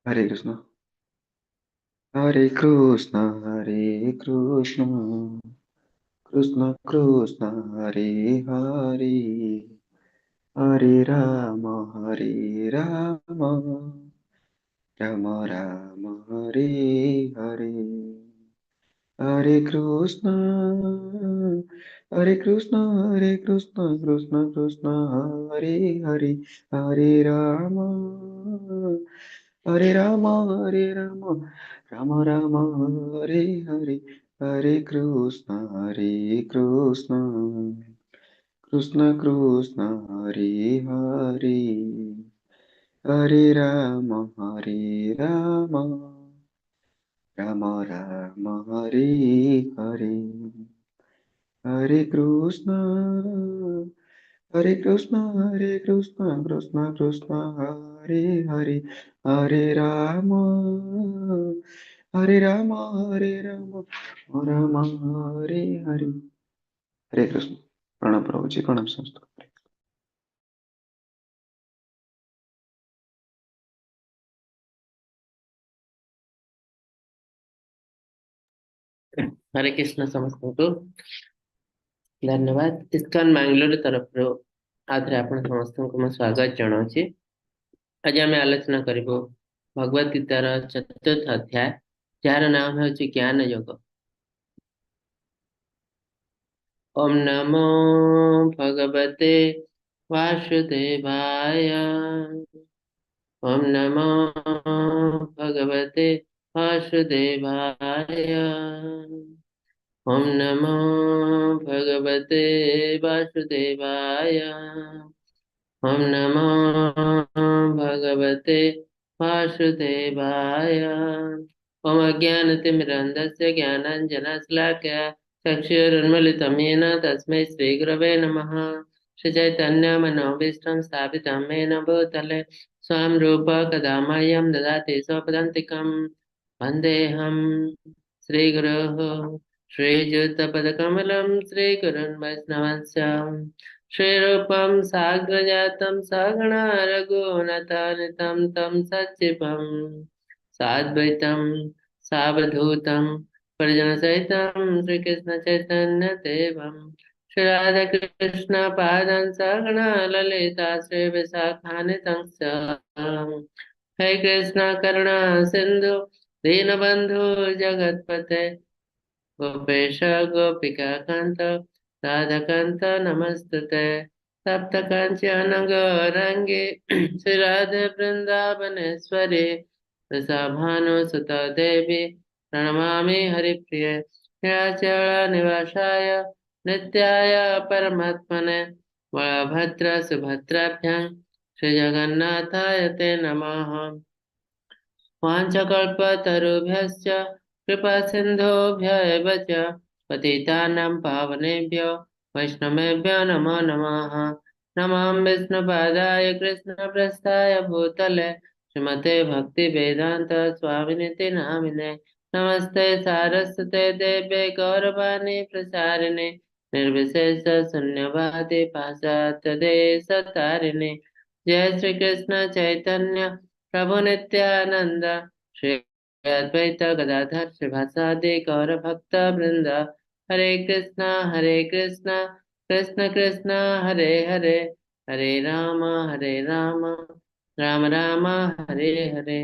Hare Krishna. Hare Krishna Hare Krishna Krishna Krishna Hare Hare Hare Ram Hare Ram Ram Ram Hare Hare. Hare Krishna Hare Krishna Hare Krishna Krishna Krishna Hare Hare Hare Ram Hare Ram Hare Ram Ram Ram Hare Hare. Hare Krishna Hare Krishna Krishna Krishna Hare Hare Hare Ram Hare Ram Ram Ram Hare Hare. Hare Krishna Hare Krishna Hare Krishna Krishna Krishna Hare Hare Hare Ram Hare Ram Hare Ram Ram Hare Hare. Hare Krishna. ପ୍ରଣାମ ପ୍ରଭୁଜୀ, ପ୍ରଣାମ ସମସ୍ତଙ୍କୁ। ହରେ କୃଷ୍ଣ ସମସ୍ତଙ୍କୁ ଧନ୍ୟବାଦ। ISKCON Bangalore ତରଫରୁ ଆଉଥରେ ଆପଣ ସମସ୍ତଙ୍କୁ ମୁଁ ସ୍ୱାଗତ ଜଣାଉଛି। ଆଜି ଆମେ ଆଲୋଚନା କରିବୁ ଭଗବତ ଗୀତାର ଚତୁର୍ଥ ଅଧ୍ୟାୟ, ଯାହାର ନାମ ହେଉଛି ଜ୍ଞାନ ଯୋଗ। ଓମ୍ ନମୋ ଭଗବତେ ବାସୁଦେବାୟ। ଓମ୍ ନମୋ ଭଗବତେ वासुदेवाय। ओम नमो भगवते वासुदेवाय। ओम नमो भगवते वासुदेवाय। ओम अज्ञानतिमिरन्धस्य ज्ञानाञ्जनशलाकया चक्षुरुन्मीलितं येन तस्मै श्रीगुरवे नमः। श्रीचैतन्यमनोभीष्टं स्थापितं येन भूतले स्वयं रूप कदा मह्यं ददाति स्वपदान्तिकं। वन्देऽहं श्रीगुरोः श्रीयुतपदकमलं श्रीगुरुन् वैष्णवंश्च श्रीरूपं साग्रजातं सगणा रघुनाथान्वितं तं सचिवं साद्वैतं सावधूतं परिजनसहितं श्रीकृष्णचैतन्यदेवं श्रीराधाकृष्णपादान् सगणा ललिता श्रीविशाखान्वितं च। हे कृष्ण करुणा सिन्धु दीनबन्धु जगत्पते गोपेश गोपिका कान्त राधाकान्त नमस्तुते। तप्त काञ्चन गौराङ्गी श्रीराधे वृन्दावनेश्वरी वृषभानुसुता देवी प्रणमामि हरिप्रिये। नीलाचल निवासाय नित्याय परमात्मने बलभद्र सुभद्राभ्यां श्रीजगन्नाथाय ते नमः। वाञ्छाकल्पतरुभ्यश्च कृपासिन्धुभ्य एव च पतितानां पावनेभ्यो वैष्णवेभ्यो नमो नमः। नमः विष्णुपादाय कृष्णप्रस्थाय भूतले श्रीमते भक्तिवेदान्त स्वामिनिति नामिने। नमस्ते सारस्वते देवे गौरवाणी प्रसारिणे निर्विशेष शून्यवादी पाश्चात्य देश तारिणे। जय श्री कृष्ण चैतन्य प्रभु नित्यानंद श्री अद्वैत गदाधर श्रीवासादि गौर भक्त वृंद। हरे कृष्णा हरे कृष्णा कृष्ण कृष्ण हरे हरे हरे राम हरे राम राम राम हरे हरे।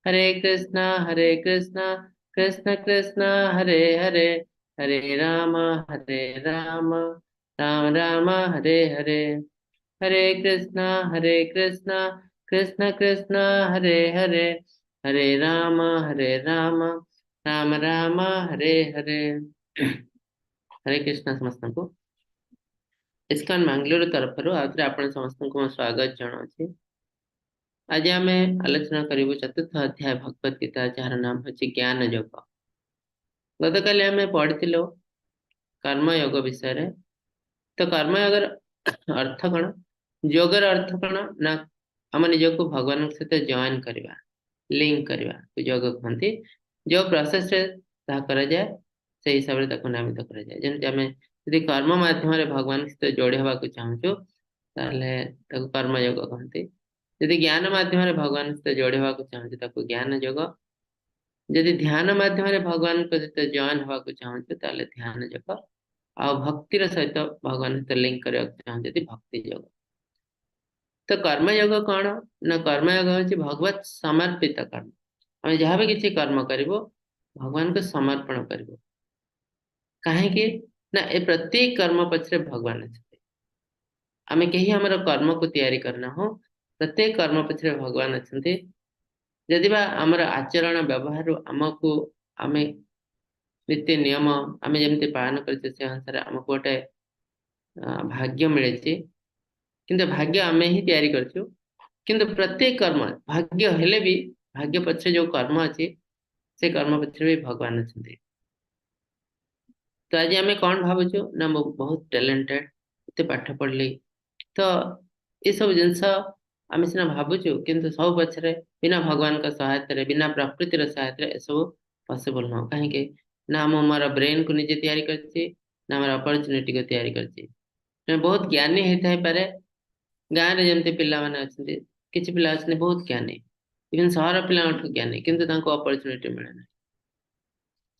हरे कृष्णा हरे कृष्णा कृष्ण कृष्ण हरे हरे हरे राम हरे राम राम राम हरे हरे। हरे कृष्णा हरे कृष्णा कृष्ण कृष्ण हरे हरे हरे राम हरे राम राम राम हरे हरे। ହରେ କୃଷ୍ଣ ସମସ୍ତଙ୍କୁ ଇସ୍କନ ବାଙ୍ଗାଲୋର ତରଫରୁ ଆଉଥରେ ଆପଣ ସମସ୍ତଙ୍କୁ ମୁଁ ସ୍ୱାଗତ ଜଣାଉଛି। ଆଜି ଆମେ ଆଲୋଚନା କରିବୁ ଚତୁର୍ଥ ଅଧ୍ୟାୟ ଭଗବତ ଗୀତା, ଯାହାର ନାମ ହେଉଛି ଜ୍ଞାନ ଯୋଗ। ଗତକାଲି ଆମେ ପଢିଥିଲୁ କର୍ମଯୋଗ ବିଷୟରେ। ତ କର୍ମଯୋଗର ଅର୍ଥ କଣ, ଯୋଗର ଅର୍ଥ କଣ ନା ଆମ ନିଜକୁ ଭଗବାନଙ୍କ ସହିତ ଜଏନ କରିବା, ଲିଙ୍କ କରିବା ଯୋଗ କୁହନ୍ତି। ଯୋଉ ପ୍ରୋସେସରେ ତାହା କରାଯାଏ ସେଇ ହିସାବରେ ତାକୁ ନାମିତ କରାଯାଏ। ଯେମିତି ଆମେ ଯଦି କର୍ମ ମାଧ୍ୟମରେ ଭଗବାନଙ୍କ ସହିତ ଯୋଡି ହେବାକୁ ଚାହୁଁଛୁ ତାହେଲେ ତାକୁ କର୍ମଯୋଗ କହନ୍ତି। ଯଦି ଜ୍ଞାନ ମାଧ୍ୟମରେ ଭଗବାନ ସହିତ ଯୋଡ଼ି ହେବାକୁ ଚାହୁଁଛୁ, ତାକୁ ଜ୍ଞାନ ଯୋଗ। ଯଦି ଧ୍ୟାନ ମାଧ୍ୟମରେ ଭଗବାନଙ୍କ ସହିତ ଜଏନ୍ ହେବାକୁ ଚାହୁଁଛୁ, ତାହେଲେ ଧ୍ୟାନ ଯୋଗ। ଆଉ ଭକ୍ତିର ସହିତ ଭଗବାନ ସହିତ ଲିଙ୍କ କରିବାକୁ ଚାହୁଁଛନ୍ତି, ଭକ୍ତି ଯୋଗ। ତ କର୍ମଯୋଗ କଣ ନା, କର୍ମଯୋଗ ହଉଛି ଭଗବତ ସମର୍ପିତ କର୍ମ। ଆମେ ଯାହା ବି କିଛି କର୍ମ କରିବୁ, ଭଗବାନଙ୍କୁ ସମର୍ପଣ କରିବୁ। କାହିଁକି ନା ଏ ପ୍ରତ୍ୟେକ କର୍ମ ପଛରେ ଭଗବାନ ଅଛନ୍ତି। ଆମେ କେହି ଆମର କର୍ମକୁ ତିଆରି କରିନାହୁଁ। ପ୍ରତ୍ୟେକ କର୍ମ ପଛରେ ଭଗବାନ ଅଛନ୍ତି। ଯଦି ବା ଆମର ଆଚରଣ ବ୍ୟବହାରରୁ ଆମକୁ, ଆମେ ନୀତି ନିୟମ ଆମେ ଯେମିତି ପାଳନ କରିଛେ, ସେ ଅନୁସାରେ ଆମକୁ ଗୋଟେ ଭାଗ୍ୟ ମିଳିଛି। କିନ୍ତୁ ଭାଗ୍ୟ ଆମେ ହିଁ ତିଆରି କରିଛୁ। କିନ୍ତୁ ପ୍ରତ୍ୟେକ କର୍ମ, ଭାଗ୍ୟ ହେଲେ ବି ଭାଗ୍ୟ ପଛରେ ଯୋଉ କର୍ମ ଅଛି, ସେ କର୍ମ ପଛରେ ବି ଭଗବାନ ଅଛନ୍ତି। ତ ଆଜି ଆମେ କଣ ଭାବୁଛୁ ନା, ମୁଁ ବହୁତ ଟ୍ୟାଲେଣ୍ଟେଡ, ଏତେ ପାଠ ପଢିଲି। ତ ଏସବୁ ଜିନିଷ ଆମେ ସିନା ଭାବୁଛୁ, କିନ୍ତୁ ସବୁ ପଛରେ ବିନା ଭଗବାନଙ୍କ ସହାୟତାରେ, ବିନା ପ୍ରକୃତିର ସହାୟତାରେ ଏସବୁ ପସିବଲ ନୁହଁ। କାହିଁକି ନା ମୁଁ ମୋର ବ୍ରେନକୁ ନିଜେ ତିଆରି କରିଛି ନା ଆମର ଅପରଚୁନିଟିକୁ ତିଆରି କରିଛି। ଜଣେ ବହୁତ ଜ୍ଞାନୀ ହେଇଥାଇପାରେ। ଗାଁରେ ଯେମିତି ପିଲାମାନେ ଅଛନ୍ତି, କିଛି ପିଲା ଅଛନ୍ତି ବହୁତ ଜ୍ଞାନୀ, ଇଭେନ୍ ସହର ପିଲାଙ୍କଠୁ ଜ୍ଞାନୀ, କିନ୍ତୁ ତାଙ୍କୁ ଅପରଚୁନିଟି ମିଳେ ନାହିଁ,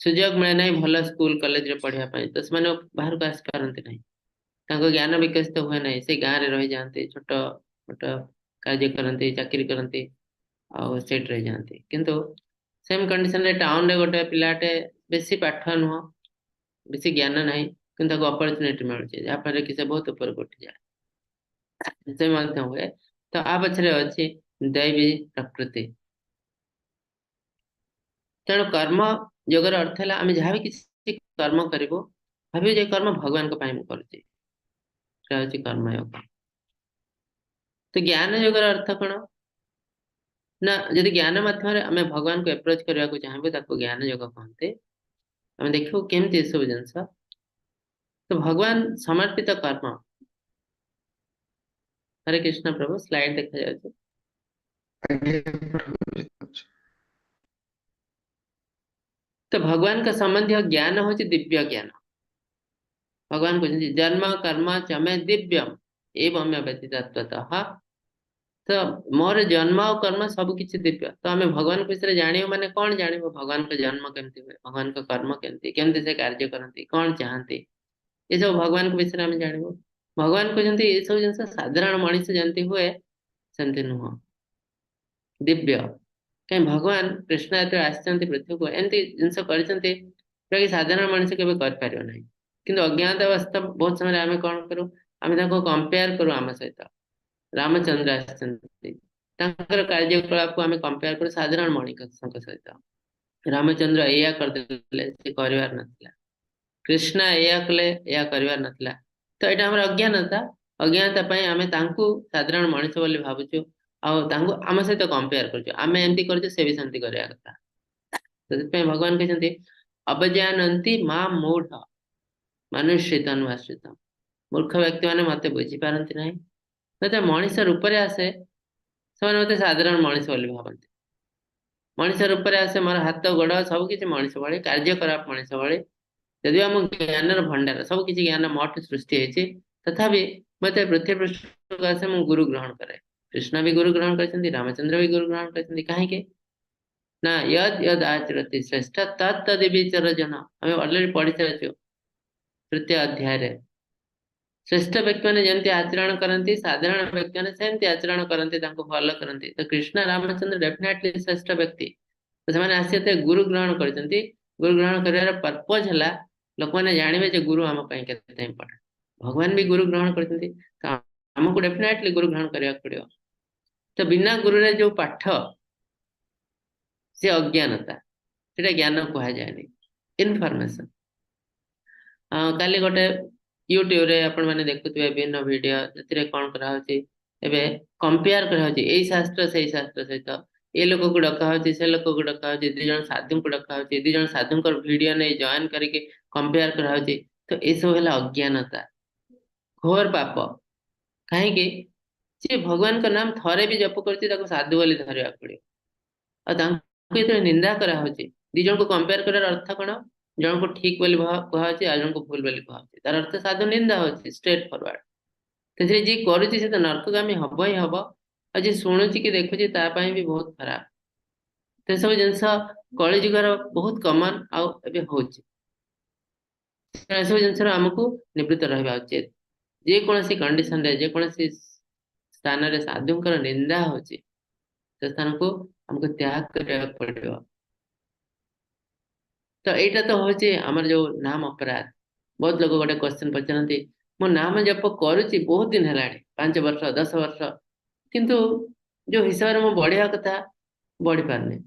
ସୁଯୋଗ ମିଳେ ନାହିଁ ଭଲ ସ୍କୁଲ କଲେଜରେ ପଢିବା ପାଇଁ। ତ ସେମାନେ ବାହାରକୁ ଆସିପାରନ୍ତି ନାହିଁ, ତାଙ୍କ ଜ୍ଞାନ ବିକଶିତ ହୁଏ ନାହିଁ। ସେ ଗାଁରେ ରହିଯାଆନ୍ତି, ଛୋଟ ମୋଟ କାର୍ଯ୍ୟ କରନ୍ତି, ଚାକିରି କରନ୍ତି ଆଉ ସେଇଠି ରହିଯାଆନ୍ତି। କିନ୍ତୁ ସେମ୍ କଣ୍ଡିସନରେ ଟାଉନରେ ଗୋଟେ ପିଲାଟେ ବେଶୀ ପାଠ ନୁହଁ, ବେଶୀ ଜ୍ଞାନ ନାହିଁ, କିନ୍ତୁ ତାକୁ ଅପରଚୁନିଟି ମିଳୁଛି, ଯାହାଫଳରେ କି ସେ ବହୁତ ଉପରକୁ ଉଠିଯାଏ। ସେ ମଧ୍ୟ ହୁଏ। ତ ଆ ପଛରେ ଅଛି ଦୈବୀ ପ୍ରକୃତି। ତେଣୁ କର୍ମ ଯୋଗର ଅର୍ଥ ହେଲା, ଆମେ ଯାହା ବି କିଛି କର୍ମ କରିବୁ, ଭାବିବୁ ଯେ କର୍ମ ଭଗବାନଙ୍କ ପାଇଁ ମୁଁ କରୁଛି। ସେଟା ହଉଛି କର୍ମଯୋଗ। ତ ଜ୍ଞାନ ଯୋଗର ଅର୍ଥ କଣ ନା, ଯଦି ଜ୍ଞାନ ମାଧ୍ୟମରେ ଆମେ ଭଗବାନଙ୍କୁ ଆପ୍ରୋଚ କରିବାକୁ ଚାହିଁବୁ, ତାକୁ ଜ୍ଞାନ ଯୋଗ କହନ୍ତି। ଆମେ ଦେଖିବୁ କେମିତି ଏସବୁ ଜିନିଷ। ତ ଭଗବାନ ସମର୍ପିତ କର୍ମ। ହରେ କୃଷ୍ଣ ପ୍ରଭୁ, ସ୍ଲାଇଡ ଦେଖାଯାଉଛି? ଆଜ୍ଞା ପ୍ରଭୁ। ତ ଭଗବାନଙ୍କ ସମ୍ବନ୍ଧୀୟ ଜ୍ଞାନ ହଉଛି ଦିବ୍ୟ ଜ୍ଞାନ। ଭଗବାନ କହୁଛନ୍ତି, ଜନ୍ମ କର୍ମ ଚ ମେ ଦିବ୍ୟମ ଏବଂ ବେତ୍ତି ତତ୍ତ୍ୱତଃ। ତ ମୋର ଜନ୍ମ ଆଉ କର୍ମ ସବୁ କିଛି ଦିବ୍ୟ। ତ ଆମେ ଭଗବାନଙ୍କ ବିଷୟରେ ଜାଣିବୁ ମାନେ କଣ ଜାଣିବୁ? ଭଗବାନଙ୍କ ଜନ୍ମ କେମିତି ହୁଏ, ଭଗବାନଙ୍କ କର୍ମ କେମିତି, କେମିତି ସେ କାର୍ଯ୍ୟ କରନ୍ତି, କଣ ଚାହାନ୍ତି, ଏସବୁ ଭଗବାନଙ୍କ ବିଷୟରେ ଆମେ ଜାଣିବୁ। ଭଗବାନ କହୁଛନ୍ତି, ଏସବୁ ଜିନିଷ ସାଧାରଣ ମଣିଷ ଯେମିତି ହୁଏ ସେମିତି ନୁହଁ, ଦିବ୍ୟ। କାହିଁ ଭଗବାନ କୃଷ୍ଣ ଯେତେବେଳେ ଆସିଛନ୍ତି ପୃଥିବୀକୁ, ଏମିତି ଜିନିଷ କରିଛନ୍ତି ଯୋଉଟାକି ସାଧାରଣ ମଣିଷ କେବେ କରିପାରିବ ନାହିଁ। କିନ୍ତୁ ଅଜ୍ଞାତ ଅବସ୍ଥା ବହୁତ ସମୟରେ ଆମେ କଣ କରୁ? ଆମେ ତାଙ୍କୁ କମ୍ପେୟାର କରୁ ଆମ ସହିତ। ରାମଚନ୍ଦ୍ର ଆସିଛନ୍ତି, ତାଙ୍କର କାର୍ଯ୍ୟକଳାପକୁ ଆମେ କମ୍ପେୟାର କରୁ ସାଧାରଣ ମଣିଷଙ୍କ ସହିତ। ରାମଚନ୍ଦ୍ର ଏଇଆ କରିଦେଲେ, ସେ କରିବାର ନଥିଲା। କୃଷ୍ଣ ଏଇଆ କଲେ, ଏଇଆ କରିବାର ନଥିଲା। ତ ଏଇଟା ଆମର ଅଜ୍ଞାନତା। ଅଜ୍ଞାନତା ପାଇଁ ଆମେ ତାଙ୍କୁ ସାଧାରଣ ମଣିଷ ବୋଲି ଭାବୁଛୁ ଆଉ ତାଙ୍କୁ ଆମ ସହିତ କମ୍ପେୟାର କରୁଛୁ। ଆମେ ଏମିତି କରୁଛୁ, ସେ ବି ସେମିତି କରିବା କଥା। ତ ସେଥିପାଇଁ ଭଗବାନ କହିଛନ୍ତି, ଅବଜାନନ୍ତି ମାମ୍ ମୂଢ଼ ମନୁଷ୍ୟ ତନ୍ୱାଶ୍ରିତ। ମୂର୍ଖ ବ୍ୟକ୍ତି ମାନେ ମତେ ବୁଝିପାରନ୍ତି ନାହିଁ। ଯେତେବେଳେ ମଣିଷ ରୂପରେ ଆସେ, ସେମାନେ ମତେ ସାଧାରଣ ମଣିଷ ବୋଲି ଭାବନ୍ତି। ମଣିଷ ରୂପରେ ଆସେ, ମୋର ହାତ ଗୋଡ ସବୁ କିଛି ମଣିଷ ଭଳି, କାର୍ଯ୍ୟକଳାପ ମଣିଷ ଭଳି। ଯଦିଓ ଆମ ଜ୍ଞାନର ଭଣ୍ଡାର, ସବୁ କିଛି ଜ୍ଞାନ ମୋଠୁ ସୃଷ୍ଟି ହେଇଛି, ତଥାପି ମତେ ପୃଥିବୀ ପୃଷ୍ଠକୁ ଆସେ, ମୁଁ ଗୁରୁ ଗ୍ରହଣ କରେ। କୃଷ୍ଣ ବି ଗୁରୁ ଗ୍ରହଣ କରିଛନ୍ତି, ରାମଚନ୍ଦ୍ର ବି ଗୁରୁ ଗ୍ରହଣ କରିଛନ୍ତି। କାହିଁକି ନା ୟଦ୍ ୟଦ୍ ଆଚରତି ଶ୍ରେଷ୍ଠ ତତ୍ ତଦ୍ ବିଚର ଜନ। ଆମେ ଅଲରେଡି ପଢି ସାରିଛୁ ତୃତୀୟ ଅଧ୍ୟାୟରେ। ଶ୍ରେଷ୍ଠ ବ୍ୟକ୍ତି ମାନେ ଯେମିତି ଆଚରଣ କରନ୍ତି, ସାଧାରଣ ବ୍ୟକ୍ତି ମାନେ ସେମିତି ଆଚରଣ କରନ୍ତି, ତାଙ୍କୁ ଫଲୋ କରନ୍ତି। ତ କୃଷ୍ଣ ରାମଚନ୍ଦ୍ର ଡେଫିନେଟଲି ଶ୍ରେଷ୍ଠ ବ୍ୟକ୍ତି। ତ ସେମାନେ ଆସି ଯେତେ ଗୁରୁ ଗ୍ରହଣ କରିଛନ୍ତି, ଗୁରୁ ଗ୍ରହଣ କରିବାର ପର୍ପଜ ହେଲା ଲୋକମାନେ ଜାଣିବେ ଯେ ଗୁରୁ ଆମ ପାଇଁ କେତେ ଇମ୍ପୋର୍ଟାଣ୍ଟ। ଭଗବାନ ବି ଗୁରୁ ଗ୍ରହଣ କରିଛନ୍ତି, ତ ଆମକୁ ଡେଫିନେଟଲି ଗୁରୁ ଗ୍ରହଣ କରିବାକୁ ପଡିବ। ତ ବିନା ଗୁରୁରେ ଯୋଉ ପାଠ, ସେ ଅଜ୍ଞାନତା, ସେଟା ଜ୍ଞାନ କୁହାଯାଏନି, ଇନଫର୍ମେସନ। କାଲି ଗୋଟେ ୟୁଟ୍ୟୁବରେ ଆପଣ ମାନେ ଦେଖୁଥିବେ ବିଭିନ୍ନ ଭିଡିଓ, ସେଥିରେ କଣ କରାହଉଛି, ଏବେ କମ୍ପେୟାର କରାହଉଛି ଏଇ ଶାସ୍ତ୍ର ସେଇ ଶାସ୍ତ୍ର ସହିତ। ଏ ଲୋକକୁ ଡକା ହଉଛି, ସେ ଲୋକକୁ ଡକା ହଉଛି, ଦି ଜଣ ସାଧୁଙ୍କୁ ଡକା ହଉଛି, ଦି ଜଣ ସାଧୁଙ୍କର ଭିଡିଓ ନେଇ ଜଏନ କରିକି କମ୍ପେୟାର କରାହଉଛି। ତ ଏସବୁ ହେଲା ଅଜ୍ଞାନତା, ଘୋର ପାପ। କାହିଁକି ଯିଏ ଭଗବାନଙ୍କ ନାମ ଥରେ ବି ଜପ କରୁଛି, ତାକୁ ସାଧୁ ବୋଲି ଧରିବାକୁ ପଡିବ। ଆଉ ତାଙ୍କୁ ଯେତେବେଳେ ନିନ୍ଦା କରାହଉଛି, ଦି ଜଣଙ୍କୁ କମ୍ପେୟାର କରିବାର ଅର୍ଥ କଣ? ଜଣକୁ ଠିକ ବୋଲି କୁହାହଉଛି ଆଉ ଜଣକୁ ଭୁଲ ବୋଲି କୁହାହଉଛି। ତାର ଅର୍ଥ ସାଧୁ ନିନ୍ଦା ହଉଛି ଷ୍ଟ୍ରେଟ୍ ଫରୱାର୍ଡ। ସେଥିରେ ଯିଏ କରୁଛି, ସେ ତ ନର୍କଗାମୀ ହବ ହିଁ ହବ। ଆଉ ଯିଏ ଶୁଣୁଛି କି ଦେଖୁଛି ତା ପାଇଁ ବି ବହୁତ ଖରାପ। ସେସବୁ ଜିନିଷ କଳିଯୁଗର ବହୁତ କମନ ଆଉ ଏବେ ହଉଛି। ଏସବୁ ଜିନିଷରୁ ଆମକୁ ନିବୃତ୍ତ ରହିବା ଉଚିତ। ଯେକୌଣସି କଣ୍ଡିସନରେ, ଯେକୌଣସି ସ୍ଥାନରେ ସାଧୁଙ୍କର ନିନ୍ଦା ହଉଛି, ସେ ସ୍ଥାନକୁ ଆମକୁ ତ୍ୟାଗ କରିବାକୁ ପଡିବ। ତ ଏଇଟା ତ ହଉଛି ଆମର ଯୋଉ ନାମ ଅପରାଧ। ବହୁତ ଲୋକ ଗୋଟେ କ୍ୱେଶ୍ଚନ ପଚାରନ୍ତି, ମୁଁ ନାମ ଜପ କରୁଛି ବହୁତ ଦିନ ହେଲାଣି, 5 ବର୍ଷ 10 ବର୍ଷ, କିନ୍ତୁ ଯୋଉ ହିସାବରେ ମୁଁ ବଢିବା କଥା ବଢି ପାରୁନି।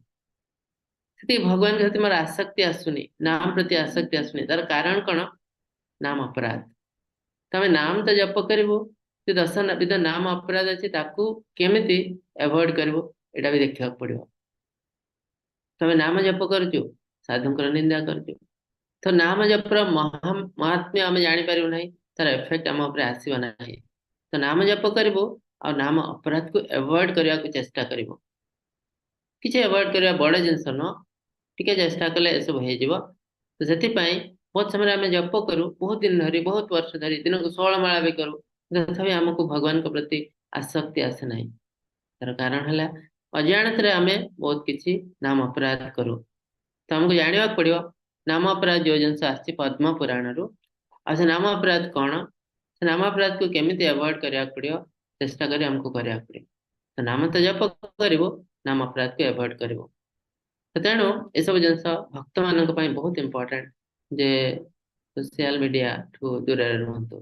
ସେତିକି ଭଗବାନଙ୍କ ପ୍ରତି ମୋର ଆସକ୍ତି ଆସୁନି, ନାମ ପ୍ରତି ଆସକ୍ତି ଆସୁନି। ତାର କାରଣ କଣ? ନାମ ଅପରାଧ। ତମେ ନାମ ତ ଜପ କରିବୁ, ସେ 10 ବିଧ ନାମ ଅପରାଧ ଅଛି, ତାକୁ କେମିତି ଆଭଏଡ କରିବୁ ଏଇଟା ବି ଦେଖିବାକୁ ପଡିବ। ତମେ ନାମ ଜପ କରୁଛୁ, ସାଧୁଙ୍କର ନିନ୍ଦା କରୁଛୁ, ତ ନାମ ଜପର ମହାତ୍ମ୍ୟ ଆମେ ଜାଣିପାରିବୁ ନାହିଁ, ତାର ଏଫେକ୍ଟ ଆମ ଉପରେ ଆସିବ ନାହିଁ। ତ ନାମ ଜପ କରିବୁ ଆଉ ନାମ ଅପରାଧକୁ ଆଭଏଡ କରିବାକୁ ଚେଷ୍ଟା କରିବୁ। କିଛି ଆଭଏଡ କରିବା ବଡ ଜିନିଷ ନୁହଁ, ଟିକେ ଚେଷ୍ଟା କଲେ ଏସବୁ ହେଇଯିବ। ତ ସେଥିପାଇଁ ବହୁତ ସମୟରେ ଆମେ ଜପ କରୁ, ବହୁତ ଦିନ ଧରି, ବହୁତ ବର୍ଷ ଧରି, ଦିନକୁ 16 ମାଳା ବି କରୁ, ତଥାପି ଆମକୁ ଭଗବାନଙ୍କ ପ୍ରତି ଆସକ୍ତି ଆସେ ନାହିଁ। ତାର କାରଣ ହେଲା ଅଜାଣତରେ ଆମେ ବହୁତ କିଛି ନାମ ଅପରାଧ କରୁ। ତ ଆମକୁ ଜାଣିବାକୁ ପଡିବ ନାମ ଅପରାଧ ଯୋଉ ଜିନିଷ ଆସିଛି ପଦ୍ମ ପୁରାଣରୁ, ଆଉ ସେ ନାମ ଅପରାଧ କଣ, ସେ ନାମ ଅପରାଧକୁ କେମିତି ଆଭଏଡ କରିବାକୁ ପଡିବ, ଚେଷ୍ଟା କରି ଆମକୁ କରିବାକୁ ପଡିବ। ତ ନାମ ତ ଜପ କରିବୁ, ନାମ ଅପରାଧକୁ ଆଭଏଡ କରିବୁ। ତେଣୁ ଏସବୁ ଜିନିଷ ଭକ୍ତମାନଙ୍କ ପାଇଁ ବହୁତ ଇମ୍ପୋର୍ଟାଣ୍ଟ ଯେ ସୋସିଆଲ ମିଡିଆ ଠୁ ଦୂରରେ ରୁହନ୍ତୁ।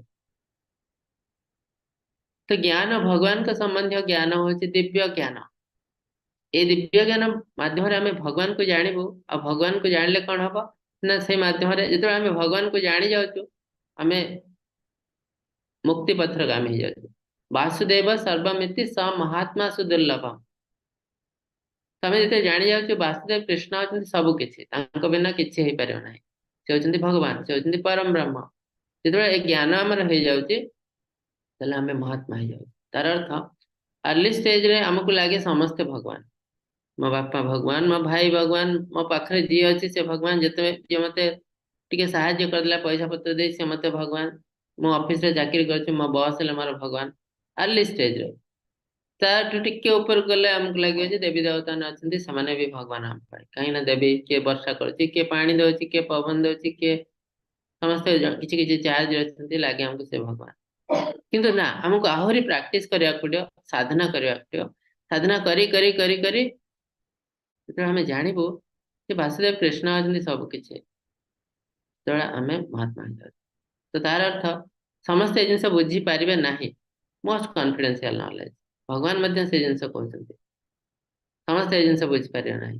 ତ ଜ୍ଞାନ, ଭଗବାନଙ୍କ ସମ୍ବନ୍ଧୀୟ ଜ୍ଞାନ ହଉଛି ଦିବ୍ୟ ଜ୍ଞାନ। ଏ ଦିବ୍ୟ ଜ୍ଞାନ ମାଧ୍ୟମରେ ଆମେ ଭଗବାନଙ୍କୁ ଜାଣିବୁ। ଆଉ ଭଗବାନଙ୍କୁ ଜାଣିଲେ କଣ ହବ ନା, ସେଇ ମାଧ୍ୟମରେ ଯେତେବେଳେ ଆମେ ଭଗବାନଙ୍କୁ ଜାଣି ଯାଉଛୁ, ଆମେ ମୁକ୍ତି ପଥର ଗାମୀ ହେଇଯାଉଛୁ। ବାସୁଦେବ ସର୍ବମିତି ସ ମହାତ୍ମା ସୁଦୁର୍ଲଭମ। ତମେ ଯେତେବେଳେ ଜାଣି ଯାଉଛୁ ବାସୁଦେବ କୃଷ୍ଣ ହଉଛନ୍ତି ସବୁ କିଛି, ତାଙ୍କ ବିନା କିଛି ହେଇପାରିବ ନାହିଁ, ସେ ହଉଛନ୍ତି ଭଗବାନ, ସେ ହଉଛନ୍ତି ପରମ ବ୍ରହ୍ମ। ଯେତେବେଳେ ଏ ଜ୍ଞାନ ଆମର ହେଇଯାଉଛି, ତାହେଲେ ଆମେ ମହାତ୍ମା ହେଇଯାଉଛୁ। ତାର ଅର୍ଥ ଆର୍ଲି ଷ୍ଟେଜରେ ଆମକୁ ଲାଗେ ସମସ୍ତେ ଭଗବାନ, ମୋ ବାପା ଭଗବାନ, ମୋ ଭାଇ ଭଗବାନ, ମୋ ପାଖରେ ଯିଏ ଅଛି ସେ ଭଗବାନ, ଯେତେବେଳେ ଯିଏ ମତେ ଟିକେ ସାହାଯ୍ୟ କରିଦେଲା ପଇସା ପତ୍ର ଦେଇ ସେ ମତେ ଭଗବାନ, ମୁଁ ଅଫିସରେ ଚାକିରି କରୁଛି ମୋ ବସ୍ ହେଲେ ମୋର ଭଗବାନ। ଆର୍ଲି ଷ୍ଟେଜରେ ତାଠୁ ଟିକେ ଉପରକୁ ଗଲେ ଆମକୁ ଲାଗିବ ଯେ ଦେବୀ ଦେବତା ମାନେ ଅଛନ୍ତି, ସେମାନେ ବି ଭଗବାନ ଆମ ପାଇଁ। କାହିଁକି ନା ଦେବୀ କିଏ ବର୍ଷା କରୁଛି, କିଏ ପାଣି ଦଉଛି, କିଏ ପବନ ଦଉଛି, କିଏ ସମସ୍ତେ କିଛି କିଛି ଚାର୍ଜ ଅଛନ୍ତି, ଲାଗେ ଆମକୁ ସେ ଭଗବାନ। କିନ୍ତୁ ନା, ଆମକୁ ଆହୁରି ପ୍ରାକ୍ଟିସ କରିବାକୁ ପଡିବ, ସାଧନା କରିବାକୁ ପଡିବ। ସାଧନା କରି କରି କରି କରି ଯେତେବେଳେ ଆମେ ଜାଣିବୁ ଯେ ବାସୁଦେବ କୃଷ୍ଣ ଅଛନ୍ତି ସବୁ କିଛି, ସେତେବେଳେ ଆମେ ମହାତ୍ମା ହେଇଯାଉଛୁ। ତ ତାର ଅର୍ଥ ସମସ୍ତେ ଏ ଜିନିଷ ବୁଝିପାରିବେ ନାହିଁ, ମୋଷ୍ଟ କନଫିଡେନ୍ସିଆଲ ନଲେଜ। ଭଗବାନ ମଧ୍ୟ ସେ ଜିନିଷ କହୁଛନ୍ତି, ସମସ୍ତେ ଏ ଜିନିଷ ବୁଝିପାରିବେ ନାହିଁ।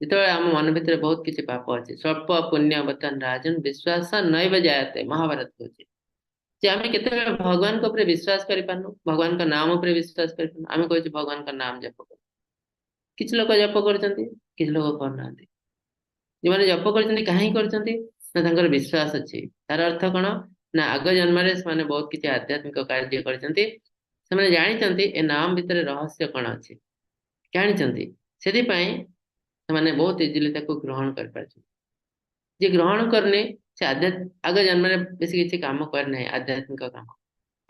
ଯେତେବେଳେ ଆମ ମନ ଭିତରେ ବହୁତ କିଛି ପାପ ଅଛି, ସ୍ୱଳ୍ପ ପୁଣ୍ୟ ବତନ ରାଜନ ବିଶ୍ୱାସ ନୈବ ଜାୟତେ, ମହାଭାରତ କହୁଛି ଯେ ଆମେ କେତେବେଳେ ଭଗବାନଙ୍କ ଉପରେ ବିଶ୍ୱାସ କରିପାରୁନୁ, ଭଗବାନଙ୍କ ନାମ ଉପରେ ବିଶ୍ୱାସ କରିପାରୁନୁ। ଆମେ କହୁଛୁ ଭଗବାନଙ୍କ ନାମ ଜପ କରୁ, କିଛି ଲୋକ ଜପ କରୁଛନ୍ତି, କିଛି ଲୋକ କରୁନାହାନ୍ତି। ଯେଉଁମାନେ ଜପ କରୁଛନ୍ତି କାହିଁକି କରୁଛନ୍ତି ନା ତାଙ୍କର ବିଶ୍ୱାସ ଅଛି। ତାର ଅର୍ଥ କଣ ନା ଆଗ ଜନ୍ମରେ ସେମାନେ ବହୁତ କିଛି ଆଧ୍ୟାତ୍ମିକ କାର୍ଯ୍ୟ କରିଛନ୍ତି, ସେମାନେ ଜାଣିଛନ୍ତି ଏ ନାମ ଭିତରେ ରହସ୍ୟ କଣ ଅଛି, ଜାଣିଛନ୍ତି, ସେଥିପାଇଁ ସେମାନେ ବହୁତ ଇଜିଲି ତାକୁ ଗ୍ରହଣ କରିପାରୁଛନ୍ତି। ଯିଏ ଗ୍ରହଣ କରୁନି ସେ ଆଗ ଜନ୍ମରେ ବେଶୀ କିଛି କାମ କରିନାହିଁ ଆଧ୍ୟାତ୍ମିକ କାମ,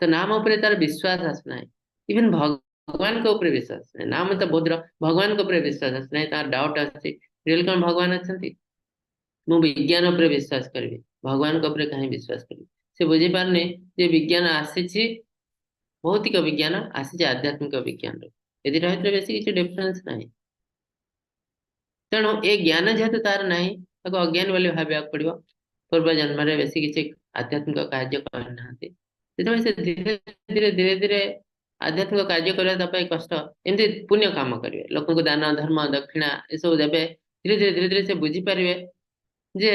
ତ ନାମ ଉପରେ ତାର ବିଶ୍ୱାସ ଆସୁନାହିଁ। ଇଭେନ ଭଗବାନଙ୍କ ଉପରେ ବିଶ୍ୱାସ ନାହିଁ, ନାମ ତ ବହୁତ, ଭଗବାନଙ୍କ ଉପରେ ବିଶ୍ୱାସ ଆସୁନାହିଁ, ତାର ଡାଉଟ ଆସୁଛି ରିଏଲ କଣ ଭଗବାନ ଅଛନ୍ତି, ମୁଁ ବିଜ୍ଞାନ ଉପରେ ବିଶ୍ୱାସ କରିବି, ଭଗବାନଙ୍କ ଉପରେ କାହିଁ ବିଶ୍ୱାସ କରିବି। ସେ ବୁଝିପାରୁନି ଯେ ବିଜ୍ଞାନ ଆସିଛି, ଭୌତିକ ବିଜ୍ଞାନ ଆସିଛି ଆଧ୍ୟାତ୍ମିକ ବିଜ୍ଞାନରୁ, ଏ ଦିଟା ଭିତରେ ବେଶୀ କିଛି ଡିଫରେନ୍ସ ନାହିଁ। ତେଣୁ ଏ ଜ୍ଞାନ ଯେହେତୁ ତାର ନାହିଁ, ତାକୁ ଅଜ୍ଞାନ ବୋଲି ଭାବିବାକୁ ପଡିବ। ପୂର୍ବ ଜନ୍ମରେ ବେଶୀ କିଛି ଆଧ୍ୟାତ୍ମିକ କାର୍ଯ୍ୟ କରିନାହାନ୍ତି, ଯେତେବେଳେ ସେ ଧୀରେ ଧୀରେ ଧୀରେ ଧୀରେ ଆଧ୍ୟାତ୍ମିକ କାର୍ଯ୍ୟ କରିବା ତା ପାଇଁ କଷ୍ଟ। ଏମିତି ପୁଣ୍ୟ କାମ କରିବେ, ଲୋକଙ୍କୁ ଦାନ ଧର୍ମ ଦକ୍ଷିଣା ଏସବୁ ଦେବେ, ଧୀରେ ଧୀରେ ଧୀରେ ଧୀରେ ସେ ବୁଝିପାରିବେ ଯେ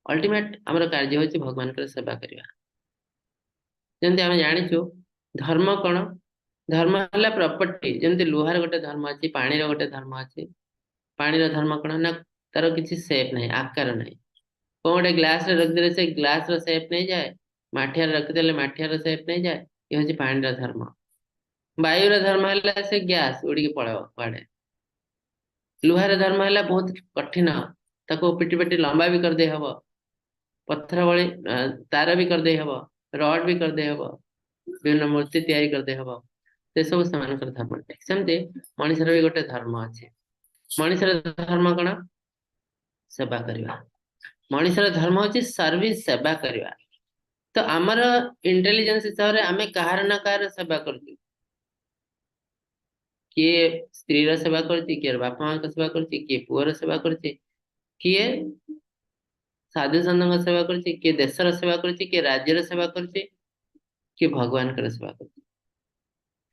ଅଲ୍ଟିମେଟ ଆମର କାର୍ଯ୍ୟ ହଉଛି ଭଗବାନଙ୍କର ସେବା କରିବା। ଯେମିତି ଆମେ ଜାଣିଛୁ ଧର୍ମ କଣ, ଧର୍ମ ହେଲା ପ୍ରପର୍ଟି। ଯେମିତି ଲୁହାର ଗୋଟେ ଧର୍ମ ଅଛି, ପାଣିର ଗୋଟେ ଧର୍ମ ଅଛି। ପାଣିର ଧର୍ମ କଣ ନା ତାର କିଛି ସେପ୍ ନାହିଁ, ଆକାର ନାହିଁ। କଣ ଗୋଟେ ଗ୍ଲାସରେ ରଖିଦେଲେ ସେ ଗ୍ଲାସର ସେପ୍ ନେଇଯାଏ, ମାଠିଆରେ ରଖିଦେଲେ ମାଠିଆର ସେପ୍ ନେଇଯାଏ। ଇଏ ହଉଛି ପାଣିର ଧର୍ମ। ବାୟୁର ଧର୍ମ ହେଲା ସେ ଗ୍ୟାସ ଉଡିକି ପଳେଇବ କୁଆଡେ। ଲୁହାର ଧର୍ମ ହେଲା ବହୁତ କଠିନ, ତାକୁ ପିଟି ପିଟି ଲମ୍ବା ବି କରିଦେଇ ହବ, ପଥର ଭଳି ତାର ବି କରିଦେଇ ହବ, ରଡ୍ ବି କରିଦେଇ ହବ, ବିଭିନ୍ନ ମୂର୍ତ୍ତି ତିଆରି କରିଦେଇ ହବ। ସେସବୁ ସେମାନଙ୍କର ଧର୍ମ। ସେମିତି ମଣିଷର ବି ଗୋଟେ ଧର୍ମ ଅଛି। ମଣିଷର ଧର୍ମ କଣ? ସେବା କରିବା। ମଣିଷର ଧର୍ମ ହଉଛି ସର୍ଭିସ, ସେବା କରିବା। ତ ଆମର ଇଣ୍ଟେଲିଜେନ୍ସ ହିସାବରେ ଆମେ କାହାର ନା କାହାର ସେବା କରୁଛୁ। କିଏ ସ୍ତ୍ରୀର ସେବା କରୁଛି, କିଏ ବାପା ମାଙ୍କ ସେବା କରୁଛି, କିଏ ପୁଅର ସେବା କରୁଛି, କିଏ ସାଧୁ ସନ୍ଥଙ୍କ ସେବା କରୁଛି, କିଏ ଦେଶର ସେବା କରୁଛି, କିଏ ରାଜ୍ୟର ସେବା କରୁଛି, କିଏ ଭଗବାନଙ୍କର ସେବା କରୁଛି।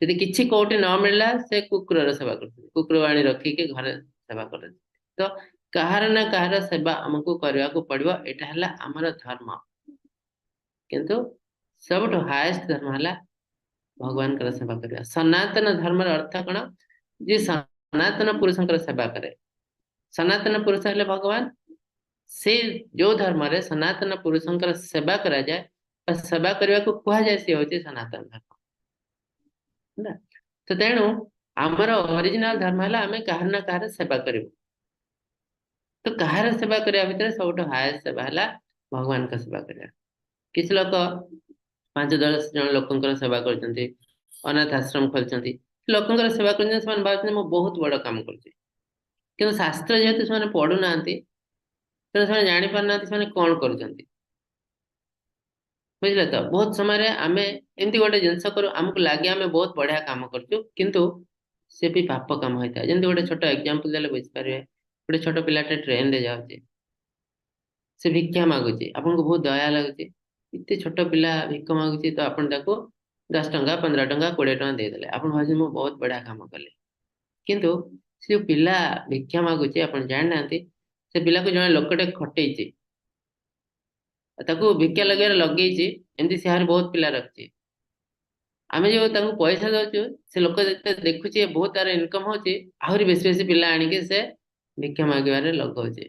ଯଦି କିଛି କୋଉଠି ନ ମିଳିଲା ସେ କୁକୁରର ସେବା କରୁଛନ୍ତି, କୁକୁର ଆଣି ରଖିକି ଘରେ ସେବା କରୁଛନ୍ତି। ତ କାହାର ନା କାହାର ସେବା ଆମକୁ କରିବାକୁ ପଡିବ, ଏଇଟା ହେଲା ଆମର ଧର୍ମ। କିନ୍ତୁ ସବୁଠୁ ହାଏଷ୍ଟ ଧର୍ମ ହେଲା ଭଗବାନଙ୍କର ସେବା କରିବା। ସନାତନ ଧର୍ମର ଅର୍ଥ କଣ? ଯିଏ ସନାତନ ପୁରୁଷଙ୍କର ସେବା କରେ। ସନାତନ ପୁରୁଷ ହେଲେ ଭଗବାନ। ସେ ଯୋଉ ଧର୍ମରେ ସନାତନ ପୁରୁଷଙ୍କର ସେବା କରାଯାଏ ବା ସେବା କରିବାକୁ କୁହାଯାଏ, ସିଏ ହଉଛି ସନାତନ ଧର୍ମ, ହେଲା। ତ ତେଣୁ ଆମର ଅରିଜିନାଲ ଧର୍ମ ହେଲା ଆମେ କାହାର ନା କାହାର ସେବା କରିବୁ। ତ କାହାର ସେବା କରିବା ଭିତରେ ସବୁଠୁ ହାଏଷ୍ଟ ସେବା ହେଲା ଭଗବାନଙ୍କ ସେବା କରିବା। କିଛି ଲୋକ 5-10 ଜଣ ଲୋକଙ୍କର ସେବା କରୁଛନ୍ତି, ଅନାଥ ଆଶ୍ରମ ଖୋଲିଛନ୍ତି, ଲୋକଙ୍କର ସେବା କରୁଛନ୍ତି, ସେମାନେ ଭାବୁଛନ୍ତି ମୁଁ ବହୁତ ବଡ କାମ କରୁଛି। କିନ୍ତୁ ଶାସ୍ତ୍ର ଯେହେତୁ ସେମାନେ ପଢୁନାହାନ୍ତି, ତେଣୁ ସେମାନେ ଜାଣିପାରୁନାହାନ୍ତି ସେମାନେ କଣ କରୁଛନ୍ତି, ବୁଝିଲେ ତ? ବହୁତ ସମୟରେ ଆମେ ଏମିତି ଗୋଟେ ଜିନିଷ କରୁ, ଆମକୁ ଲାଗେ ଆମେ ବହୁତ ବଢିଆ କାମ କରୁଛୁ, କିନ୍ତୁ ସେ ବି ପାପ କାମ ହେଇଥାଏ। ଯେମିତି ଗୋଟେ ଛୋଟ ଏକ୍ଜାମ୍ପଲ ଦେଲେ ବୁଝିପାରିବେ। ଗୋଟେ ଛୋଟ ପିଲାଟେ ଟ୍ରେନରେ ଯାଉଛି, ସେ ଭିକ୍ଷା ମାଗୁଛି, ଆପଣଙ୍କୁ ବହୁତ ଦୟା ଲାଗୁଛି, ଏତେ ଛୋଟ ପିଲା ଭିକ ମାଗୁଛି, ତ ଆପଣ ତାକୁ 10 ଟଙ୍କା, 15 ଟଙ୍କା, 20 ଟଙ୍କା ଦେଇଦେଲେ, ଆପଣ ଭାବୁଛନ୍ତି ମୁଁ ବହୁତ ବଢିଆ କାମ କଲି। କିନ୍ତୁ ସେ ଯୋଉ ପିଲା ଭିକ୍ଷା ମାଗୁଛି, ଆପଣ ଜାଣିନାହାନ୍ତି ସେ ପିଲାକୁ ଜଣେ ଲୋକଟେ ଖଟେଇଛି, ତାକୁ ଭିକ୍ଷା ଲଗେଇବାରେ ଲଗେଇଛି, ଏମିତି ସେ ଆହୁରି ବହୁତ ପିଲା ରଖିଛି। ଆମେ ଯୋଉ ତାଙ୍କୁ ପଇସା ଦଉଛୁ, ସେ ଲୋକ ଯେତେ ଦେଖୁଛି ବହୁତ ତାର ଇନକମ ହଉଛି, ଆହୁରି ବେଶୀ ବେଶୀ ପିଲା ଆଣିକି ସେ ଭିକ୍ଷା ମାଗିବାରେ ଲଗାଉଛି।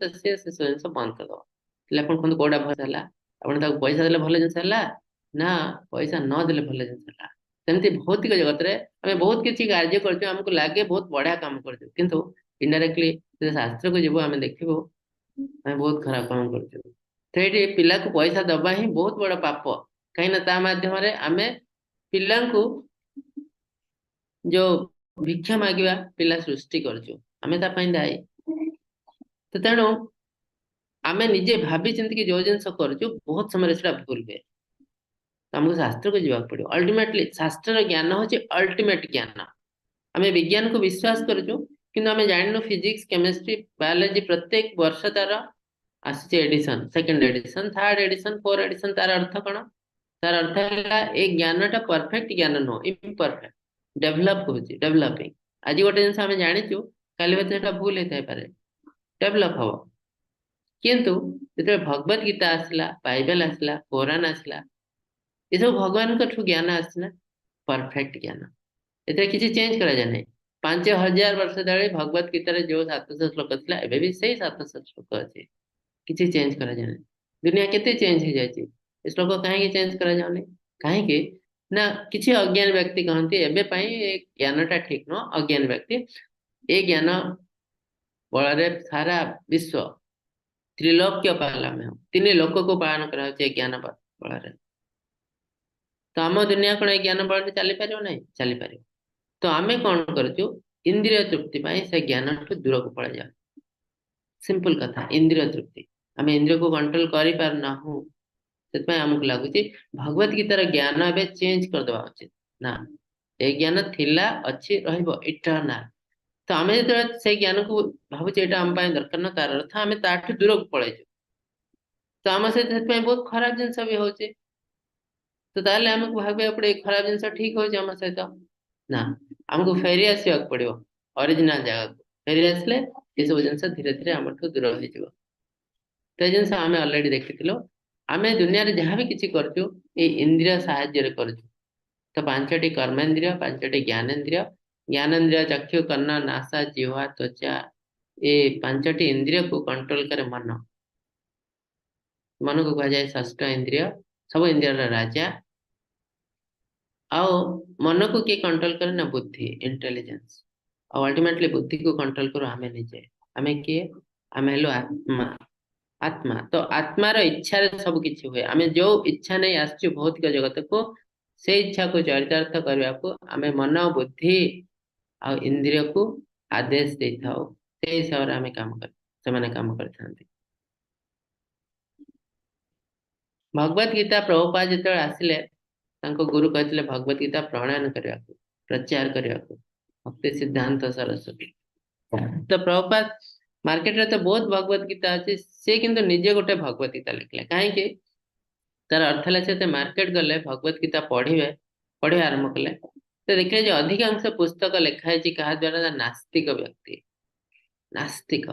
ତ ସେ ସେସବୁ ଜିନିଷ ବନ୍ଦ କରିଦବ। ହେଲେ ଆପଣ କୁହନ୍ତୁ କୋଉଟା ଭଲ ହେଲା? ଆପଣ ତାକୁ ପଇସା ଦେଲେ ଭଲ ଜିନିଷ ହେଲା ନା ପଇସା ନ ଦେଲେ ଭଲ ଜିନିଷ ହେଲା? ସେମିତି ଭୌତିକ ଜଗତରେ ଆମେ ବହୁତ କିଛି କାର୍ଯ୍ୟ କରୁଛୁ, ଆମକୁ ଲାଗେ ବହୁତ ବଢିଆ କାମ କରୁଛୁ, କିନ୍ତୁ ଇନଡାଇରେକ୍ଟଲି ଯଦି ଶାସ୍ତ୍ରକୁ ଯିବୁ ଆମେ ଦେଖିବୁ ଆମେ ବହୁତ ଖରାପ କାମ କରୁଛୁ। ତ ଏଇଠି ପିଲାକୁ ପଇସା ଦବା ହିଁ ବହୁତ ବଡ ପାପ, କାହିଁକିନା ତା ମାଧ୍ୟମରେ ଆମେ ପିଲାଙ୍କୁ ଯୋଉ ଭିକ୍ଷା ମାଗିବା ପିଲା ସୃଷ୍ଟି କରୁଛୁ, ଆମେ ତା ପାଇଁ ଦାୟୀ। ତ ତେଣୁ ଆମେ ନିଜେ ଭାବି ଚିନ୍ତିକି ଯୋଉ ଜିନିଷ କରୁଛୁ ବହୁତ ସମୟରେ ସେଟା ଭୁଲ ହୁଏ। ତ ଆମକୁ ଶାସ୍ତ୍ରକୁ ଯିବାକୁ ପଡିବ। ଅଲ୍ଟିମେଟଲି ଶାସ୍ତ୍ରର ଜ୍ଞାନ ହଉଛି ଅଲ୍ଟିମେଟ ଜ୍ଞାନ। ଆମେ ବିଜ୍ଞାନକୁ ବିଶ୍ୱାସ କରୁଛୁ, କିନ୍ତୁ ଆମେ ଜାଣିନୁ ଫିଜିକ୍ସ, କେମିଷ୍ଟ୍ରି, ବାୟୋଲୋଜି ପ୍ରତ୍ୟେକ ବର୍ଷ ତାର ଆସୁଛି edition, second edition, third edition, fourth edition. ତାର ଅର୍ଥ କଣ? ତାର ଅର୍ଥ ହେଲା ଏ ଜ୍ଞାନଟା ପରଫେକ୍ଟ ଜ୍ଞାନ ନୁହଁ, ଇମ୍ପରଫେକ୍ଟ, ଡେଭଲପ ହଉଛି, ଡେଭଲପିଂ। ଆଜି ଗୋଟେ ଜିନିଷ ଆମେ ଜାଣିଛୁ, କାଲି ହୁଏତ ସେଟା ଭୁଲ ହେଇଥାଇପାରେ, ଡେଭଲପ ହବ। କିନ୍ତୁ ଯେତେବେଳେ ଭଗବତ ଗୀତା ଆସିଲା, ବାଇବେଲ ଆସିଲା, କୋରାନ ଆସିଲା, ଏସବୁ ଭଗବାନଙ୍କଠୁ ଜ୍ଞାନ ଆସିଲା, ପରଫେକ୍ଟ ଜ୍ଞାନ, ଏଥିରେ କିଛି ଚେଞ୍ଜ କରାଯାଏ ନାହିଁ। 5000 ବର୍ଷ ତଳେ ଭଗବତ ଗୀତାରେ ଯୋଉ 700 ଶ୍ଲୋକ ଥିଲା, ଏବେ ବି ସେଇ 700 ଶ୍ଲୋକ ଅଛି, କିଛି ଚେଞ୍ଜ କରାଯାଏ ନାହିଁ। ଦୁନିଆ କେତେ ଚେଞ୍ଜ ହେଇଯାଇଛି, ଏ ଶ୍ଲୋକ କାହିଁକି ଚେଞ୍ଜ କରାଯାଉନି? କାହିଁକି ନା କିଛି ଅଜ୍ଞାନ ବ୍ୟକ୍ତି କହନ୍ତି ଏବେ ପାଇଁ ଏ ଜ୍ଞାନଟା ଠିକ ନୁହଁ। ଅଜ୍ଞାନ ବ୍ୟକ୍ତି ଏ ଜ୍ଞାନ ବଳରେ ସାରା ବିଶ୍ୱ ତ୍ରିଲୋକ୍ୟ ପାଳନ, 3 ଲୋକକୁ ପାଳନ କରାଯାଉଛି ଏ ଜ୍ଞାନ ବଳରେ। ତ ଆମ ଦୁନିଆ କଣ ଏ ଜ୍ଞାନ ବଳରେ ଚାଲିପାରିବ ନାହିଁ? ଚାଲିପାରିବ। ତ ଆମେ କଣ କରୁଛୁ? ଇନ୍ଦ୍ରିୟ ତୃପ୍ତି ପାଇଁ ସେ ଜ୍ଞାନଠୁ ଦୂରକୁ ପଳେଇ ଯାଉ। ସିମ୍ପଲ କଥା, ଇନ୍ଦ୍ରିୟ ତୃପ୍ତି। ଆମେ ଇନ୍ଦ୍ରିୟକୁ କଣ୍ଟ୍ରୋଲ କରିପାରୁନାହୁଁ, ସେଥିପାଇଁ ଆମକୁ ଲାଗୁଛି ଭଗବତ ଗୀତାର ଜ୍ଞାନ ଏବେ ଚେଞ୍ଜ କରିଦେବା ଉଚିତ। ନା, ଏ ଜ୍ଞାନ ଥିଲା, ଅଛି, ରହିବ, ଇଟର୍ନାଲ। ତ ଆମେ ଯେତେବେଳେ ସେଇ ଜ୍ଞାନକୁ ଭାବୁଛେ ଏଇଟା ଆମ ପାଇଁ ଦରକାର ନା, ତାର ଅର୍ଥ ଆମେ ତାଠୁ ଦୂରକୁ ପଳେଇଛୁ। ତ ଆମ ସହିତ ସେଥିପାଇଁ ବହୁତ ଖରାପ ଜିନିଷ ବି ହଉଛି। ତ ତାହେଲେ ଆମକୁ ଭାବିବାକୁ ପଡିବ ଏ ଖରାପ ଜିନିଷ ଠିକ ହଉଛି ଆମ ସହିତ ନା, ଆମକୁ ଫେରି ଆସିବାକୁ ପଡିବ ଅରିଜିନାଲ ଜାଗାକୁ। ଫେରି ଆସିଲେ ଏସବୁ ଜିନିଷ ଧୀରେ ଧୀରେ ଆମଠୁ ଦୂର ହେଇଯିବ। ତ ଏ ଜିନିଷ ଆମେ ଅଲରେଡି ଦେଖିଥିଲୁ। ଆମେ ଦୁନିଆରେ ଯାହା ବି କିଛି କରୁଛୁ ଏଇ ଇନ୍ଦ୍ରିୟ ସାହାଯ୍ୟରେ କରୁଛୁ। ତ 5ଟି କର୍ମେନ୍ଦ୍ରିୟ, 5ଟି ଜ୍ଞାନେନ୍ଦ୍ରିୟ, ଜ୍ଞାନେନ୍ଦ୍ରିୟ ଚକ୍ଷୁ, କର୍ଣ୍ଣ, ନାସା, ଜିହ୍ୱା, ତ୍ୱଚା, ଏ 5ଟି ଇନ୍ଦ୍ରିୟକୁ କଣ୍ଟ୍ରୋଲ କରେ ମନ। ମନକୁ କୁହାଯାଏ ଷଷ୍ଠ ଇନ୍ଦ୍ରିୟ, ସବୁ ଇନ୍ଦ୍ରିୟର ରାଜା। ଆଉ ମନକୁ କିଏ କଣ୍ଟ୍ରୋଲ କରେ ନା ବୁଦ୍ଧି, ଇଣ୍ଟେଲିଜେନ୍ସ। ଆଉ ଅଲ୍ଟିମେଟଲି ବୁଦ୍ଧିକୁ କଣ୍ଟ୍ରୋଲ କରୁ ଆମେ ନିଜେ। ଆମେ କିଏ? ଆମେ ହେଲୁ ଆତ୍ମା। ଆତ୍ମା। ତ ଆତ୍ମାର ଇଚ୍ଛାରେ ସବୁ କିଛି ହୁଏ। ଆମେ ଯୋଉ ଇଚ୍ଛା ନେଇ ଆସିଛୁ ଭୌତିକ ଜଗତକୁ, ସେଇ ଇଚ୍ଛାକୁ ଚରିତାର୍ଥ କରିବାକୁ ଆମେ ମନ, ବୁଦ୍ଧି ଆଉ ଇନ୍ଦ୍ରିୟକୁ ଆଦେଶ ଦେଇଥାଉ। ସେଇ ହିସାବରେ ଆମେ କାମ କରୁ, ସେମାନେ କାମ କରିଥାନ୍ତି। ଭଗବତ ଗୀତା ପ୍ରଭୁପାଦ ଯେତେବେଳେ ଆସିଲେ, ତାଙ୍କ ଗୁରୁ କହିଥିଲେ ଭଗବତ ଗୀତା ପ୍ରଣୟନ କରିବାକୁ, ପ୍ରଚାର କରିବାକୁ, ଭକ୍ତି ସିଦ୍ଧାନ୍ତ ସରସ୍ୱତୀ। ତ ପ୍ରଭୁପାଦ ମାର୍କେଟରେ ତ ବହୁତ ଭଗବତ ଗୀତା ଅଛି, ସେ କିନ୍ତୁ ନିଜେ ଗୋଟେ ଭଗବତ ଗୀତା ଲେଖିଲେ। କାହିଁକି? ତାର ଅର୍ଥ ହେଲା ସେ ମାର୍କେଟ ଗଲେ ଭଗବତ ଗୀତା ପଢିବେ, ପଢିବା ଆରମ୍ଭ କଲେ, ତ ଦେଖିଲେ ଯେ ଅଧିକାଂଶ ପୁସ୍ତକ ଲେଖା ହେଇଛି କାହା ଦ୍ଵାରା? ନା ନାସ୍ତିକ ବ୍ୟକ୍ତି। ନାସ୍ତିକ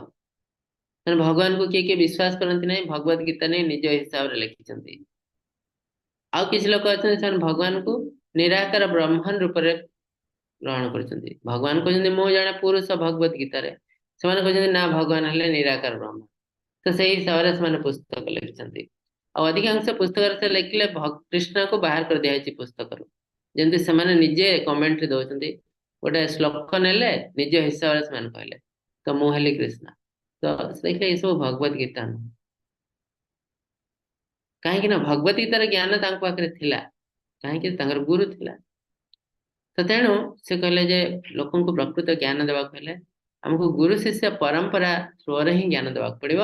ମାନେ ଭଗବାନଙ୍କୁ କିଏ କିଏ ବିଶ୍ୱାସ କରନ୍ତି ନାହିଁ, ଭଗବତ ଗୀତା ନେଇ ନିଜ ହିସାବରେ ଲେଖିଛନ୍ତି। ଆଉ କିଛି ଲୋକ ଅଛନ୍ତି ସେମାନେ ଭଗବାନଙ୍କୁ ନିରାକାର ବ୍ରହ୍ମନ ରୂପରେ ଗ୍ରହଣ କରୁଛନ୍ତି। ଭଗବାନ କହୁଛନ୍ତି ମୁଁ ଜଣେ ପୁରୁଷ ଭଗବତ ଗୀତାରେ, ସେମାନେ କହୁଛନ୍ତି ନା ଭଗବାନ ହେଲେ ନିରାକାର ବ୍ରହ୍ମ। ତ ସେଇ ହିସାବରେ ସେମାନେ ପୁସ୍ତକ ଲେଖିଛନ୍ତି। ଆଉ ଅଧିକାଂଶ ପୁସ୍ତକରେ ସେ ଲେଖିଲେ କୃଷ୍ଣକୁ ବାହାର କରିଦିଆଯାଇଛି ପୁସ୍ତକରୁ। ଯେମିତି ସେମାନେ ନିଜେ କମେଣ୍ଟ୍ରି ଦଉଛନ୍ତି, ଗୋଟେ ଶ୍ଲୋକ ନେଲେ ନିଜ ହିସାବରେ ସେମାନେ କହିଲେ ତ ମୁଁ ହେଲି କୃଷ୍ଣ। ତ ଦେଖିଲେ ଏସବୁ ଭଗବତ ଗୀତା ନୁହଁ। କାହିଁକି ନା ଭଗବତ ଗୀତାର ଜ୍ଞାନ ତାଙ୍କ ପାଖରେ ଥିଲା, କାହିଁକି ତାଙ୍କର ଗୁରୁ ଥିଲା। ତ ତେଣୁ ସେ କହିଲେ ଯେ ଲୋକଙ୍କୁ ପ୍ରକୃତ ଜ୍ଞାନ ଦେବାକୁ ହେଲେ ଆମକୁ ଗୁରୁ ଶିଷ୍ୟ ପରମ୍ପରା ଥ୍ରୋରେ ହିଁ ଜ୍ଞାନ ଦେବାକୁ ପଡିବ।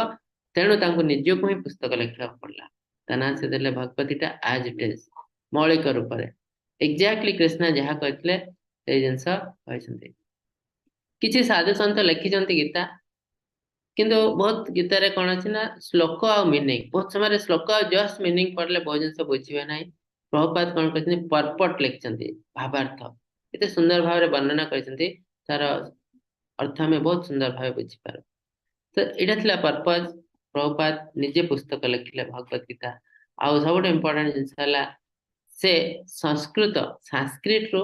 ତେଣୁ ତାଙ୍କୁ ନିଜକୁ ହିଁ ପୁସ୍ତକ ଲେଖିବାକୁ ପଡିଲା। ତା ନାଁ ସେ ଦେଲେ ଭଗବତ ଗୀତା ଆଜ ଇଟ is, ମୌଳିକ ରୂପରେ ଏକ୍ଜାକ୍ଟଲି କୃଷ୍ଣ ଯାହା କହିଥିଲେ ସେଇ ଜିନିଷ କହିଛନ୍ତି। କିଛି ସାଧୁ ସନ୍ଥ ଲେଖିଛନ୍ତି ଗୀତା, କିନ୍ତୁ ବହୁତ ଗୀତାରେ କଣ ଅଛି ନା ଶ୍ଲୋକ ଆଉ ମିନିଂ। ବହୁତ ସମୟରେ ଶ୍ଲୋକ ଆଉ ଜଷ୍ଟ ମିନିଂ ପଢିଲେ ବହୁତ ଜିନିଷ ବୁଝିବେ ନାହିଁ। ପ୍ରଭୁପାଦ କଣ କରିଛନ୍ତି, ପର୍ପଟ ଲେଖିଛନ୍ତି, ଭାବାର୍ଥ ଏତେ ସୁନ୍ଦର ଭାବରେ ବର୍ଣ୍ଣନା କରିଛନ୍ତି, ତାର ଅର୍ଥ ଆମେ ବହୁତ ସୁନ୍ଦର ଭାବେ ବୁଝିପାରୁ। ତ ଏଇଟା ଥିଲା ପର୍ପଜ। ପ୍ରଭୁପାଦ ନିଜେ ପୁସ୍ତକ ଲେଖିଲେ ଭଗବତ ଗୀତା। ଆଉ ସବୁଠୁ ଇମ୍ପୋର୍ଟାଣ୍ଟ ଜିନିଷ ହେଲା ସେ ସଂସ୍କୃତ ସାଂସ୍କ୍ରିଟ ରୁ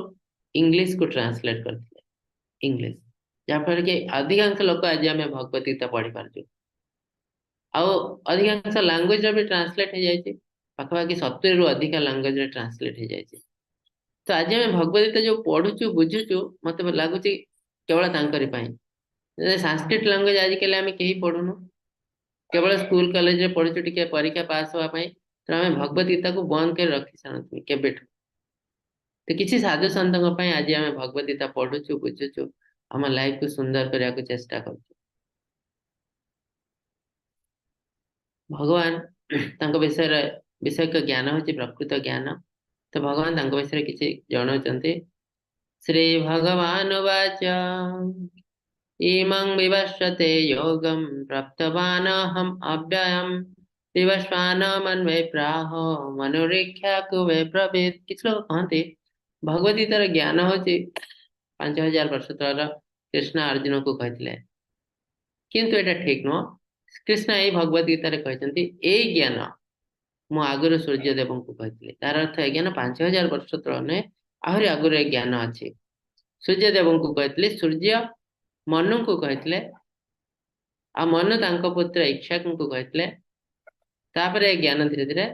ଇଂଲିଶ କୁ ଟ୍ରାନ୍ସଲେଟ କରିଥିଲେ ଇଂଲିଶ, ଯାହାଫଳରେ କି ଅଧିକାଂଶ ଲୋକ ଆଜି ଆମେ ଭଗବତ ଗୀତା ପଢି ପାରୁଛୁ। ଆଉ ଅଧିକାଂଶ ଲାଙ୍ଗୁଏଜ ର ବି ଟ୍ରାନ୍ସଲେଟ ହେଇଯାଇଛି, ପାଖାପାଖି 70ରୁ ଅଧିକା ଲାଙ୍ଗୁଏଜ ରେ ଟ୍ରାନ୍ସଲେଟ ହେଇଯାଇଛି। ତ ଆଜି ଆମେ ଭଗବତ ଗୀତା ଯୋଉ ପଢୁଛୁ ବୁଝୁଛୁ, ମତେ ଲାଗୁଛି କେବଳ ତାଙ୍କରି ପାଇଁ। ସାଂସ୍କ୍ରିଟ ଲାଙ୍ଗୁଏଜ ଆଜିକାଲି ଆମେ କେହି ପଢୁନୁ, କେବଳ ସ୍କୁଲ କଲେଜରେ ପଢୁଛୁ ଟିକେ ପରୀକ୍ଷା ପାସ୍ ହବା ପାଇଁ। ତ ଆମେ ଭଗବତ ଗୀତାକୁ ବନ୍ଦ କରି ରଖି ସାରନ୍ତୁନି କେବେଠୁ। ତ କିଛି ସାଧୁ ସନ୍ଥଙ୍କ ପାଇଁ ଆଜି ଆମେ ଭଗବତ ଗୀତା ପଢୁଛୁ, ବୁଝୁଛୁ, ଆମ ଲାଇଫକୁ ସୁନ୍ଦର କରିବାକୁ ଚେଷ୍ଟା କରୁଛୁ। ଭଗବାନ ତାଙ୍କ ବିଷୟରେ ବିଷୟକ ଜ୍ଞାନ ହଉଛି ପ୍ରକୃତ ଜ୍ଞାନ। ତ ଭଗବାନ ତାଙ୍କ ବିଷୟରେ କିଛି ଜଣାଉଛନ୍ତି। ଶ୍ରୀ ଭଗବାନ ଉବାଚ ଇମଂ ବିବସ୍ୱତେ ଯୋଗಂ ପ୍ରାପ୍ତବାନହମ୍ ଅବ୍ୟୟମ୍ ବିବସ୍ୱାନ ମନ୍ୱେ ପ୍ରାହ ମନୁରୀକ୍ଷାକୁ ବେ ବ୍ରବୀତ୍। କିଛି ଲୋକ କହନ୍ତି ଭଗବତ ଗୀତାର ଜ୍ଞାନ ହଉଛି 5000 ବର୍ଷ ତଳର କୃଷ୍ଣ ଅର୍ଜୁନକୁ କହିଥିଲେ, କିନ୍ତୁ ଏଇଟା ଠିକ ନୁହଁ। କୃଷ୍ଣ ଏଇ ଭଗବତ ଗୀତାରେ କହିଛନ୍ତି ଏଇ ଜ୍ଞାନ ମୁଁ ଆଗରୁ ସୂର୍ଯ୍ୟଦେବଙ୍କୁ କହିଥିଲି। ତାର ଅର୍ଥ ଏ ଜ୍ଞାନ 5000 ବର୍ଷ ତଳ ନୁହେଁ, ଆହୁରି ଆଗରୁ ଏ ଜ୍ଞାନ ଅଛି। ସୂର୍ଯ୍ୟଦେବଙ୍କୁ କହିଥିଲେ, ସୂର୍ଯ୍ୟ ମନୁଙ୍କୁ କହିଥିଲେ, ଆଉ ମନୁ ତାଙ୍କ ପୁତ୍ର ଇକ୍ଷ୍ୱାକୁଙ୍କୁ କହିଥିଲେ। ତାପରେ ଏ ଜ୍ଞାନ ଧୀରେ ଧୀରେ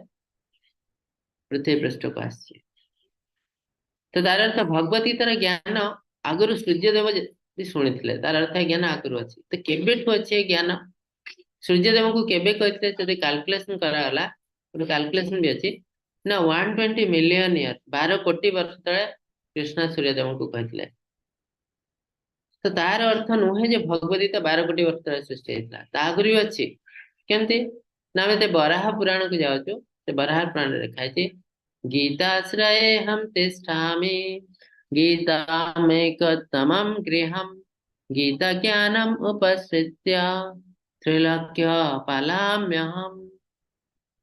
ପୃଥିବୀ ପୃଷ୍ଠକୁ ଆସିଛି। ତ ତାର ଅର୍ଥ ଭଗବତ ଗୀତାର ଜ୍ଞାନ ଆଗରୁ ସୂର୍ଯ୍ୟଦେବ ବି ଶୁଣିଥିଲେ, ତାର ଅର୍ଥ ଏ ଜ୍ଞାନ ଆଗରୁ ଅଛି। ତ କେବେଠୁ ଅଛି ଏ ଜ୍ଞାନ? ସୂର୍ଯ୍ୟଦେବଙ୍କୁ କେବେ କହିଥିଲେ? ଯଦି କାଲକୁଲେସନ କରାଗଲା, ଗୋଟେ କାଲକୁଲେସନ ବି ଅଛି ନା 120 ମିଲିୟନ ଇୟର, 12 କୋଟି ବର୍ଷ ତଳେ କୃଷ୍ଣ ସୂର୍ଯ୍ୟଦେବଙ୍କୁ କହିଥିଲେ। ତ ତାର ଅର୍ଥ ନୁହେଁ ଯେ ଭଗବତ ଗୀତା 12 କୋଟି ବର୍ଷ ତଳେ ସୃଷ୍ଟି ହେଇଥିଲା, ତା ଆଗରୁ ବି ଅଛି। କେମିତି ନା ଆମେ ସେ ବରାହ ପୁରାଣକୁ ଯାଉଛୁ, ସେ ବରାହ ପୁରାଣରେ ଲେଖା ହେଇଛି ଗୀତାଶ୍ରୟେ ହମ୍ ତିଷ୍ଠାମି ଗୀତାମେକତମಂ ଗୃହಂ ଗୀତା ଜ୍ଞାନମ୍ ଉପସୃତ୍ୟ ତ୍ରିଲୋକ୍ୟ ପାଲାମ୍ୟହମ୍।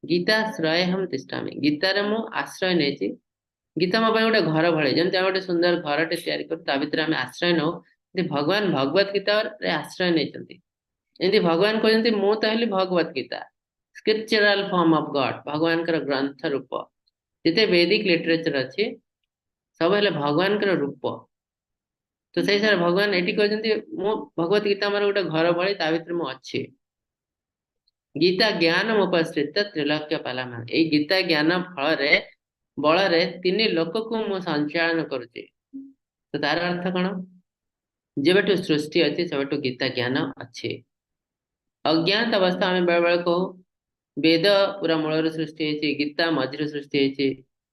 ଗୀତାଶ୍ରୟେ ହମ୍ ତିଷ୍ଠାମି, ଗୀତାରେ ମୁଁ ଆଶ୍ରୟ ନେଇଛି। ଗୀତା ମୋ ପାଇଁ ଗୋଟେ ଘର ଭଳି, ଯେମିତି ଆମେ ଗୋଟେ ସୁନ୍ଦର ଘରଟେ ତିଆରି କରୁ ତା ଭିତରେ ଆମେ ଆଶ୍ରୟ ନଉ, ଭଗବାନ ଭଗବତ ଗୀତାରେ ଆଶ୍ରୟ ନେଇଛନ୍ତି। ଏମିତି ଭଗବାନ କହୁଛନ୍ତି ମୁଁ ତ ହେଲି Bhagavad Gita, scriptural form of God, ଭଗବାନଙ୍କର ଗ୍ରନ୍ଥ ରୂପ। ଯେତେ ବୈଦିକ ଲିଟରେଚର ଅଛି ସବୁ ହେଲେ ଭଗବାନଙ୍କର ରୂପ। ତ ସେଇ ହିସାବରେ ଭଗବାନ ଏଠି କହୁଛନ୍ତି ମୁଁ ଭଗବତ ଗୀତା ମୋର ଗୋଟେ ଘର ଭଳି, ତା ଭିତରେ ମୁଁ ଅଛି। ଗୀତା ଜ୍ଞାନ ଉପଶ୍ରିତ ତ୍ରିଲୋକ୍ୟ ପାଲାମା, ଏଇ ଗୀତା ଜ୍ଞାନ ଫଳରେ ବଳରେ ତିନି ଲୋକକୁ ମୁଁ ସଞ୍ଚାଳନ କରୁଛି। ତ ତାର ଅର୍ଥ କଣ? ଯେବେଠୁ ସୃଷ୍ଟି ଅଛି ସେବେଠୁ ଗୀତା ଜ୍ଞାନ ଅଛି। ଅଜ୍ଞାତ ଅବସ୍ଥା ଆମେ ବେଳେ ବେଳେ କହୁ ବେଦ ପୁରା ମୂଳରୁ ସୃଷ୍ଟି ହେଇଛି, ଗୀତା ମଝିରୁ ସୃଷ୍ଟି ହେଇଛି,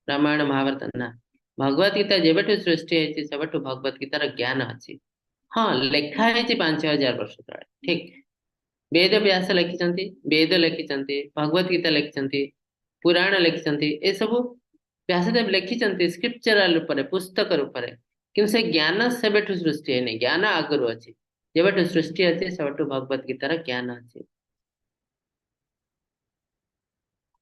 ରାମାୟଣ ମହାଭାରତ ନା। ଭଗବତ ଗୀତା ଯେବେଠୁ ସୃଷ୍ଟି ହେଇଛି ସେବେଠୁ ଭଗବତ ଗୀତାର ଜ୍ଞାନ ଅଛି। ହଁ, ଲେଖା ହେଇଛି 5000 ବର୍ଷ ତଳେ, ଠିକ। ବେଦ ବ୍ୟାସ ଲେଖିଛନ୍ତି, ବେଦ ଲେଖିଛନ୍ତି, ଭଗବତ ଗୀତା ଲେଖିଛନ୍ତି, ପୁରାଣ ଲେଖିଛନ୍ତି, ଏସବୁ ବ୍ୟାସଦେବ ଲେଖିଛନ୍ତି ସ୍କ୍ରିପ୍ଚରାଲ ରୂପରେ, ପୁସ୍ତକ ରୂପରେ। କିନ୍ତୁ ସେ ଜ୍ଞାନ ସେବେଠୁ ସୃଷ୍ଟି ହେଇନି, ଜ୍ଞାନ ଆଗରୁ ଅଛି। ଯେବେଠୁ ସୃଷ୍ଟି ଅଛି ସେବେଠୁ ଭଗବତ ଗୀତାର ଜ୍ଞାନ ଅଛି।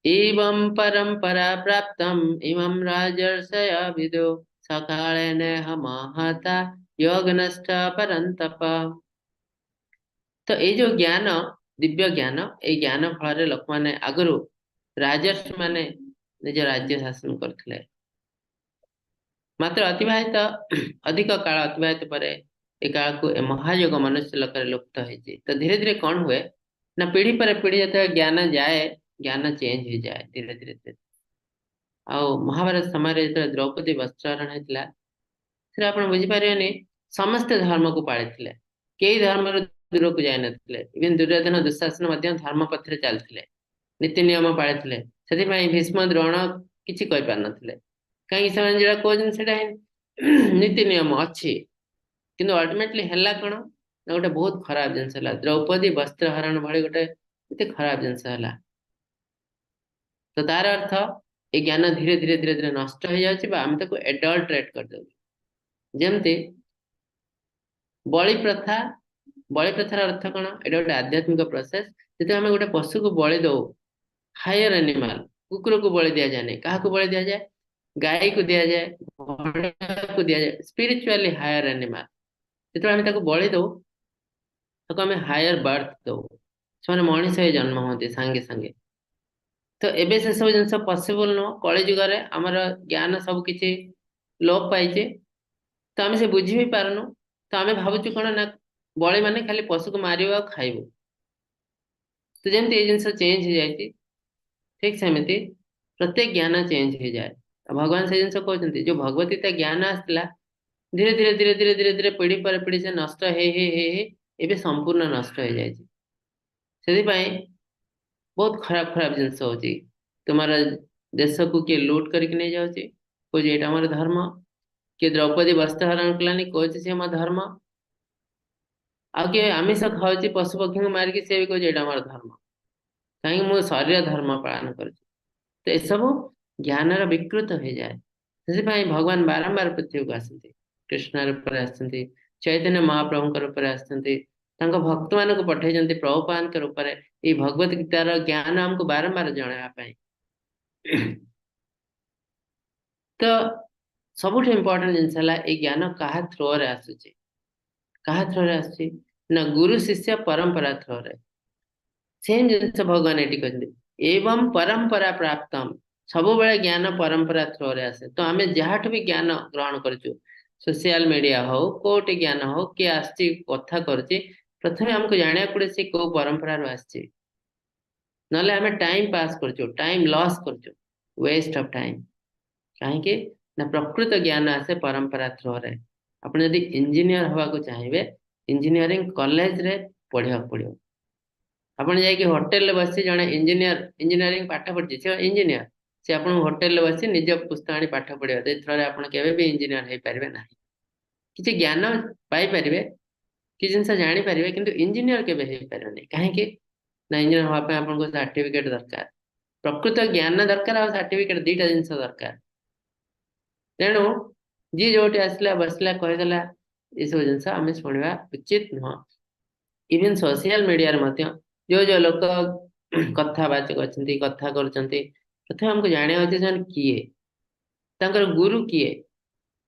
एवं परंपरा प्राप्तम इमं राजर्षय विदु सकालेन महता योगनष्ट परन्तप। ତ ଏଇ ଯୋଉ ଜ୍ଞାନ, ଦିବ୍ୟ ଜ୍ଞାନ, ଏଇ ଜ୍ଞାନ ଫଳରେ ଲୋକମାନେ ଆଗରୁ ରାଜର୍ଷି ମାନେ ନିଜ ରାଜ୍ୟ ଶାସନ କରୁଥିଲେ। ମାତ୍ର ଅତିବାହିତ ଅଧିକ କାଳ ଅତିବାହିତ ପରେ ଏ କାଳକୁ ଏ ମହାଯୋଗ ମନୁଷ୍ୟ ଲୋକରେ ଲୁପ୍ତ ହେଇଛି। ତ ଧୀରେ ଧୀରେ କଣ ହୁଏ ନା, ପିଢି ପରେ ପିଢି ଯେତେବେଳେ ଜ୍ଞାନ ଯାଏ, ଜ୍ଞାନ ଚେଞ୍ଜ ହେଇଯାଏ ଧୀରେ ଧୀରେ ଧୀରେ। ଆଉ ମହାଭାରତ ସମୟରେ ଯେତେବେଳେ ଦ୍ରୌପଦୀ ବସ୍ତ୍ରହରଣ ହେଇଥିଲା, ସେଟା ଆପଣ ବୁଝିପାରିବେନି, ସମସ୍ତେ ଧର୍ମକୁ ପାଳିଥିଲେ, କେହି ଧର୍ମରୁ ଦୂରକୁ ଯାଇନଥିଲେ। ଇଭେନ୍ ଦୁର୍ଯ୍ୟୋଧନ ଦୁଃଶାସନ ମଧ୍ୟ ଧର୍ମ ପଥରେ ଚାଲିଥିଲେ, ନୀତି ନିୟମ ପାଳିଥିଲେ। ସେଥିପାଇଁ ଭୀଷ୍ମ ଦ୍ରୋଣ କିଛି କହିପାରୁନଥିଲେ, କାହିଁକି ସେମାନେ ଯୋଉଟା କହୁଛନ୍ତି ସେଇଟା ହିଁ ନୀତି ନିୟମ ଅଛି। କିନ୍ତୁ ଅଲ୍ଟିମେଟଲି ହେଲା କଣ ନା, ଗୋଟେ ବହୁତ ଖରାପ ଜିନିଷ ହେଲା, ଦ୍ରୌପଦୀ ବସ୍ତ୍ରହରଣ ଭଳି ଗୋଟେ ଏତେ ଖରାପ ଜିନିଷ ହେଲା। ତ ତାର ଅର୍ଥ ଏଇ ଜ୍ଞାନ ଧୀରେ ଧୀରେ ଧୀରେ ଧୀରେ ନଷ୍ଟ ହେଇଯାଉଛି ବା ଆମେ ତାକୁ ଏଡଲ୍ଟରେଟ୍ କରିଦଉଛୁ। ଯେମିତି ବଳି ପ୍ରଥା, ବଳି ପ୍ରଥାର ଅର୍ଥ କଣ? ଏଇଟା ଗୋଟେ ଆଧ୍ୟାତ୍ମିକ ପ୍ରୋସେସ। ଯେତେବେଳେ ଆମେ ଗୋଟେ ପଶୁକୁ ବଳି ଦଉ, ହାୟର ଆନିମାଲ, କୁକୁରକୁ ବଳି ଦିଆଯାଏନି, କାହାକୁ ବଳି ଦିଆଯାଏ? ଗାଈକୁ ଦିଆଯାଏ, ଘୋଡ଼ାକୁ ଦିଆଯାଏ, ସ୍ପିରିଚୁଆଲି ହାୟର ଆନିମାଲ। ଯେତେବେଳେ ଆମେ ତାକୁ ବଳି ଦଉ, ତାକୁ ଆମେ ହାୟର ବାର୍ଥ ଦଉ, ସେମାନେ ମଣିଷ ହେଇ ଜନ୍ମ ହୁଅନ୍ତି ସାଙ୍ଗେ ସାଙ୍ଗେ। ତ ଏବେ ସେସବୁ ଜିନିଷ ପସିବଲ ନୁହଁ। କଳି ଯୁଗରେ ଆମର ଜ୍ଞାନ ସବୁ କିଛି ଲୋପ ପାଇଛି, ତ ଆମେ ସେ ବୁଝି ବି ପାରୁନୁ। ତ ଆମେ ଭାବୁଛୁ କଣ ନା, ବଳି ମାନେ ଖାଲି ପଶୁକୁ ମାରିବ ଆଉ ଖାଇବୁ। ତ ଯେମିତି ଏଇ ଜିନିଷ ଚେଞ୍ଜ ହେଇଯାଇଛି, ଠିକ ସେମିତି ପ୍ରତ୍ୟେକ ଜ୍ଞାନ ଚେଞ୍ଜ ହେଇଯାଏ। ଆଉ ଭଗବାନ ସେ ଜିନିଷ କହୁଛନ୍ତି, ଯୋଉ ଭଗବତ ଗୀତା ଜ୍ଞାନ ଆସିଥିଲା, ଧୀରେ ଧୀରେ ଧୀରେ ଧୀରେ ଧୀରେ ଧୀରେ ପିଢି ପରେ ପିଢି ସେ ନଷ୍ଟ ହେଇ ହେଇ ହେଇ ହେଇ ଏବେ ସମ୍ପୂର୍ଣ୍ଣ ନଷ୍ଟ ହେଇଯାଇଛି। ସେଥିପାଇଁ ବହୁତ ଖରାପ ଖରାପ ଜିନିଷ ହଉଛି। ତୁମର ଦେଶକୁ କିଏ ଲୁଟ କରିକି ନେଇଯାଉଛି, କହୁଛି ଏଇଟା ଆମର ଧର୍ମ। କିଏ ଦ୍ରୌପଦୀ ବସ୍ତ୍ରହରଣ କଲାନି, କହୁଛି ସେ ଆମ ଧର୍ମ। ଆଉ କିଏ ଆମିଷ ଖାଉଛି ପଶୁ ପକ୍ଷୀଙ୍କୁ ମାରିକି, ସେ ବି କହୁଛି ଏଇଟା ଆମର ଧର୍ମ, କାହିଁକି ମୁଁ ଶରୀର ଧର୍ମ ପାଳନ କରୁଛି। ତ ଏସବୁ ଜ୍ଞାନର ବିକୃତ ହେଇଯାଏ। ସେଥିପାଇଁ ଭଗବାନ ବାରମ୍ବାର ପୃଥିବୀକୁ ଆସନ୍ତି, କୃଷ୍ଣ ରୂପରେ ଆସିଛନ୍ତି, ଚୈତନ୍ୟ ମହାପ୍ରଭୁଙ୍କ ରୂପରେ ଆସିଛନ୍ତି, ତାଙ୍କ ଭକ୍ତମାନଙ୍କୁ ପଠେଇଛନ୍ତି ପ୍ରଭୁପାଦଙ୍କ ରୂପରେ, ଏଇ ଭଗବତ ଗୀତାର ଜ୍ଞାନ ଆମକୁ ବାରମ୍ବାର ଜଣାଇବା ପାଇଁ। ତ ସବୁଠୁ ଇମ୍ପୋର୍ଟାଣ୍ଟ ଜିନିଷ ହେଲା ଏଇ ଜ୍ଞାନ କାହା ଥ୍ରୋରେ ଆସୁଛି, କାହା ଥ୍ରୋରେ ଆସୁଛି ନା ଗୁରୁ ଶିଷ୍ୟ ପରମ୍ପରା ଥ୍ରୋରେ। ସେମ୍ ଜିନିଷ ଭଗବାନ ଏଠି କହିଛନ୍ତି, ଏବଂ ପରମ୍ପରା ପ୍ରାପ୍ତମ, ସବୁବେଳେ ଜ୍ଞାନ ପରମ୍ପରା ଥ୍ରୋରେ ଆସେ। ତ ଆମେ ଯାହାଠୁ ବି ଜ୍ଞାନ ଗ୍ରହଣ କରୁଛୁ, ସୋସିଆଲ ମିଡିଆ ହଉ, କୋଉଠି ଜ୍ଞାନ ହଉ, କିଏ ଆସୁଛି କଥା କରୁଛି, ପ୍ରଥମେ ଆମକୁ ଜାଣିବାକୁ ପଡେ ସେ କୋଉ ପରମ୍ପରାରୁ ଆସିଛି। ନହେଲେ ଆମେ ଟାଇମ ପାସ୍ କରୁଛୁ, ଟାଇମ ଲସ୍ କରୁଛୁ, ୱେଷ୍ଟ ଅଫ ଟାଇମ। କାହିଁକି ନା ପ୍ରକୃତ ଜ୍ଞାନ ଆସେ ପରମ୍ପରା ଥ୍ରୋରେ। ଆପଣ ଯଦି ଇଞ୍ଜିନିୟର ହବାକୁ ଚାହିଁବେ, ଇଞ୍ଜିନିୟରିଂ କଲେଜରେ ପଢିବାକୁ ପଡିବ। ଆପଣ ଯାଇକି ହୋଟେଲରେ ବସି ଜଣେ ଇଞ୍ଜିନିୟର ଇଞ୍ଜିନିୟରିଂ ପାଠ ପଢିଛି, ସେ ଇଞ୍ଜିନିୟର, ସେ ଆପଣଙ୍କୁ ହୋଟେଲରେ ବସି ନିଜ ପୁସ୍ତକ ଆଣି ପାଠ ପଢିବ, ସେ ଥ୍ରୋରେ ଆପଣ କେବେ ବି ଇଞ୍ଜିନିୟର ହେଇପାରିବେ ନାହିଁ। କିଛି ଜ୍ଞାନ ପାଇପାରିବେ, କିଛି ଜିନିଷ ଜାଣିପାରିବେ, କିନ୍ତୁ ଇଞ୍ଜିନିୟର କେବେ ହେଇପାରିବେନି। କାହିଁକି ନା ଇଞ୍ଜିନିୟର ହବା ପାଇଁ ଆପଣଙ୍କୁ ସାର୍ଟିଫିକେଟ ଦରକାର, ପ୍ରକୃତ ଜ୍ଞାନ ଦରକାର ଆଉ ସାର୍ଟିଫିକେଟ, ଦିଟା ଜିନିଷ ଦରକାର। ତେଣୁ ଯିଏ ଯୋଉଠି ଆସିଲା ବସିଲା କହିଦେଲା, ଏସବୁ ଜିନିଷ ଆମେ ଶୁଣିବା ଉଚିତ ନୁହଁ। ଇଭେନ ସୋସିଆଲ ମିଡିଆରେ ମଧ୍ୟ ଯୋଉ ଯୋଉ ଲୋକ କଥାବାଚକ ଅଛନ୍ତି, କଥା କରୁଛନ୍ତି, ପ୍ରଥମେ ଆମକୁ ଜାଣିବା ଉଚିତ ସେମାନେ କିଏ, ତାଙ୍କର ଗୁରୁ କିଏ।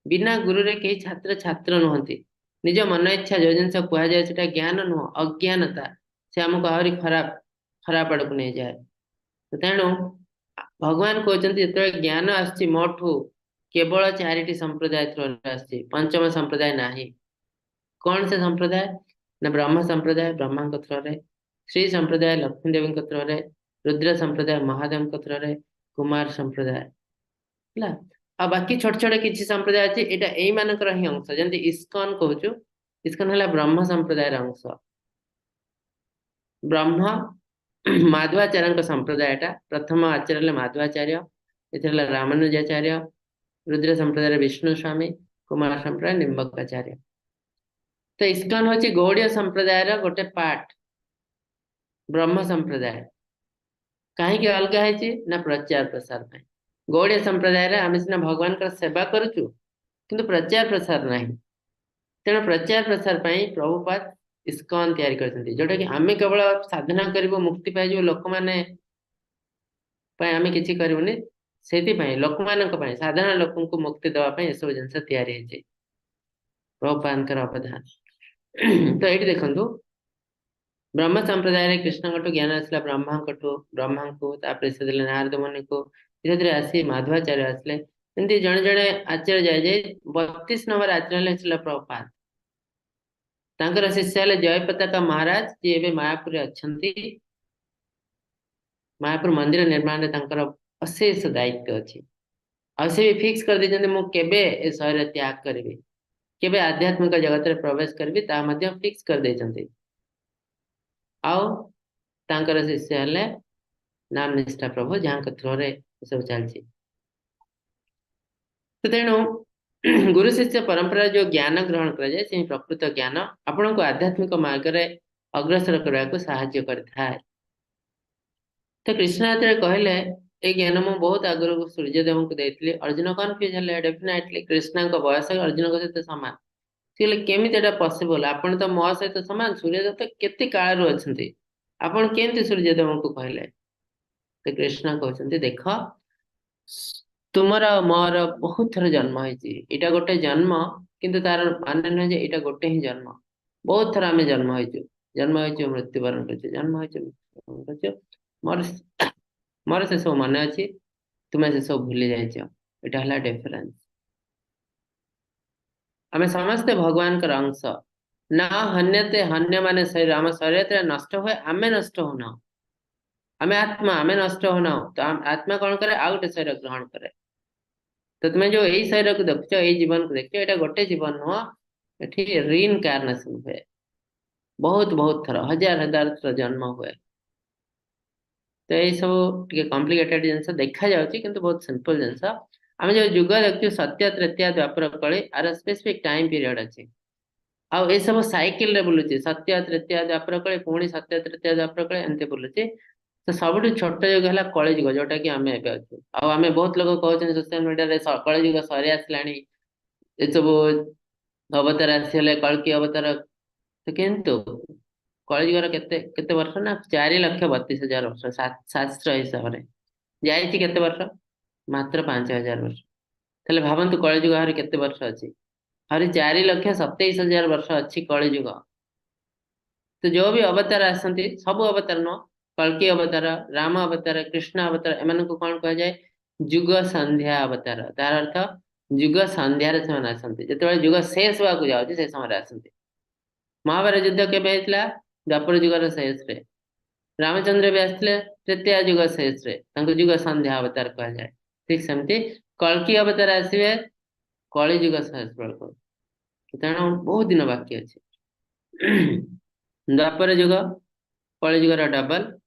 ବିନା ଗୁରୁରେ କେହି ଛାତ୍ର ଛାତ୍ର ନୁହନ୍ତି। ନିଜ ମନ ଇଚ୍ଛା ଯୋଉ ଜିନିଷ କୁହାଯାଏ ସେଟା ଜ୍ଞାନ ନୁହଁ, ଅଜ୍ଞାନତା। ସେ ଆମକୁ ଆହୁରି ଖରାପ ଖରାପ ଆଡକୁ ନେଇଯାଏ। ତେଣୁ ଭଗବାନ କହୁଛନ୍ତି ଯେତେବେଳେ ଜ୍ଞାନ ଆସୁଛି ମୋଠୁ, କେବଳ 4ଟି ସମ୍ପ୍ରଦାୟ ଥ୍ରୋରେ ଆସୁଛି, ପଞ୍ଚମ ସମ୍ପ୍ରଦାୟ ନାହିଁ। କଣ ସେ ସମ୍ପ୍ରଦାୟ ନା ବ୍ରହ୍ମ ସମ୍ପ୍ରଦାୟ ବ୍ରହ୍ମାଙ୍କ ଥ୍ରୋରେ, ଶ୍ରୀ ସମ୍ପ୍ରଦାୟ ଲକ୍ଷ୍ମୀ ଦେବୀଙ୍କ ଥ୍ରୋରେ, ରୁଦ୍ର ସମ୍ପ୍ରଦାୟ ମହାଦେବଙ୍କ ଥ୍ରୋରେ, କୁମାର ସମ୍ପ୍ରଦାୟ ହେଲା। ଆଉ ବାକି ଛୋଟ ଛୋଟ କିଛି ସମ୍ପ୍ରଦାୟ ଅଛି, ଏଇଟା ଏଇମାନଙ୍କର ହିଁ ଅଂଶ। ଯେମିତି ଇସ୍କନ କହୁଛୁ, ଇସ୍କନ ହେଲା ବ୍ରହ୍ମ ସମ୍ପ୍ରଦାୟର ଅଂଶ। ବ୍ରହ୍ମ ମାଧ୍ୱାଚାର୍ଯ୍ୟଙ୍କ ସମ୍ପ୍ରଦାୟଟା। ପ୍ରଥମ ଆଚାର୍ଯ୍ୟ ହେଲେ ମାଧ୍ୱାଚାର୍ଯ୍ୟ, ଏଥିରେ ହେଲା ରାମାନୁଜାଚାର୍ଯ୍ୟ, ରୁଦ୍ର ସମ୍ପ୍ରଦାୟରେ ବିଷ୍ଣୁ ସ୍ୱାମୀ, କୁମାର ସମ୍ପ୍ରଦାୟ ନିମ୍ବକାଚାର୍ଯ୍ୟ। ତ ଇସ୍କନ ହଉଛି ଗୌଡୀୟ ସମ୍ପ୍ରଦାୟର ଗୋଟେ ପାର୍ଟ, ବ୍ରହ୍ମ ସମ୍ପ୍ରଦାୟ। କାହିଁକି ଅଲଗା ହେଇଛି ନା ପ୍ରଚାର ପ୍ରସାର ପାଇଁ। ଗୌଡୀୟ ସମ୍ପ୍ରଦାୟରେ ଆମେ ସିନା ଭଗବାନଙ୍କର ସେବା କରୁଛୁ, କିନ୍ତୁ ପ୍ରଚାର ପ୍ରସାର ନାହିଁ। ତେଣୁ ପ୍ରଚାର ପ୍ରସାର ପାଇଁ ପ୍ରଭୁପାଦ ଇସ୍କନ ତିଆରି କରିଛନ୍ତି, ଯୋଉଟା କି ଆମେ କେବଳ ସାଧନା କରିବୁ, ମୁକ୍ତି ପାଇଯିବୁ, ଲୋକମାନେ ପାଇଁ ଆମେ କିଛି କରିବୁନି। ସେଥିପାଇଁ ଲୋକମାନଙ୍କ ପାଇଁ, ସାଧାରଣ ଲୋକଙ୍କୁ ମୁକ୍ତି ଦେବା ପାଇଁ ଏସବୁ ଜିନିଷ ତିଆରି ହେଇଛି, ପ୍ରଭୁପାଦଙ୍କର ଅବଦାନ। ତ ଏଇଠି ଦେଖନ୍ତୁ, ବ୍ରହ୍ମ ସମ୍ପ୍ରଦାୟରେ କୃଷ୍ଣଙ୍କଠୁ ଜ୍ଞାନ ଆସିଲା ବ୍ରହ୍ମାଙ୍କଠୁ, ବ୍ରହ୍ମାଙ୍କୁ, ତାପରେ ସେ ଦେଲେ ନାରଦ ମୁନିଙ୍କୁ, ଧୀରେ ଧୀରେ ଆସି ମାଧ୍ୱାଚାର୍ଯ୍ୟ ଆସିଲେ। ଏମିତି ଜଣେ ଜଣେ ଆଚାର୍ଯ୍ୟ ଯାଇ ଯାଇ 32 ନମ୍ବର ଆଚାର୍ଯ୍ୟ ହେଲେ ଶ୍ରୀଲ ପ୍ରଭୁପାଦ। ତାଙ୍କର ଶିଷ୍ୟ ହେଲେ ଜୟପତାକା ମହାରାଜ, ଯିଏ ଏବେ ମାୟାପୁରରେ ଅଛନ୍ତି। ମାୟାପୁର ମନ୍ଦିର ନିର୍ମାଣରେ ତାଙ୍କର ଅଶେଷ ଦାୟିତ୍ୱ ଅଛି। ଆଉ ସେ ବି ଫିକ୍ସ କରିଦେଇଛନ୍ତି, ମୁଁ କେବେ ଏ ଶରୀର ତ୍ୟାଗ କରିବି, କେବେ ଆଧ୍ୟାତ୍ମିକ ଜଗତରେ ପ୍ରବେଶ କରିବି, ତାହା ମଧ୍ୟ ଫିକ୍ସ କରିଦେଇଛନ୍ତି। ଆଉ ତାଙ୍କର ଶିଷ୍ୟ ହେଲେ ନାମ ନିଷ୍ଠା ପ୍ରଭୁ, ଯାହାଙ୍କ ଥ୍ରୋରେ ଏସବୁ ଚାଲିଛି। ତ ତେଣୁ ଗୁରୁ ଶିଷ୍ୟ ପରମ୍ପରା ଯୋଉ ଜ୍ଞାନ ଗ୍ରହଣ କରାଯାଏ, ସେ ପ୍ରକୃତ ଜ୍ଞାନ ଆପଣଙ୍କୁ ଆଧ୍ୟାତ୍ମିକ ମାର୍ଗରେ ଅଗ୍ରସର କରିବାକୁ ସାହାଯ୍ୟ କରିଥାଏ। ତ କୃଷ୍ଣ ଯେତେବେଳେ କହିଲେ ଏଇ ଜ୍ଞାନ ମୁଁ ବହୁତ ଆଗରୁ ସୂର୍ଯ୍ୟଦେବଙ୍କୁ ଦେଇଥିଲି, ଅର୍ଜୁନ କନଫ୍ୟୁଜ ହେଲେ। ଡେଫିନେଟଲି କୃଷ୍ଣଙ୍କ ବୟସ ଅର୍ଜୁନଙ୍କ ସହିତ ସମାନ। ସେ କହିଲେ କେମିତି ଏଟା ପସିବଲ, ଆପଣ ତ ମୋ ସହିତ ସମାନ, ସୂର୍ଯ୍ୟଦେବ ତ କେତେ କାଳରୁ ଅଛନ୍ତି, ଆପଣ କେମିତି ସୂର୍ଯ୍ୟଦେବଙ୍କୁ କହିଲେ? ତ କୃଷ୍ଣ କହୁଛନ୍ତି ଦେଖ, ତୁମର ଆଉ ମୋର ବହୁତ ଥର ଜନ୍ମ ହେଇଛି, ଏଇଟା ଗୋଟେ ଜନ୍ମ, କିନ୍ତୁ ତାର ମାନେ ନୁହେଁ ଯେ ଏଇଟା ଗୋଟେ ହିଁ ଜନ୍ମ। ବହୁତ ଥର ଆମେ ଜନ୍ମ ହେଇଛୁ, ଜନ୍ମ ହେଇଛୁ, ମୃତ୍ୟୁବରଣ କରିଛୁ, ଜନ୍ମ ହେଇଛୁ, ମୃତ୍ୟୁବରଣ କରିଛୁ। ମୋର ସେସବୁ ମନେ ଅଛି, ତୁମେ ସେସବୁ ଭୁଲି ଯାଇଛ। ଏଇଟା ହେଲା ଡିଫରେନ୍ସ। ଆମେ ସମସ୍ତେ ଭଗବାନଙ୍କର ଅଂଶ। ନା ହନ୍ୟତେ, ହନ୍ୟ ମାନେ ଶରୀର, ଆମ ଶରୀର ଯେତେବେଳେ ନଷ୍ଟ ହୁଏ ଆମେ ନଷ୍ଟ ହଉନାହୁଁ, ଆମେ ଆତ୍ମା, ଆମେ ନଷ୍ଟ ହଉନାହୁଁ। ତ ଆତ୍ମା କଣ କରେ, ଆଉ ଗୋଟେ ଶରୀର ଗ୍ରହଣ କରେ। ତ ତୁମେ ଯୋଉ ଏଇ ଶରୀରକୁ ଦେଖୁଛ, ଏଇ ଜୀବନକୁ ଦେଖୁଛ, ଏଇଟା ଗୋଟେ ଜୀବନ ନୁହଁ, ଏଠି ରିଇନକାର୍ନେସନ ହୁଏ ବହୁତ ବହୁତ ଥର, ହଜାର ହଜାର ଥର ଜନ୍ମ ହୁଏ। ତ ଏଇ ସବୁ ଟିକେ କମ୍ପ୍ଲିକେଟେଡ ଜିନିଷ ଦେଖାଯାଉଛି, କିନ୍ତୁ ବହୁତ ସିମ୍ପଲ ଜିନିଷ। ଆମେ ଯୋଉ ଯୁଗ ଦେଖୁଛୁ ସତ୍ୟ, ତ୍ରେତୟା, ଦ୍ୱାପର, କଳି, ଆର ସ୍ପେସିଫିକ ଟାଇମ ପିରିୟଡ ଅଛି। ଆଉ ଏସବୁ ସାଇକେଲରେ ବୁଲୁଛି, ସତ୍ୟ, ତ୍ରେତୟା, ଦ୍ୱାପର, କଳି, ପୁଣି ସତ୍ୟ, ତ୍ରେତୟା, ଦ୍ୱାପର, କଳି, ଏମିତି ବୁଲୁଛି। ତ ସବୁଠୁ ଛୋଟ ଯୁଗ ହେଲା କଳି ଯୁଗ, ଯୋଉଟା କି ଆମେ ଏବେ ଅଛୁ। ଆଉ ଆମେ ବହୁତ ଲୋକ କହୁଛନ୍ତି ସୋସିଆଲ ମିଡିଆରେ କଳି ଯୁଗ ସରି ଆସିଲାଣି, ଏସବୁ ଅବତାର ଆସିଗଲେ, କଳ୍କୀ ଅବତାର। କିନ୍ତୁ କଳି ଯୁଗର କେତେ କେତେ ବର୍ଷ ନା 4,32,000 ବର୍ଷ ଶାସ୍ତ୍ର ହିସାବରେ ଯାଇଛି। କେତେ ବର୍ଷ? ମାତ୍ର 5,000 ବର୍ଷ। ତାହେଲେ ଭାବନ୍ତୁ କଳିଯୁଗ ଆହୁରି କେତେ ବର୍ଷ ଅଛି? ଆହୁରି 4,27,000 ବର୍ଷ ଅଛି କଳିଯୁଗ। ତ ଯୋଉ ବି ଅବତାର ଆସନ୍ତି, ସବୁ ଅବତାର ନୁହଁ, କଳ୍କୀ ଅବତାର, ରାମ ଅବତାର, କୃଷ୍ଣ ଅବତାର, ଏମାନଙ୍କୁ କଣ କୁହାଯାଏ? ଯୁଗ ସନ୍ଧ୍ୟା ଅବତାର। ତାର ଅର୍ଥ ଯୁଗ ସନ୍ଧ୍ୟାରେ ସେମାନେ ଆସନ୍ତି, ଯେତେବେଳେ ଯୁଗ ଶେଷ ହେବାକୁ ଯାଉଛି ସେ ସମୟରେ ଆସନ୍ତି। ମହାଭାରତ ଯୁଦ୍ଧ କେବେ ହେଇଥିଲା? ଦ୍ୱାପର ଯୁଗର ଶେଷରେ। ରାମଚନ୍ଦ୍ର ବି ଆସିଥିଲେ ତ୍ରେତୟା ଯୁଗ ଶେଷରେ, ତାଙ୍କୁ ଯୁଗ ସନ୍ଧ୍ୟା ଅବତାର କୁହାଯାଏ। ଠିକ ସେମିତି କଳ୍କୀ ଅବତାର ଆସିବେ କଳି ଯୁଗ ଶେଷ ବେଳକୁ, ତେଣୁ ବହୁତ ଦିନ ବାକି ଅଛି। ଦ୍ୱାପର ଯୁଗ କଳି ଯୁଗର ଡବଲ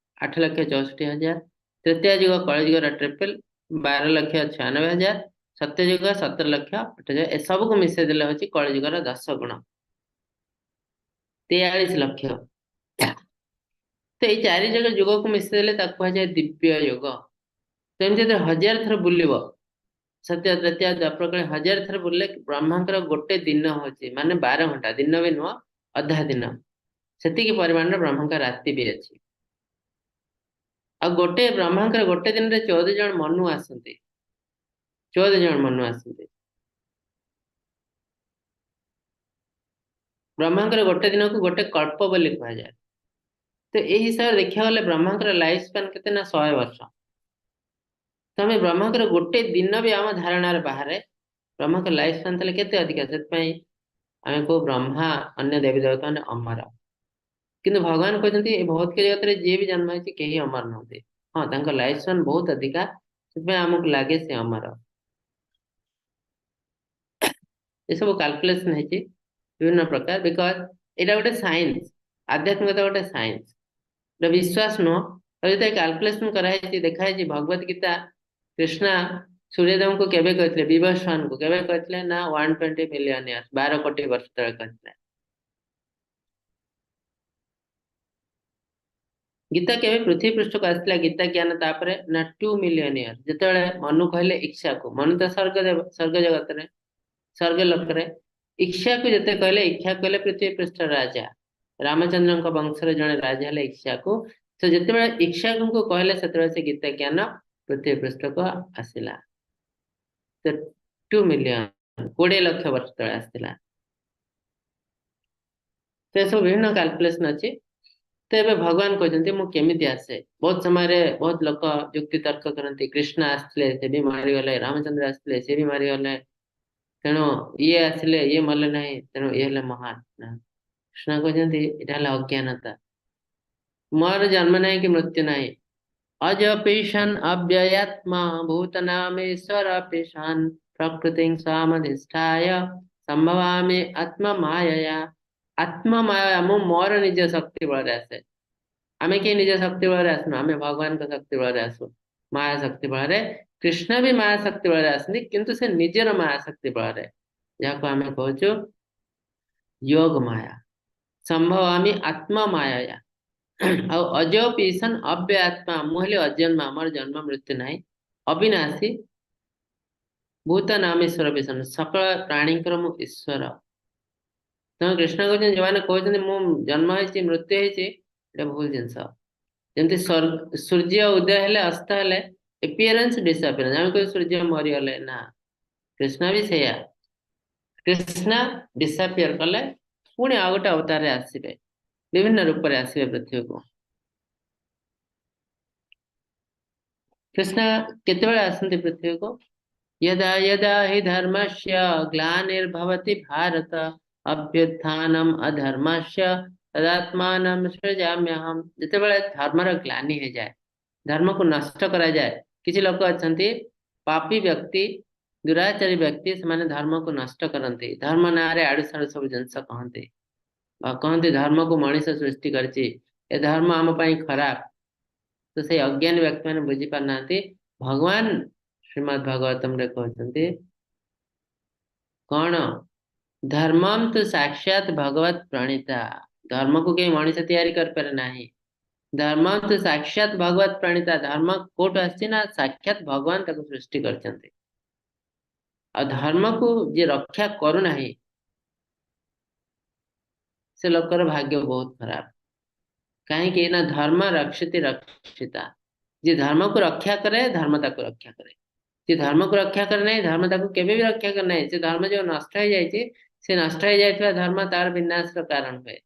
8,64,000, ତ୍ରେତୟା ଯୁଗ କଳି ଯୁଗର ଟ୍ରିପଲ 12,96,000, ସତ୍ୟଯୁଗ 17,08,000। ଏସବୁକୁ ମିଶେଇ ଦେଲେ ହଉଛି କଳି ଯୁଗର 10 ଗୁଣ, 43 ଲକ୍ଷ। ତ ଏଇ ଚାରି ଯାକ ଯୁଗକୁ ମିଶେଇ ଦେଲେ ତାକୁ କୁହାଯାଏ ଦିବ୍ୟ ଯୁଗ। ତ ଏମିତି ଯେତେବେଳେ 1000 ଥର ବୁଲିବ, ସତ୍ୟ, ତ୍ରେତୟା, ଦ୍ୱାପର, କଳି 1000 ଥର ବୁଲିଲେ ବ୍ରହ୍ମାଙ୍କର ଗୋଟେ ଦିନ ହଉଛି ମାନେ 12 ଘଣ୍ଟା, ଦିନ ବି ନୁହଁ ଅଧା ଦିନ, ସେତିକି ପରିମାଣର ବ୍ରହ୍ମାଙ୍କ ରାତି ବି ଅଛି। ଆଉ ଗୋଟେ ବ୍ରହ୍ମାଙ୍କର ଗୋଟେ ଦିନରେ 14 ଜଣ ମନୁ ଆସନ୍ତି, 14 ଜଣ ମନୁ ଆସନ୍ତି। ବ୍ରହ୍ମାଙ୍କର ଗୋଟେ ଦିନକୁ ଗୋଟେ କଳ୍ପ ବୋଲି କୁହାଯାଏ। ତ ଏଇ ହିସାବରେ ଦେଖିବାକୁ ଗଲେ ବ୍ରହ୍ମାଙ୍କର ଲାଇଫ ସ୍ପାନ କେତେ ନା 100 ବର୍ଷ। ତ ଆମେ ବ୍ରହ୍ମାଙ୍କର ଗୋଟେ ଦିନ ବି ଆମ ଧାରଣାର ବାହାରେ, ବ୍ରହ୍ମାଙ୍କର ଲାଇଫ ସ୍ପାନ ତାହେଲେ କେତେ ଅଧିକା। ସେଥିପାଇଁ ଆମେ କହୁ ବ୍ରହ୍ମା ଅନ୍ୟ ଦେବୀ ଦେବତା ମାନେ ଅମର, କିନ୍ତୁ ଭଗବାନ କହୁଛନ୍ତି ଏ ଭୌତିକ ଜଗତରେ ଯିଏ ବି ଜନ୍ମ ହେଇଛି କେହି ଅମର ନୁହନ୍ତି। ହଁ, ତାଙ୍କ ଲାଇଫ ସ୍ପାନ ବହୁତ ଅଧିକା, ସେଥିପାଇଁ ଆମକୁ ଲାଗେ ସେ ଅମର। ଏସବୁ କାଲକୁଲେସନ ହେଇଛି ବିଭିନ୍ନ ପ୍ରକାର, because ଏଇଟା ଗୋଟେ ସାଇନ୍ସ, ଆଧ୍ୟାତ୍ମିକତା ଗୋଟେ ସାଇନ୍ସ। ଏଟା ବିଶ୍ୱାସ ନୁହଁ। ଆଉ ଯେତେବେଳେ କାଲକୁଲେସନ କରାହେଇଛି, ଦେଖାହେଇଛି ଭଗବତ ଗୀତା କୃଷ୍ଣ ସୂର୍ଯ୍ୟଦେବଙ୍କୁ କେବେ କହିଥିଲେ, ବିବସ୍ୱାନଙ୍କୁ କେବେ କହିଥିଲେ ନା 120 ମିଲିୟନ ଇୟର୍ସ, 12 କୋଟି ବର୍ଷ ତଳେ କହିଥିଲେ। ଗୀତା କେବେ ପୃଥିବୀ ପୃଷ୍ଠକୁ ଆସିଥିଲା ଗୀତା ଜ୍ଞାନ ତାପରେ ନା 2 ମିଲିୟନ ଇୟର, ଯେତେବେଳେ ମନୁ କହିଲେ ଇକ୍ଷ୍ୱାକୁ, ମନୁ ତ ସ୍ୱର୍ଗ ଦେବ, ସ୍ୱର୍ଗ ଜଗତରେ, ସ୍ୱର୍ଗ ଲୋକରେ, ଇକ୍ଷ୍ୱାକୁ ଯେତେ କହିଲେ, ଇକ୍ଷ୍ୱାକୁ କହିଲେ ପୃଥିବୀ ପୃଷ୍ଠର ରାଜା, ରାମଚନ୍ଦ୍ରଙ୍କ ବଂଶର ଜଣେ ରାଜା ହେଲେ ଇକ୍ଷ୍ୱାକୁ। ତ ଯେତେବେଳେ ଇକ୍ଷ୍ୱାକୁଙ୍କୁ କହିଲେ ସେତେବେଳେ ସେ ଗୀତା ଜ୍ଞାନ ପୃଥିବୀ ପୃଷ୍ଠକୁ ଆସିଲା। ତ 2 ମିଲିୟନ, 20 ଲକ୍ଷ ବର୍ଷ ତଳେ ଆସିଥିଲା। ତ ଏସବୁ ବିଭିନ୍ନ କାଲକୁଲେସନ ଅଛି। ତ ଏବେ ଭଗବାନ କହୁଛନ୍ତି ମୁଁ କେମିତି ଆସେ। ବହୁତ ସମୟରେ ବହୁତ ଲୋକ ଯୁକ୍ତି ତର୍କ କରନ୍ତି, କୃଷ୍ଣ ଆସିଥିଲେ ସେ ବି ମରିଗଲେ, ରାମଚନ୍ଦ୍ର ଆସିଥିଲେ ସେ ବି ମରିଗଲେ, ତେଣୁ ଇଏ ଆସିଲେ ଇଏ ମଲେ ନାହିଁ, ତେଣୁ ଇଏ ହେଲେ ମହାନ। ନା, କୃଷ୍ଣ କହୁଛନ୍ତି ଏଇଟା ହେଲା ଅଜ୍ଞାନତା। ମୋର ଜନ୍ମ ନାହିଁ କି ମୃତ୍ୟୁ ନାହିଁ। ଅଜପିଶନ୍ ଅବ୍ୟୟାତ୍ମା ଭୂତନାମେଶ୍ୱର ପିଶାନ୍ ପ୍ରକୃତିଂ ସ୍ୱାମଧିଷ୍ଠାୟ ସମ୍ଭବାମି ଆତ୍ମମାୟୟା। ଆତ୍ମମାୟା, ମୁଁ ମୋର ନିଜ ଶକ୍ତି ବଳରେ ଆସେ। ଆମେ କେହି ନିଜ ଶକ୍ତି ବଳରେ ଆସୁନୁ, ଆମେ ଭଗବାନଙ୍କ ଶକ୍ତି ବଳରେ ଆସୁ, ମାୟା ଶକ୍ତି ବଳରେ। କୃଷ୍ଣ ବି ମାୟା ଶକ୍ତି ବଳରେ ଆସନ୍ତି, କିନ୍ତୁ ସେ ନିଜର ମାୟା ଶକ୍ତି ବଳରେ, ଯାହାକୁ ଆମେ କହୁଛୁ ଯୋଗ ମାୟା। ସମ୍ଭବାମି ଆତ୍ମମାୟୟା। ଆଉ ଅଜୋପିସନ୍ ଅବ୍ୟୟାତ୍ମା, ମୁଁ ହେଲି ଅଜନ୍ମା, ମୋର ଜନ୍ମ ମୃତ୍ୟୁ ନାହିଁ। ଅବିନାଶୀ ଭୂତ ନାମେଶ୍ୱର ପିସନ, ସକଳ ପ୍ରାଣୀଙ୍କର ମୁଁ ଈଶ୍ୱର। ତେଣୁ କୃଷ୍ଣ କହୁଛନ୍ତି, ଯୋଉମାନେ କହୁଛନ୍ତି ମୁଁ ଜନ୍ମ ହେଇଛି ମୃତ୍ୟୁ ହେଇଛି, ଏଇଟା ଭୁଲ ଜିନିଷ। ଯେମିତି ସୂର୍ଯ୍ୟ ଉଦୟ ହେଲେ ଅସ୍ତ ହେଲେ, ଏପିୟରାନ୍ସ ଡିସଆପିୟରାନ୍ସ, ଆମେ କହୁଛୁ ସୂର୍ଯ୍ୟ ମରିଗଲେ, ନା, କୃଷ୍ଣ ବି ସେଇଆ। କୃଷ୍ଣ ଡିସଆପିୟର କଲେ ପୁଣି ଆଉ ଗୋଟେ ଅବତାରରେ ଆସିବେ, ବିଭିନ୍ନ ରୂପରେ ଆସିବେ ପୃଥିବୀକୁ। କୃଷ୍ଣ କେତେବେଳେ ଆସନ୍ତି ପୃଥିବୀକୁ? ଯଦା ଯଦା ହି ଧର୍ମସ୍ୟ ଗ୍ଲାନିର୍ଭବତି ଭାରତ ଅଭ୍ୟୁତ୍ଥାନମ୍ ଅଧର୍ମସ୍ୟ ତଦାତ୍ମାନମ୍ ସୃଜାମ୍ୟହମ୍। ଯେତେବେଳେ ଧର୍ମର ଗ୍ଲାନି ହେଇଯାଏ, ଧର୍ମକୁ ନଷ୍ଟ କରାଯାଏ, କିଛି ଲୋକ ଅଛନ୍ତି ପାପୀ ବ୍ୟକ୍ତି, ଦୁରାଚାରୀ ବ୍ୟକ୍ତି, ସେମାନେ ଧର୍ମକୁ ନଷ୍ଟ କରନ୍ତି, ଧର୍ମ ନାଁରେ ଆଡୁ ସାଡୁ ସବୁ ଜିନିଷ କହନ୍ତି, ବା କହନ୍ତି ଧର୍ମକୁ ମଣିଷ ସୃଷ୍ଟି କରିଛି, ଏ ଧର୍ମ ଆମ ପାଇଁ ଖରାପ। ତ ସେଇ ଅଜ୍ଞାନୀ ବ୍ୟକ୍ତି ମାନେ ବୁଝିପାରୁନାହାନ୍ତି। ଭଗବାନ ଶ୍ରୀମଦ୍ ଭାଗବତମରେ କହୁଛନ୍ତି କଣ? ଧର୍ମମ୍ ତୁ ସାକ୍ଷାତ ଭଗବତ ପ୍ରଣୀତା। ଧର୍ମକୁ କେହି ମଣିଷ ତିଆରି କରିପାରେ ନାହିଁ। ଧର୍ମମ୍ ତୁ ସାକ୍ଷାତ ଭଗବତ ପ୍ରଣୀତା। ଧର୍ମ କୋଉଠୁ ଆସିଛି ନା ସାକ୍ଷାତ ଭଗବାନ ତାକୁ ସୃଷ୍ଟି କରିଛନ୍ତି। ଆଉ ଧର୍ମକୁ ଯିଏ ରକ୍ଷା କରୁନାହିଁ ସେ ଲୋକର ଭାଗ୍ୟ ବହୁତ ଖରାପ। କାହିଁକି ନା ଧର୍ମ ରକ୍ଷତି ରକ୍ଷିତା। ଯିଏ ଧର୍ମକୁ ରକ୍ଷା କରେ ଧର୍ମ ତାକୁ ରକ୍ଷା କରେ, ଯିଏ ଧର୍ମକୁ ରକ୍ଷା କରେ ନାହିଁ ଧର୍ମ ତାକୁ କେବେ ବି ରକ୍ଷା କରେ ନାହିଁ। ସେ ଧର୍ମ ଯୋଉ ନଷ୍ଟ ହେଇଯାଇଛି, ସେ ନଷ୍ଟ ହେଇଯାଇଥିବା ଧର୍ମ ତାର ବିନାଶର କାରଣ ହୁଏ।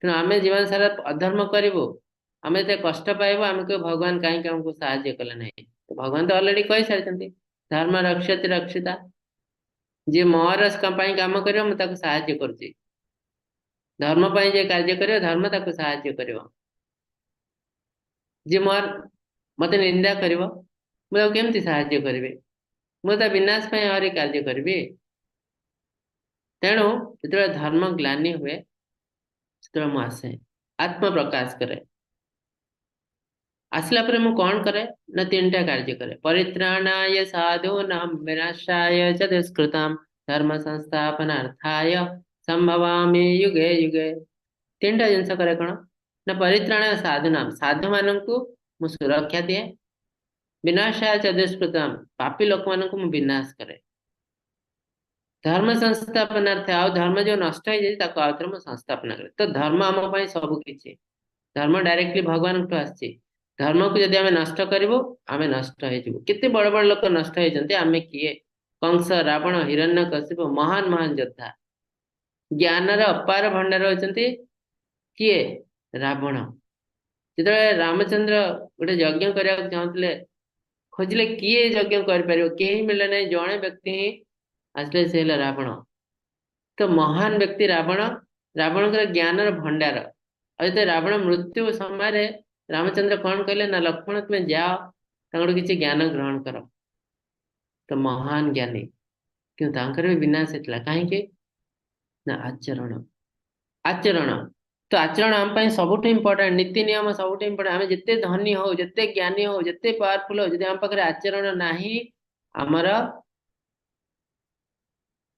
ତେଣୁ ଆମେ ଜୀବନ ସାରା ଅଧର୍ମ କରିବୁ, ଆମେ ଯେତେ କଷ୍ଟ ପାଇବୁ, ଆମେ କହିବୁ ଭଗବାନ କାହିଁକି ଆମକୁ ସାହାଯ୍ୟ କଲେ ନାହିଁ। ଭଗବାନ ତ ଅଲରେଡି କହିସାରିଛନ୍ତି ଧର୍ମ ରକ୍ଷତି ରକ୍ଷିତା। ଯିଏ ମୋର ପାଇଁ କାମ କରିବ ମୁଁ ତାକୁ ସାହାଯ୍ୟ କରୁଛି, ଧର୍ମ ପାଇଁ ଯିଏ କାର୍ଯ୍ୟ କରିବ ଧର୍ମ ତାକୁ ସାହାଯ୍ୟ କରିବ। ଯିଏ ମତେ ନିନ୍ଦା କରିବ ମୁଁ ତାକୁ କେମିତି ସାହାଯ୍ୟ କରିବି? ମୁଁ ତା ବିନାଶ ପାଇଁ ଆହୁରି କାର୍ଯ୍ୟ କରିବି। ତେଣୁ ଯେତେବେଳେ ଧର୍ମ ଗ୍ଲାନି ହୁଏ ସେତେବେଳେ ମୁଁ ଆସେ, ଆତ୍ମପ୍ରକାଶ କରେ। ଆସିଲା ପରେ ମୁଁ କଣ କରେ ନା ତିନିଟା କାର୍ଯ୍ୟ କରେ। ପରିତ୍ରାଣାୟ ସାଧୂନାଂ ବିନାଶାୟ ଚ ଦୁଷ୍କୃତାଂ ଧର୍ମ ସଂସ୍ଥାପନାର୍ଥାୟ ସମ୍ଭବାମି ଯୁଗେ ଯୁଗେ। ତିନିଟା ଜିନିଷ କରେ କଣ ନା ପରିତ୍ରାଣାୟ ସାଧୂନାଂ, ସାଧୁମାନଙ୍କୁ ମୁଁ ସୁରକ୍ଷା ଦିଏ। ବିନାଶାୟ ଚ ଦୁଷ୍କୃତାଂ, ପାପୀ ଲୋକମାନଙ୍କୁ ମୁଁ ବିନାଶ କରେ। ଧର୍ମ ସଂସ୍ଥାପନାର୍ଥ, ଆଉ ଧର୍ମ ଯୋଉ ନଷ୍ଟ ହେଇଯାଇଛି ତାକୁ ଆଉ ଥରେ ମୁଁ ସଂସ୍ଥାପନା କରେ। ତ ଧର୍ମ ଆମ ପାଇଁ ସବୁ କିଛି। ଧର୍ମ ଡାଇରେକ୍ଟଲି ଭଗବାନଙ୍କଠୁ ଆସିଛି। ଧର୍ମକୁ ଯଦି ଆମେ ନଷ୍ଟ କରିବୁ ଆମେ ନଷ୍ଟ ହେଇଯିବୁ। କେତେ ବଡ ବଡ ଲୋକ ନଷ୍ଟ ହେଇଛନ୍ତି, ଆମେ କିଏ? କଂସ, ରାବଣ, ହିରଣ୍ୟକଶିପୁ, ମହାନ ମହାନ ଯୋଦ୍ଧା, ଜ୍ଞାନର ଅପାର ଭଣ୍ଡାର ହଉଛନ୍ତି କିଏ? ରାବଣ। ଯେତେବେଳେ ରାମଚନ୍ଦ୍ର ଗୋଟେ ଯଜ୍ଞ କରିବାକୁ ଚାହୁଁଥିଲେ, ଖୋଜିଲେ କିଏ ଯଜ୍ଞ କରିପାରିବ, କେହି ମିଳିଲେ ନାହିଁ, ଜଣେ ବ୍ୟକ୍ତି ହିଁ ଆସିଲେ, ସେ ହେଲା ରାବଣ। ତ ମହାନ ବ୍ୟକ୍ତି ରାବଣ, ରାବଣଙ୍କର ଜ୍ଞାନର ଭଣ୍ଡାର। ଆଉ ଯେତେବେଳେ ରାବଣ ମୃତ୍ୟୁ ସମୟରେ ରାମଚନ୍ଦ୍ର କଣ କହିଲେ ନା ଲକ୍ଷ୍ମଣ ତୁମେ ଯାଅ ତାଙ୍କଠୁ କିଛି ଜ୍ଞାନ ଗ୍ରହଣ କର। ତ ମହାନ ଜ୍ଞାନୀ, କିନ୍ତୁ ତାଙ୍କର ବି ବିନାଶ ହେଇଥିଲା। କାହିଁକି ନା ଆଚରଣ, ଆଚରଣ। ତ ଆଚରଣ ଆମ ପାଇଁ ସବୁଠୁ ଇମ୍ପୋର୍ଟାଣ୍ଟ, ନୀତି ନିୟମ ସବୁଠୁ ଇମ୍ପୋର୍ଟାଣ୍ଟ। ଆମେ ଯେତେ ଧନୀ ହଉ, ଯେତେ ଜ୍ଞାନୀ ହଉ, ଯେତେ ପାୱାରଫୁଲ ହଉ, ଯଦି ଆମ ପାଖରେ ଆଚରଣ ନାହିଁ, ଆମର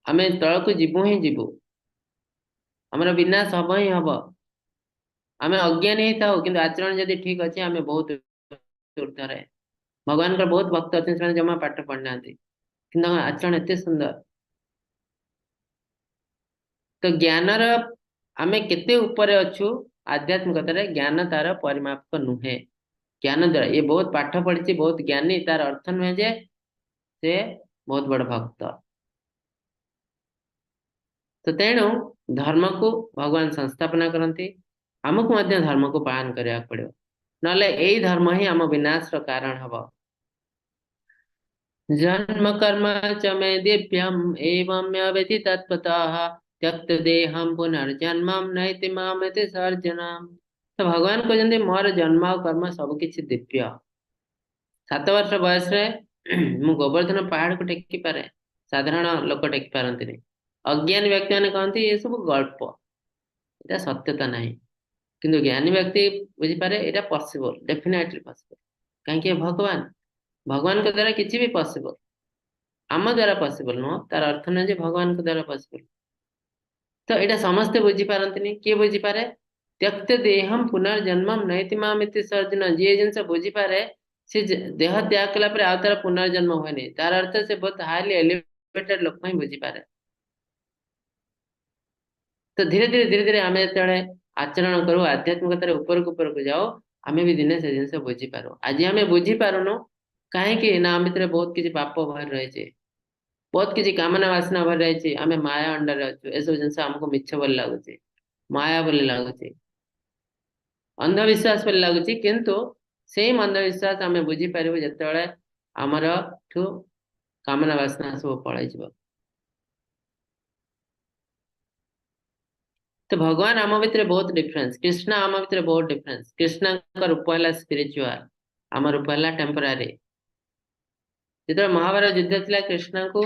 ଆମେ ତଳକୁ ଯିବୁ ହିଁ ଯିବୁ, ଆମର ବିନାଶ ହବ ହିଁ ହବ। ଆମେ ଅଜ୍ଞାନୀ ହେଇଥାଉ, କିନ୍ତୁ ଆଚରଣ ଯଦି ଠିକ ଅଛି ଆମେ ବହୁତ ଉର୍ଦ୍ଧରେ। ଭଗବାନଙ୍କର ବହୁତ ଭକ୍ତ ଅଛନ୍ତି, ସେମାନେ ଜମା ପାଠ ପଢିନାହାନ୍ତି, କିନ୍ତୁ ତାଙ୍କ ଆଚରଣ ଏତେ ସୁନ୍ଦର। ତ ଜ୍ଞାନର ଆମେ କେତେ ଉପରେ ଅଛୁ ଆଧ୍ୟାତ୍ମିକତାରେ, ଜ୍ଞାନ ତାର ପରିମାପକ ନୁହେଁ। ଜ୍ଞାନ ଦ୍ୱାରା ଇଏ ବହୁତ ପାଠ ପଢିଛି, ବହୁତ ଜ୍ଞାନୀ, ତାର ଅର୍ଥ ନୁହେଁ ଯେ ସେ ବହୁତ ବଡ ଭକ୍ତ। ତ ତେଣୁ ଧର୍ମକୁ ଭଗବାନ ସଂସ୍ଥାପନା କରନ୍ତି, ଆମକୁ ମଧ୍ୟ ଧର୍ମକୁ ପାଳନ କରିବାକୁ ପଡିବ, ନହେଲେ ଏଇ ଧର୍ମ ହିଁ ଆମ ବିନାଶର କାରଣ ହବ। ଜନ୍ମ କର୍ମ ଚ ମେ ଦିବ୍ୟମ୍ ଏଵଂ ବ୍ୟବେତି ତତ୍ତ୍ୱତଃ ତ୍ୟକ୍ତ ଦେହಂ ପୁନର୍ଜନ୍ମମ୍ ନୈତି ମାମେତି ସର୍ଜନମ୍। ତ ଭଗବାନ କହୁଛନ୍ତି ମୋର ଜନ୍ମ ଆଉ କର୍ମ ସବୁ କିଛି ଦିବ୍ୟ। 7 ବର୍ଷ ବୟସରେ ମୁଁ ଗୋବର୍ଦ୍ଧନ ପାହାଡକୁ ଟେକି ପାରେ, ସାଧାରଣ ଲୋକ ଟେକି ପାରନ୍ତିନି। ଅଜ୍ଞାନୀ ବ୍ୟକ୍ତି ମାନେ କହନ୍ତି ଏ ସବୁ ଗଳ୍ପ, ଏଇଟା ସତ୍ୟତା ନାହିଁ। କିନ୍ତୁ ଜ୍ଞାନୀ ବ୍ୟକ୍ତି ବୁଝିପାରେ ଏଇଟା ପସିବଲ, ଡେଫିନେଟଲି ପସିବଲ। କାହିଁକି ଏ ଭଗବାନ, ଭଗବାନଙ୍କ ଦ୍ୱାରା କିଛି ବି ପସିବଲ, ଆମ ଦ୍ୱାରା ପସିବଲ ନୁହଁ, ତାର ଅର୍ଥ ନୁହେଁ ଯେ ଭଗବାନଙ୍କ ଦ୍ୱାରା ପସିବଲ। ତ ଏଇଟା ସମସ୍ତେ ବୁଝିପାରନ୍ତିନି। କିଏ ବୁଝିପାରେ? ତ୍ୟକ୍ତ ଦେହମ୍ ପୁନର୍ଜନ୍ମମ୍ ନୈତି ମାମିତି ସର୍ଜନ। ଯିଏ ଜିନିଷ ବୁଝିପାରେ ସେ ଦେହ ତ୍ୟାଗ କଲା ପରେ ଆଉ ତାର ପୁନର୍ଜନ୍ମ ହୁଏନି। ତାର ଅର୍ଥ ସେ ବହୁତ ହାଇଲି ଏଲିଭେଟେଡ ଲୋକ ହିଁ ବୁଝିପାରେ। ତ ଧୀରେ ଧୀରେ ଧୀରେ ଧୀରେ ଆମେ ଯେତେବେଳେ ଆଚରଣ କରୁ, ଆଧ୍ୟାତ୍ମିକତାରେ ଉପରକୁ ଉପରକୁ ଯାଉ, ଆମେ ବି ଦିନେ ସେ ଜିନିଷ ବୁଝିପାରୁ। ଆଜି ଆମେ ବୁଝିପାରୁନୁ କାହିଁକି ନା ଆମ ଭିତରେ ବହୁତ କିଛି ପାପ ଭରି ରହିଛି, ବହୁତ କିଛି କାମନା ବାସନା ଭରି ରହିଛି, ଆମେ ମାୟା ଅଣ୍ଡରରେ ଅଛୁ। ଏସବୁ ଜିନିଷ ଆମକୁ ମିଛ ବୋଲି ଲାଗୁଛି, ମାୟା ବୋଲି ଲାଗୁଛି, ଅନ୍ଧବିଶ୍ୱାସ ବୋଲି ଲାଗୁଛି। କିନ୍ତୁ ସେଇ ଅନ୍ଧବିଶ୍ୱାସ ଆମେ ବୁଝିପାରିବୁ ଯେତେବେଳେ ଆମର ଠୁ କାମନା ବାସନା ସବୁ ପଳେଇଯିବ। ତ ଭଗବାନ ଆମ ଭିତରେ ବହୁତ ଡିଫରେନ୍ସ, କୃଷ୍ଣ ଆମ ଭିତରେ ବହୁତ ଡିଫରେନ୍ସ। କୃଷ୍ଣଙ୍କ ରୂପ ହେଲା ସ୍ପିରିଚୁଆଲ, ଆମ ରୂପ ହେଲା ଟେମ୍ପୋରାରୀ। ଯେତେବେଳେ ମହାଭାରତ ଯୁଦ୍ଧ ଥିଲା କୃଷ୍ଣଙ୍କୁ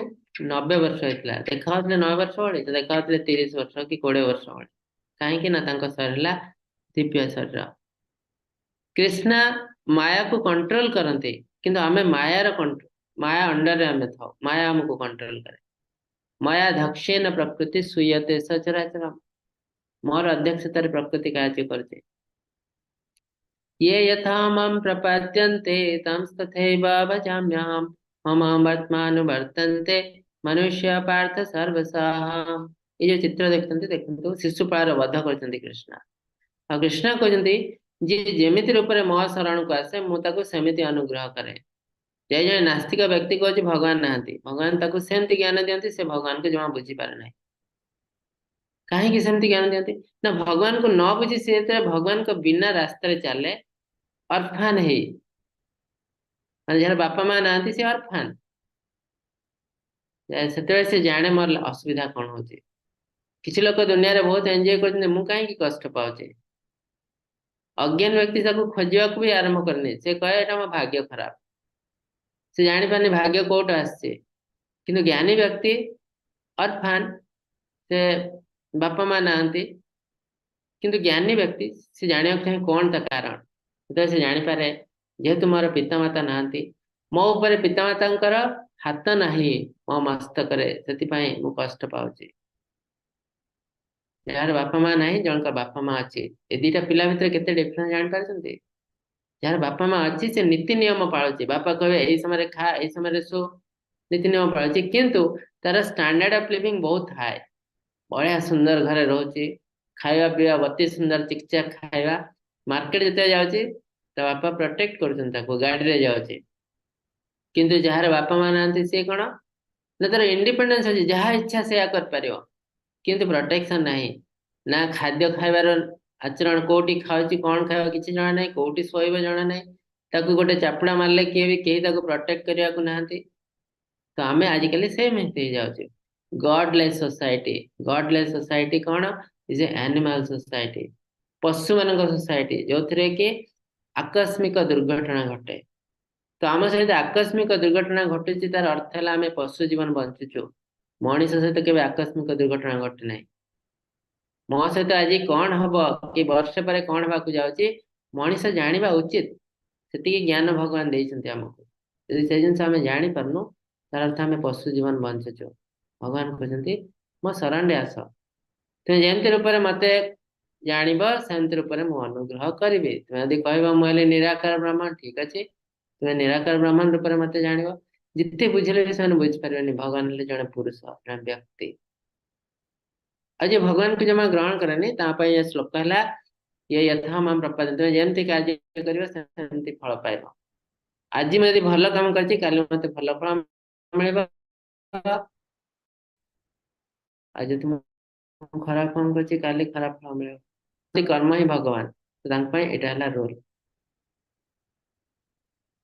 90 ବର୍ଷ ହେଇଥିଲା, ଦେଖାଯାଉଥିଲେ 90 ବର୍ଷ ଭଳି, ତ ଦେଖାଯାଉଥିଲେ 30 ବର୍ଷ କି 20 ବର୍ଷ ଭଳି। କାହିଁକି ନା ତାଙ୍କ ଶରୀର ହେଲା ଦିବ୍ୟ ଶରୀର। କୃଷ୍ଣ ମାୟାକୁ କଣ୍ଟ୍ରୋଲ କରନ୍ତି, କିନ୍ତୁ ଆମେ ମାୟାର କଣ୍ଟ୍ରୋଲ, ମାୟା ଅଣ୍ଡରରେ ଆମେ ଥାଉ, ମାୟା ଆମକୁ କଣ୍ଟ୍ରୋଲ କରେ। ମାୟା ଧକ୍ଷେନ ପ୍ରକୃତି ସୁୟତେ ସଚରାଚର, ମୋର ଅଧ୍ୟକ୍ଷତାରେ ପ୍ରକୃତି କାର୍ଯ୍ୟ କରୁଛି। ये यथा मां प्रपद्यन्ते तांस्तथैव भजाम्यहं मम आत्मानुवर्तन्ते मनुष्य पार्थ सर्वसाः। ଏ ଯୋଉ ଚିତ୍ର ଦେଖୁଛନ୍ତି, ଦେଖନ୍ତୁ ଶିଶୁପାଳର ବଧ କରିଛନ୍ତି କୃଷ୍ଣ। ଆଉ କୃଷ୍ଣ କହୁଛନ୍ତି ଯିଏ ଯେମିତି ରୂପରେ ମୋ ଶରଣକୁ ଆସେ ମୁଁ ତାକୁ ସେମିତି ଅନୁଗ୍ରହ କରେ। ଯେ ଜଣେ ନାସ୍ତିକ ବ୍ୟକ୍ତି କହୁଛି ଭଗବାନ ନାହାନ୍ତି, ଭଗବାନ ତାକୁ ସେମିତି ଜ୍ଞାନ ଦିଅନ୍ତି, ସେ ଭଗବାନଙ୍କୁ ଜମା ବୁଝିପାରେ ନାହିଁ। କାହିଁକି ସେମିତି ଜ୍ଞାନ ଦିଅନ୍ତି ନା ଭଗବାନଙ୍କୁ ନ ବୁଝି ସେ ଯେତେବେଳେ ଭଗବାନଙ୍କ ବିନା ରାସ୍ତାରେ ଚାଲେ, ଅର୍ଫାନ ହେଇ, ମାନେ ଯାହାର ବାପା ମା ନାହାନ୍ତି ସେ ଅର୍ଫାନ, ସେତେବେଳେ ସେ ଜାଣେ ମୋର ଅସୁବିଧା କଣ ହଉଛି। କିଛି ଲୋକ ଦୁନିଆରେ ବହୁତ ଏନ୍ଜୟ କରୁଛନ୍ତି, ମୁଁ କାହିଁକି କଷ୍ଟ ପାଉଛି। ଅଜ୍ଞାନ ବ୍ୟକ୍ତି ତାକୁ ଖୋଜିବାକୁ ବି ଆରମ୍ଭ କରିନି, ସେ କହେ ଏଇଟା ମୋ ଭାଗ୍ୟ ଖରାପ, ସେ ଜାଣିପାରୁନି ଭାଗ୍ୟ କୋଉଠୁ ଆସିଛି। କିନ୍ତୁ ଜ୍ଞାନୀ ବ୍ୟକ୍ତି ଅର୍ଫାନ, ସେ ବାପା ମା ନାହାନ୍ତି, କିନ୍ତୁ ଜ୍ଞାନୀ ବ୍ୟକ୍ତି ସେ ଜାଣିବାକୁ ଚାହେଁ କଣ ତା କାରଣ। ଯେତେବେଳେ ସେ ଜାଣିପାରେ ଯେହେତୁ ମୋର ପିତାମାତା ନାହାନ୍ତି, ମୋ ଉପରେ ପିତାମାତାଙ୍କର ହାତ ନାହିଁ ମୋ ମସ୍ତକରେ, ସେଥିପାଇଁ ମୁଁ କଷ୍ଟ ପାଉଛି। ଯାହାର ବାପା ମା ନାହିଁ, ଜଣଙ୍କର ବାପା ମା ଅଛି, ଏ ଦିଟା ପିଲା ଭିତରେ କେତେ ଡିଫରେନ୍ସ ଜାଣିପାରୁଛନ୍ତି? ଯାହାର ବାପା ମା ଅଛି ସେ ନୀତି ନିୟମ ପାଳୁଛି, ବାପା କହିବେ ଏଇ ସମୟରେ ଖା, ଏଇ ସମୟରେ ଶୋ, ନୀତି ନିୟମ ପାଳୁଛି, କିନ୍ତୁ ତାର ଷ୍ଟାଣ୍ଡାର୍ଡ ଅଫ ଲିଭିଂ ବହୁତ ହାଇ, ବଢିଆ ସୁନ୍ଦର ଘରେ ରହୁଛି, ଖାଇବା ପିଇବା ଅତି ସୁନ୍ଦର ଚିକଚାକ ଖାଇବା, ମାର୍କେଟ ଯେତେବେଳେ ଯାଉଛି ତା ବାପା ପ୍ରୋଟେକ୍ଟ କରୁଛନ୍ତି ତାକୁ, ଗାଡିରେ ଯାଉଛି। କିନ୍ତୁ ଯାହାର ବାପା ମା ନାହାନ୍ତି ସିଏ କଣ ନା ତାର ଇଣ୍ଡିପେଣ୍ଡେନ୍ସ ଅଛି, ଯାହା ଇଚ୍ଛା ସେୟା କରିପାରିବ, କିନ୍ତୁ ପ୍ରୋଟେକ୍ସନ ନାହିଁ ନା, ଖାଦ୍ୟ ଖାଇବାର ଆଚରଣ କୋଉଠି ଖାଉଛି କଣ ଖାଇବ କିଛି ଜଣା ନାହିଁ, କୋଉଠି ଶୋଇବ ଜଣା ନାହିଁ, ତାକୁ ଗୋଟେ ଚାପୁଡ଼ା ମାରିଲେ କିଏ ବି କେହି ତାକୁ ପ୍ରୋଟେକ୍ଟ କରିବାକୁ ନାହାନ୍ତି। ତ ଆମେ ଆଜିକାଲି ସେମ୍ ହେଇଯାଉଛୁ। ଗଡଲେସ୍ ସୋସାଇଟି, ଗଡଲେସ୍ ସୋସାଇଟି କଣ? Is a animal society, ପଶୁମାନଙ୍କ ସୋସାଇଟି, ଯୋଉଥିରେ କି ଆକସ୍ମିକ ଦୁର୍ଘଟଣା ଘଟେ। ତ ଆମ ସହିତ ଆକସ୍ମିକ ଦୁର୍ଘଟଣା ଘଟୁଛି, ତାର ଅର୍ଥ ହେଲା ଆମେ ପଶୁ ଜୀବନ ବଞ୍ଚୁଛୁ। ମଣିଷ ସହିତ କେବେ ଆକସ୍ମିକ ଦୁର୍ଘଟଣା ଘଟେ ନାହିଁ। ମୋ ସହିତ ଆଜି କଣ ହବ କି ବର୍ଷେ ପରେ କଣ ହେବାକୁ ଯାଉଛି, ମଣିଷ ଜାଣିବା ଉଚିତ। ସେତିକି ଜ୍ଞାନ ଭଗବାନ ଦେଇଛନ୍ତି ଆମକୁ। ଯଦି ସେ ଜିନିଷ ଆମେ ଜାଣିପାରୁନୁ, ତାର ଅର୍ଥ ଆମେ ପଶୁ ଜୀବନ ବଞ୍ଚୁଛୁ। ଭଗବାନ କହୁଛନ୍ତି ମୋ ଶରଣରେ ଆସ, ତୁମେ ଯେମିତି ରୂପରେ ମତେ ଜାଣିବ ସେମିତି ରୂପରେ ମୁଁ ଅନୁଗ୍ରହ କରିବି। ତୁମେ ଯଦି କହିବ ମୁଁ ହେଲି ନିରାକାର ବ୍ରହ୍ମ, ଠିକ ଅଛି, ତୁମେ ନିରାକାର ବ୍ରହ୍ମ ରୂପରେ ମତେ ଜାଣିବ। ଯେତେ ବୁଝିଲେ ବି ସେମାନେ ବୁଝିପାରିବେନି ଭଗବାନ ହେଲେ ଜଣେ ପୁରୁଷ, ଜଣେ ବ୍ୟକ୍ତି। ଆଉ ଯିଏ ଭଗବାନଙ୍କୁ ଜମା ଗ୍ରହଣ କରେନି, ତା ପାଇଁ ଏ ଶ୍ଲୋକ ହେଲା ଇଏ ୟଥା ମାମ ପ୍ରପାଦନ୍ତି, ତୁମେ ଯେମିତି କାର୍ଯ୍ୟ କରିବ ସେମିତି ଫଳ ପାଇବ। ଆଜି ମୁଁ ଯଦି ଭଲ କାମ କରିଛି, କାଲି ମତେ ଭଲ ଫଳ ମିଳିବ। ଆଉ ଯଦି ମୁଁ ଖରାପ କାମ କରିଛି, କାଲି ଖରାପ ଫଳ ମିଳିବ। କର୍ମ ହିଁ ଭଗବାନ, ତ ତାଙ୍କ ପାଇଁ ଏଇଟା ହେଲା ରୋଲ।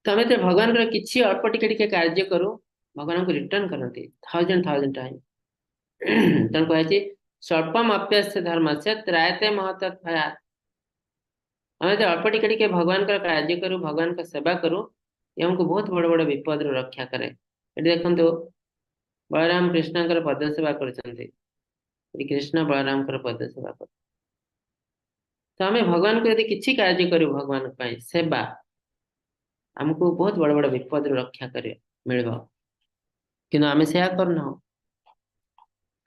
ତ ଆମେ ଯେତେବେଳେ ଭଗବାନଙ୍କର କିଛି ଅଳ୍ପ ଟିକେ ଟିକେ କାର୍ଯ୍ୟ କରୁ, ଭଗବାନଙ୍କୁ ରିଟର୍ନ କରନ୍ତି ଥାଉଜେଣ୍ଡ ଥାଉଜେଣ୍ଡ ଟାଇମ। ତେଣୁ କୁହାଯାଇଛି ସ୍ୱଳ୍ପମ ଅପ୍ୟସ୍ୟ ଧର୍ମସ୍ୟ ତ୍ରାୟତେ ମହତତ୍ ଭୟାତ୍। ଆମେ ଯଦି ଅଳ୍ପ ଟିକେ ଟିକେ ଭଗବାନଙ୍କର କାର୍ଯ୍ୟ କରୁ, ଭଗବାନଙ୍କ ସେବା କରୁ, ଏ ଆମକୁ ବହୁତ ବଡ ବଡ ବିପଦରୁ ରକ୍ଷା କରେ। ଏଠି ଦେଖନ୍ତୁ ବଳରାମ କୃଷ୍ଣଙ୍କର ପଦ ସେବା କରୁଛନ୍ତି, ଏଠି କୃଷ୍ଣ ବଳରାମଙ୍କର ପଦ ସେବା କରୁଛନ୍ତି। ତ ଆମେ ଭଗବାନଙ୍କୁ ଯଦି କିଛି କାର୍ଯ୍ୟ କରିବୁ ଭଗବାନଙ୍କ ପାଇଁ ସେବା, ଆମକୁ ବହୁତ ବଡ ବଡ ବିପଦରୁ ରକ୍ଷା କରିବ ମିଳିବ। କିନ୍ତୁ ଆମେ ସେୟା କରୁନାହୁଁ।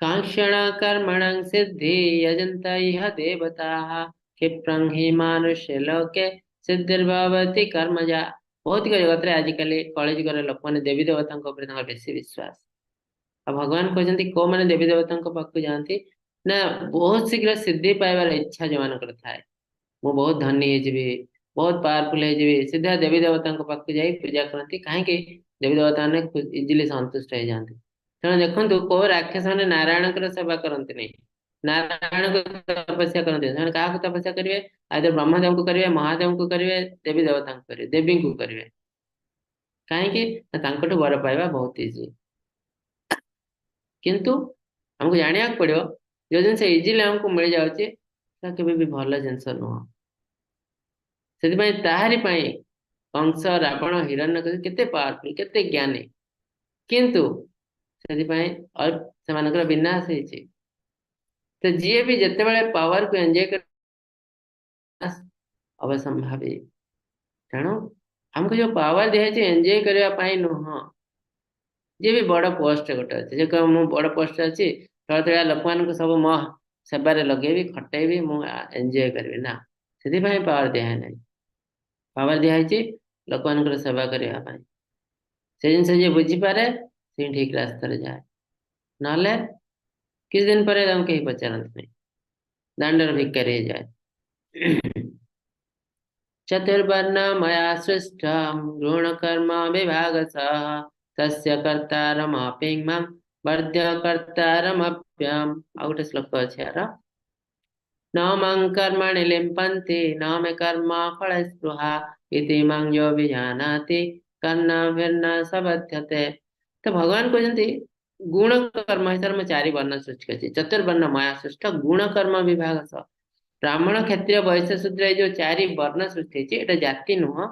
କାଂକ୍ଷଣ କର୍ମଣଂ ସିদ্ধି ୟଜନ୍ତ ଇହ ଦେବତାଃ କ୍ଷିପ୍ରଂ ହି ମାନୁଷ୍ୟ ଲୋକେ ସିଦ୍ଧିର୍ଭବତି କର୍ମଜା। ଭୌତିକ ଜଗତରେ ଆଜିକାଲି କଳିଯୁଗର ଲୋକମାନେ ଦେବୀ ଦେବତାଙ୍କ ଉପରେ ତାଙ୍କର ବେଶୀ ବିଶ୍ୱାସ। ଆଉ ଭଗବାନ କହୁଛନ୍ତି କୋଉମାନେ ଦେବୀ ଦେବତାଙ୍କ ପାଖକୁ ଯାଆନ୍ତି ନା ବହୁତ ଶୀଘ୍ର ସିଦ୍ଧି ପାଇବାର ଇଚ୍ଛା ଯୋଉମାନଙ୍କର ଥାଏ, ମୁଁ ବହୁତ ଧନୀ ହେଇଯିବି, ବହୁତ ପାୱାରଫୁଲ ହେଇଯିବି, ସିଧା ଦେବୀ ଦେବତାଙ୍କ ପାଖକୁ ଯାଇ ପୂଜା କରନ୍ତି। କାହିଁକି? ଦେବୀ ଦେବତା ମାନେ ଇଜିଲି ସନ୍ତୁଷ୍ଟ ହେଇଯାଆନ୍ତି। ତେଣୁ ଦେଖନ୍ତୁ କୋଉ ରାକ୍ଷସ ମାନେ ନାରାୟଣଙ୍କର ସେବା କରନ୍ତିନି, ନାରାୟଣଙ୍କୁ ତପସ୍ୟା କରନ୍ତି। ସେମାନେ କାହାକୁ ତପସ୍ୟା କରିବେ? ଆଇଦର ବ୍ରହ୍ମଦେବଙ୍କୁ କରିବେ, ମହାଦେବଙ୍କୁ କରିବେ, ଦେବୀ ଦେବତାଙ୍କୁ କରିବେ, ଦେବୀଙ୍କୁ କରିବେ। କାହିଁକି ନା ତାଙ୍କଠୁ ବର ପାଇବା ବହୁତ ଇଜି। କିନ୍ତୁ ଆମକୁ ଜାଣିବାକୁ ପଡିବ ଯୋଉ ଜିନିଷ ଇଜିଲି ଆମକୁ ମିଳିଯାଉଛି ସେଟା କେବେ ବି ଭଲ ଜିନିଷ ନୁହଁ। ସେଥିପାଇଁ ତାହାରି ପାଇଁ କଂସ, ରାବଣ, ହିରଣ୍ୟକଶିପୁ କେତେ ପାୱାରଫୁଲ, କେତେ ଜ୍ଞାନୀ, କିନ୍ତୁ ସେଥିପାଇଁ ସେମାନଙ୍କର ବିନାଶ ହେଇଛି। ତ ଯିଏ ବି ଯେତେବେଳେ ପାୱାରକୁ ଏନ୍ଜୟ କରେ ଅବସମ୍ଭାବୀ। ତେଣୁ ଆମକୁ ଯୋଉ ପାୱାର ଦିଆଯାଇଛି ଏନ୍ଜୟ କରିବା ପାଇଁ ନୁହଁ। ଯିଏ ବି ବଡ ପୋଷ୍ଟ ଗୋଟେ ଅଛି, ଯେ କହିବ ମୁଁ ବଡ ପୋଷ୍ଟ ଅଛି, ତଳ ତଳିଆ ଲୋକମାନଙ୍କୁ ସବୁ ମୋ ସେବାରେ ଲଗେଇବି, ଖଟେଇବି, ମୁଁ ଏନ୍ଜୟ କରିବି, ନା, ସେଥିପାଇଁ ପାୱାର ଦିଆ ନାହିଁ। ପାୱାର ଦିଆହେଇଛି ଲୋକମାନଙ୍କର ସେବା କରିବା ପାଇଁ। ସେ ଜିନିଷ ଯିଏ ବୁଝିପାରେ ସେ ଠିକ ରାସ୍ତାରେ ଯାଏ, ନହେଲେ କିଛି ଦିନ ପରେ ତାଙ୍କୁ କେହି ପଚାରନ୍ତିନି, ଦାଣ୍ଡର ଭିକାରୀ ହେଇଯାଏ। ଚତୁର୍ବର୍ଣ୍ଣ ମୟା ସୃଷ୍ଟಂ ଗୁଣ କର୍ମ ବିଭାଗଶଃ ତସ୍ୟ କର୍ତ୍ତାରମପି ମାଂ ବର୍ଜ୍ୟ କର୍ତ୍ତାରମପ୍ୟମ୍। ଆଉ ଗୋଟେ ଶ୍ଲୋକ ଅଛି ଆର, ନ ମାଂ କର୍ମଣି ଲିମ୍ପନ୍ତି ନ ମେ କର୍ମ ଫଳସ୍ପୃହା ଇତି ମାଂ ଯୋ ବିଜାନାତି କର୍ଣ୍ଣଭିର୍ନ ସବଧ୍ୟତେ। ତ ଭଗବାନ କହୁଛନ୍ତି ଗୁଣ କର୍ମ ହିସାବରେ ମୁଁ ଚାରି ବର୍ଣ୍ଣ ସୃଷ୍ଟି କରିଛି, ଚତୁର୍ବର୍ଣ୍ଣ ମୟା ସୃଷ୍ଟ ଗୁଣ କର୍ମ ବିଭାଗ ସହ। ବ୍ରାହ୍ମଣ, କ୍ଷତ୍ରିୟ, ବୈଶ୍ୟ, ଶୂଦ୍ର ଏଇ ଯୋଉ ଚାରି ବର୍ଣ୍ଣ ସୃଷ୍ଟି ହେଇଛି, ଏଇଟା ଜାତି ନୁହଁ।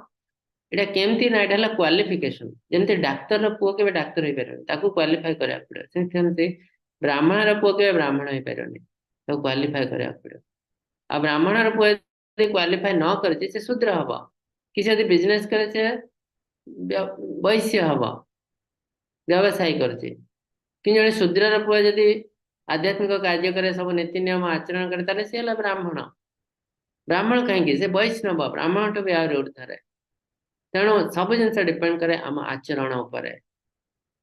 ଏଇଟା କେମିତି ନା ଏଇଟା ହେଲା କ୍ୱାଲିଫିକେସନ। ଯେମିତି ଡାକ୍ତରର ପୁଅ କେବେ ଡାକ୍ତର ହେଇପାରିବନି, ତାକୁ କ୍ୱାଲିଫାଇ କରିବାକୁ ପଡିବ। ସେମିତି ବ୍ରାହ୍ମଣର ପୁଅ କେବେ ବ୍ରାହ୍ମଣ ହେଇପାରିବନି, ତାକୁ କ୍ୱାଲିଫାଇ କରିବାକୁ ପଡିବ। ଆଉ ବ୍ରାହ୍ମଣର ପୁଅ ଯଦି କ୍ୱାଲିଫାଇ ନ କରିଛି ସେ ଶୂଦ୍ର ହବ, କି ସେ ଯଦି ବିଜନେସ କରେ ସେ ବୈଶ୍ୟ ହବ, ବ୍ୟବସାୟୀ କରୁଛି। କିନ୍ତୁ ଜଣେ ଶୂଦ୍ରର ପୁଅ ଯଦି ଆଧ୍ୟାତ୍ମିକ କାର୍ଯ୍ୟ କରେ, ସବୁ ନୀତି ନିୟମ ଆଚରଣ କରେ, ତାହେଲେ ସେ ହେଲା ବ୍ରାହ୍ମଣ। ବ୍ରାହ୍ମଣ କାହିଁକି? ସେ ବୈଷ୍ଣବ, ବ୍ରାହ୍ମଣଠୁ ବି ଆହୁରି ଉର୍ଦ୍ଧ୍ୱରେ। ତେଣୁ ସବୁ ଜିନିଷ ଡିପେଣ୍ଡ କରେ ଆମ ଆଚରଣ ଉପରେ।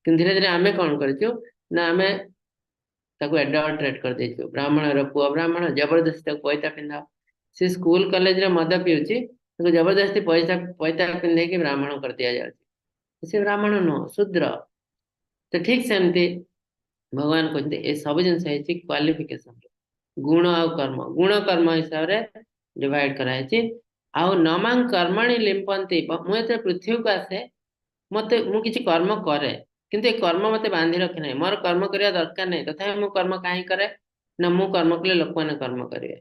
କିନ୍ତୁ ଧୀରେ ଧୀରେ ଆମେ କଣ କରିଛୁ ନା ଆମେ ତାକୁ ଆଡଲ୍ଟରେଟ୍ କରିଦେଇଛୁ। ବ୍ରାହ୍ମଣର ପୁଅ ବ୍ରାହ୍ମଣ, ଜବରଦସ୍ତି ତାକୁ ପଇତା ପିନ୍ଧାଅ। ସେ ସ୍କୁଲ କଲେଜରେ ମଦ ପିଉଛି, ତାକୁ ଜବରଦସ୍ତି ପଇତା ପିନ୍ଧେଇକି ବ୍ରାହ୍ମଣ କରିଦିଆଯାଉଛି। ସେ ବ୍ରାହ୍ମଣ ନୁହଁ, ଶୂଦ୍ର। ତ ଠିକ ସେମିତି ଭଗବାନ କହୁଛନ୍ତି ଏ ସବୁ ଜିନିଷ ହେଇଛି କ୍ୱାଲିଫିକେସନ, ଗୁଣ ଆଉ କର୍ମ। ଗୁଣ କର୍ମ ହିସାବରେ ଡିଭାଇଡ କରାହେଇଛି। ଆଉ ନମାଂ କର୍ମଣି ଲିମ୍ପନ୍ତି, ମୁଁ ଯେତେବେଳେ ପୃଥିବୀକୁ ଆସେ ମୁଁ କିଛି କର୍ମ କରେ, କିନ୍ତୁ ଏ କର୍ମ ମତେ ବାନ୍ଧି ରଖେ ନାହିଁ। ମୋର କର୍ମ କରିବା ଦରକାର ନାହିଁ, ତଥାପି ମୁଁ କର୍ମ କାହିଁ କରେ ନା ମୁଁ କର୍ମ କଲେ ଲୋକମାନେ କର୍ମ କରିବେ।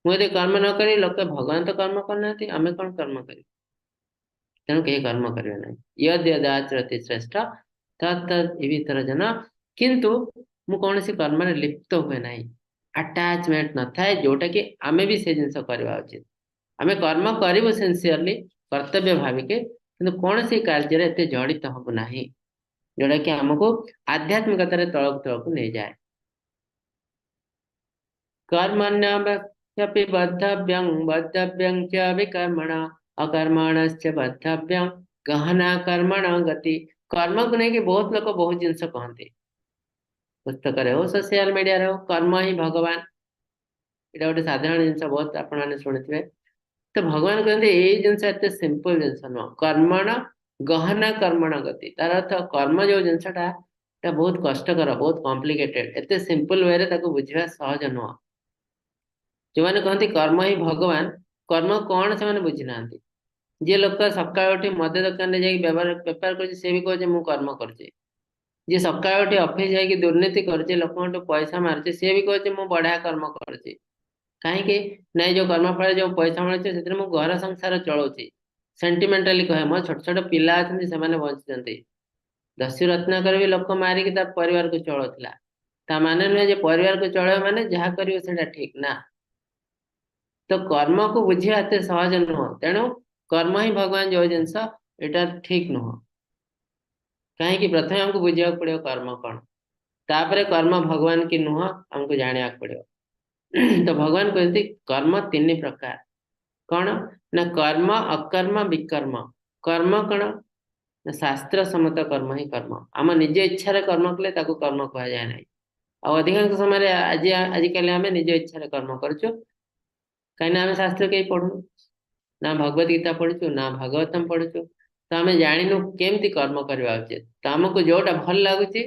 ମୁଁ ଯଦି କର୍ମ ନ କରିବି, ଲୋକ ଭଗବାନ ତ କର୍ମ କରୁନାହାନ୍ତି, ଆମେ କଣ କର୍ମ କରିବୁ? ତେଣୁ କେହି କର୍ମ କରିବେ ନାହିଁ। ୟଦ୍ ୟଦାଚରତି ଶ୍ରେଷ୍ଠ ତତ୍ ତଦ୍ ଇବିତର ଜନ। କିନ୍ତୁ ମୁଁ କୌଣସି କର୍ମରେ ଲିପ୍ତ ହୁଏ ନାହିଁ। ଆଟାଚମେଣ୍ଟ ନଥାଏ, ଯୋଉଟା କି ଆମେ ବି ସେ ଜିନିଷ କରିବା ଉଚିତ। ଆମେ କର୍ମ କରିବୁ ସିନସିୟରଲି, କର୍ତ୍ତବ୍ୟ ଭାବିକି, କିନ୍ତୁ କୌଣସି କାର୍ଯ୍ୟରେ ଏତେ ଜଡ଼ିତ ହବୁ ନାହିଁ, ଯୋଉଟା କି ଆମକୁ ଆଧ୍ୟାତ୍ମିକତାରେ ତଳକୁ ତଳକୁ ନେଇଯାଏ। କର୍ମଣ୍ୟପି ବଦ୍ଧବ୍ୟଂ ବଦ୍ଧବ୍ୟଂ ଚ ବିକର୍ମଣ ଅକର୍ମଣଶ୍ଚ ବଦ୍ଧବ୍ୟଂ ଗହନା କର୍ମଣ ଗତି। କର୍ମକୁ ନେଇକି ବହୁତ ଲୋକ ବହୁତ ଜିନିଷ କହନ୍ତି, ପୁସ୍ତକରେ ହଉ, ସୋସିଆଲ ମିଡିଆରେ ହଉ, କର୍ମ ହିଁ ଭଗବାନ। ଏଇଟା ଗୋଟେ ସାଧାରଣ ଜିନିଷ, ବହୁତ ଆପଣମାନେ ଶୁଣିଥିବେ। ତ ଭଗବାନ କହନ୍ତି ଏଇ ଜିନିଷ ଏତେ ସିମ୍ପଲ ଜିନିଷ ନୁହଁ। କର୍ମଣ ଗହନା କର୍ମଣ ଗତି, ତାର ଅର୍ଥ କର୍ମ ଯୋଉ ଜିନିଷଟା ଏଟା ବହୁତ କଷ୍ଟକର, ବହୁତ କମ୍ପ୍ଲିକେଟେଡ, ଏତେ ସିମ୍ପଲ ୱେରେ ତାକୁ ବୁଝିବା ସହଜ ନୁହଁ। ଯୋଉମାନେ କହନ୍ତି କର୍ମ ହିଁ ଭଗବାନ, କର୍ମ କଣ ସେମାନେ ବୁଝି ନାହାନ୍ତି। ଯିଏ ଲୋକ ସକାଳୁ ଉଠି ମଦ ଦୋକାନରେ ଯାଇକି ବେପାର କରୁଛି, ସେ ବି କହୁଛି ମୁଁ କର୍ମ କରୁଛି। ଯିଏ ସକାଳୁ ଉଠି ଅଫିସ ଯାଇକି ଦୁର୍ନୀତି କରୁଛି, ଲୋକଙ୍କଠୁ ପଇସା ମାରୁଛି, ସିଏ ବି କହୁଛି ମୁଁ ବଢିଆ କର୍ମ କରୁଛି। କାହିଁକି ନାଇଁ, ଯୋଉ କର୍ମ ଫଳରେ ଯୋଉ ପଇସା ମିଳୁଛି ସେଥିରେ ମୁଁ ଘର ସଂସାର ଚଳଉଛି। ସେଣ୍ଟିମେଣ୍ଟାଲି କହେ ମୋ ଛୋଟ ଛୋଟ ପିଲା ଅଛନ୍ତି ସେମାନେ ବଞ୍ଚୁଛନ୍ତି। ଦସ୍ୟୁ ରତ୍ନାକର ବି ଲୋକ ମାରିକି ତା ପରିବାରକୁ ଚଳଉଥିଲା। ତା ମାନେ ନୁହେଁ ଯେ ପରିବାରକୁ ଚଳେଇବା ମାନେ ଯାହା କରିବ ସେଇଟା ଠିକ ନା। ତ କର୍ମକୁ ବୁଝିବା ଏତେ ସହଜ ନୁହଁ। ତେଣୁ କର୍ମ ହିଁ ଭଗବାନ ଯୋଉ ଜିନିଷ, ଏଇଟା ଠିକ ନୁହଁ। କାହିଁକି ପ୍ରଥମେ ଆମକୁ ବୁଝିବାକୁ ପଡିବ କର୍ମ କଣ, ତାପରେ କର୍ମ ଭଗବାନ କି ନୁହଁ ଆମକୁ ଜାଣିବାକୁ ପଡିବ। ତ ଭଗବାନ କୁହନ୍ତି କର୍ମ ତିନି ପ୍ରକାର। କଣ ନା କର୍ମ, ଅକର୍ମ, ବିକର୍ମ। କର୍ମ କଣ ନା ଶାସ୍ତ୍ର ସମ୍ମତ କର୍ମ ହିଁ କର୍ମ। ଆମ ନିଜ ଇଚ୍ଛାରେ କର୍ମ କଲେ ତାକୁ କର୍ମ କୁହାଯାଏ ନାହିଁ। ଆଉ ଅଧିକାଂଶ ସମୟରେ ଆଜିକାଲି ଆମେ ନିଜ ଇଚ୍ଛାରେ କର୍ମ କରୁଛୁ, କାହିଁକିନା ଆମେ ଶାସ୍ତ୍ର କେହି ପଢୁନୁ, ନା ଭଗବତ ଗୀତା ପଢୁଛୁ ନା ଭାଗବତମ ପଢୁଛୁ। ତ ଆମେ ଜାଣିନୁ କେମିତି କର୍ମ କରିବା ଉଚିତ। ତ ଆମକୁ ଯୋଉଟା ଭଲ ଲାଗୁଛି,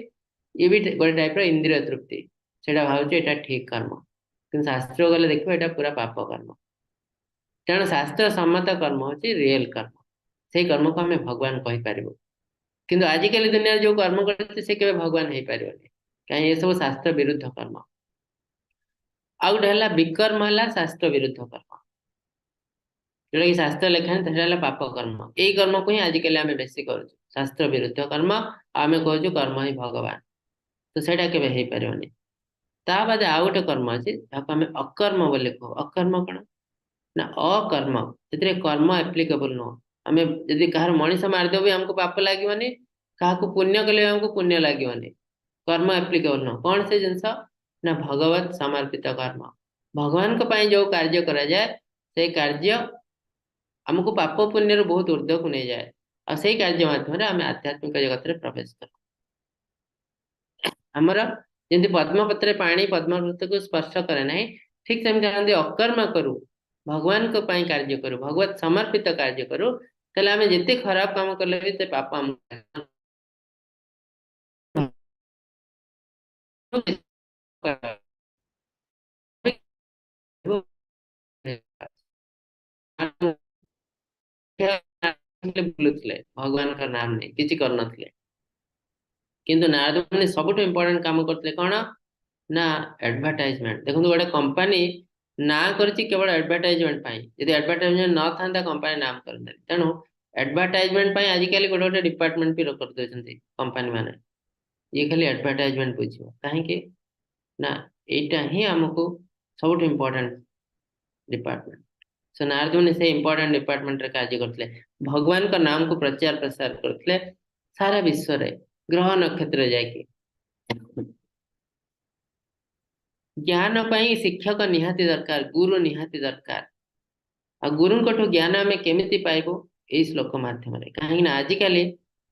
ଇଏ ବି ଗୋଟେ ଟାଇପର ଇନ୍ଦ୍ରିୟ ତୃପ୍ତି, ସେଇଟା ଭାବୁଛୁ ଏଇଟା ଠିକ କର୍ମ, କିନ୍ତୁ ଶାସ୍ତ୍ର ଗଲେ ଦେଖିବ ଏଇଟା ପୁରା ପାପ କର୍ମ। ତେଣୁ ଶାସ୍ତ୍ର ସମ୍ମତ କର୍ମ ହଉଛି ରିଏଲ କର୍ମ, ସେଇ କର୍ମକୁ ଆମେ ଭଗବାନ କହିପାରିବୁ। କିନ୍ତୁ ଆଜିକାଲି ଦୁନିଆରେ ଯୋଉ କର୍ମ କରୁଛି ସେ କେବେ ଭଗବାନ ହେଇପାରିବନି, କାହିଁ ଏସବୁ ଶାସ୍ତ୍ର ବିରୁଦ୍ଧ କର୍ମ। ଆଉ ଗୋଟେ ହେଲା ବିକର୍ମ, ହେଲା ଶାସ୍ତ୍ର ବିରୁଦ୍ଧ କର୍ମ, ଯୋଉଟା କି ଶାସ୍ତ୍ର ଲେଖା ସେଟା ହେଲା ପାପ କର୍ମ। ଏଇ କର୍ମକୁ ହିଁ ଆଜିକାଲି ଆମେ ବେଶୀ କରୁଛୁ, ଶାସ୍ତ୍ର ବିରୁଦ୍ଧ କର୍ମ। ଆମେ କହୁଛୁ କର୍ମ ହିଁ ଭଗବାନ, ତ ସେଇଟା କେବେ ହେଇପାରିବନି। ତା ବାଦେ ଆଉ ଗୋଟେ କର୍ମ ଅଛି, ତାକୁ ଆମେ ଅକର୍ମ ବୋଲି କହୁ। ଅକର୍ମ କଣ ନା ଅକର୍ମ, ସେଥିରେ କର୍ମ ଆପ୍ଲିକେବଲ ନୁହଁ। ଆମେ ଯଦି କାହାର ମଣିଷ ମାରିଦେବୁ ବି ଆମକୁ ପାପ ଲାଗିବନି, କାହାକୁ ପୁଣ୍ୟ କଲେ ବି ଆମକୁ ପୁଣ୍ୟ ଲାଗିବନି, କର୍ମ ଆପ୍ଲିକେବଲ ନୁହଁ। କଣ ସେ ଜିନିଷ ନା ଭଗବତ ସମର୍ପିତ କର୍ମ। ଭଗବାନଙ୍କ ପାଇଁ ଯୋଉ କାର୍ଯ୍ୟ କରାଯାଏ ସେଇ କାର୍ଯ୍ୟ ଆମକୁ ପାପ ପୁଣ୍ୟରୁ ବହୁତ ଉର୍ଦ୍ଧ୍ୱକୁ ନେଇଯାଏ, ଆଉ ସେଇ କାର୍ଯ୍ୟ ମାଧ୍ୟମରେ ଆମେ ଆଧ୍ୟାତ୍ମିକ ଜଗତରେ ପ୍ରବେଶ କରୁ। ଆମର ଯେମିତି ପଦ୍ମପତ୍ରରେ ପାଣି ପଦ୍ମପତ୍ରକୁ ସ୍ପର୍ଶ କରେ ନାହିଁ, ଠିକ ସେମିତି ଆମେ ଯଦି ଅକର୍ମ କରୁ, ଭଗବାନଙ୍କ ପାଇଁ କାର୍ଯ୍ୟ କରୁ, ଭଗବତ ସମର୍ପିତ କାର୍ଯ୍ୟ କରୁ, ତାହେଲେ ଆମେ ଯେତେ ଖରାପ କାମ କଲେ ବି ସେ ପାପ ଆମକୁ ବୁଲୁଥିଲେ, ଭଗବାନଙ୍କ ନାମ ନେଇ କିଛି କରୁନଥିଲେ। କିନ୍ତୁ ନାରଦ ମୁନି ସବୁଠୁ ଇମ୍ପୋର୍ଟାଣ୍ଟ କାମ କରୁଥିଲେ କଣ ନା ଆଡଭର୍ଟାଇଜମେଣ୍ଟ। ଦେଖନ୍ତୁ ଗୋଟେ କମ୍ପାନୀ ନାଁ କରିଛି କେବଳ ଆଡଭର୍ଟାଇଜମେଣ୍ଟ ପାଇଁ, ଯଦି ଆଡଭର୍ଟାଇଜମେଣ୍ଟ ନଥାନ୍ତା କମ୍ପାନୀ ନାମ କରନ୍ତାନି। ତେଣୁ ଆଡଭର୍ଟାଇଜମେଣ୍ଟ ପାଇଁ ଆଜିକାଲି ଗୋଟେ ଗୋଟେ ଡିପାର୍ଟମେଣ୍ଟ ବି କରିଦଉଛନ୍ତି କମ୍ପାନୀ ମାନେ, ଇଏ ଖାଲି ଆଡଭର୍ଟାଇଜମେଣ୍ଟ ବୁଝିବ। କାହିଁକି ନା ଏଇଟା ହିଁ ଆମକୁ ସବୁଠୁ ଇମ୍ପୋର୍ଟାଣ୍ଟ ଡିପାର୍ଟମେଣ୍ଟ। ସେ ନାରଦ ମୁନି ସେଇ ଇମ୍ପୋର୍ଟାଣ୍ଟ ଡିପାର୍ଟମେଣ୍ଟରେ କାର୍ଯ୍ୟ କରୁଥିଲେ, ଭଗବାନଙ୍କ ନାମକୁ ପ୍ରଚାର ପ୍ରସାର କରୁଥିଲେ ସାରା ବିଶ୍ୱରେ, ଗ୍ରହ ନକ୍ଷତ୍ର ଯାଇକି। ଜ୍ଞାନ ପାଇଁ ଶିକ୍ଷକ ନିହାତି ଦରକାର, ଗୁରୁ ନିହାତି ଦରକାର। ଆଉ ଗୁରୁଙ୍କଠୁ ଜ୍ଞାନ ଆମେ କେମିତି ପାଇବୁ? ଏଇ ଶ୍ଲୋକ ମାଧ୍ୟମରେ। କାହିଁକି ନା ଆଜିକାଲି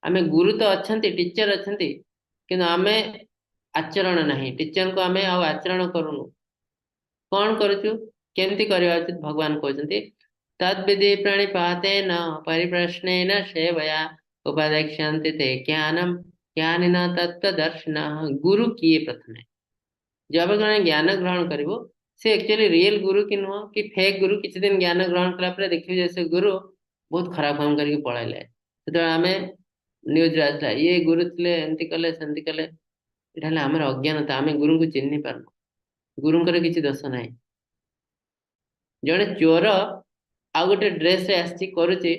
ଆମେ ଗୁରୁ ତ ଅଛନ୍ତି, ଟିଚର ଅଛନ୍ତି, କିନ୍ତୁ ଆମେ ଆଚରଣ ନାହିଁ, ଟିଚରଙ୍କୁ ଆମେ ଆଉ ଆଚରଣ କରୁନୁ। କଣ କରୁଛୁ, କେମିତି କରିବା ଉଚିତ? ଭଗବାନ କହୁଛନ୍ତି ତଦ୍ବିଧି ପ୍ରଣିପାତେନ ପରିପ୍ରଶ୍ନେନ ସେବୟା ଉପଦେକ୍ଷ୍ୟନ୍ତି ତେ ଜ୍ଞାନମ୍ ଜ୍ଞାନିନ ତତ୍ତ୍ୱଦର୍ଶିନଃ। ଗୁରୁ କିଏ? ପ୍ରଥମେ ଯେବେ ଜଣେ ଜ୍ଞାନ ଗ୍ରହଣ କରିବ, ସେ ଆକ୍ଚୁଆଲି ରିଏଲ ଗୁରୁ କି ନୁହଁ କି ଫେକ୍ ଗୁରୁ, କିଛି ଦିନ ଜ୍ଞାନ ଗ୍ରହଣ କଲା ପରେ ଦେଖିବେ ଯେ ସେ ଗୁରୁ ବହୁତ ଖରାପ କାମ କରିକି ପଳେଇଲେ। ସେତେବେଳେ ଆମେ ନ୍ୟୁଜରେ ଆସିଲା ଇଏ ଗୁରୁ ଥିଲେ, ଏମିତି କଲେ ସେମିତି କଲେ। ଏଇଟା ହେଲା ଆମର ଅଜ୍ଞାନତା, ଆମେ ଗୁରୁଙ୍କୁ ଚିହ୍ନି ପାରୁନୁ। ଗୁରୁଙ୍କର କିଛି ଦୋଷ ନାହିଁ। ଜଣେ ଚୋର ଆଉ ଗୋଟେ ଡ୍ରେସରେ ଆସିଛି କରୁଛି,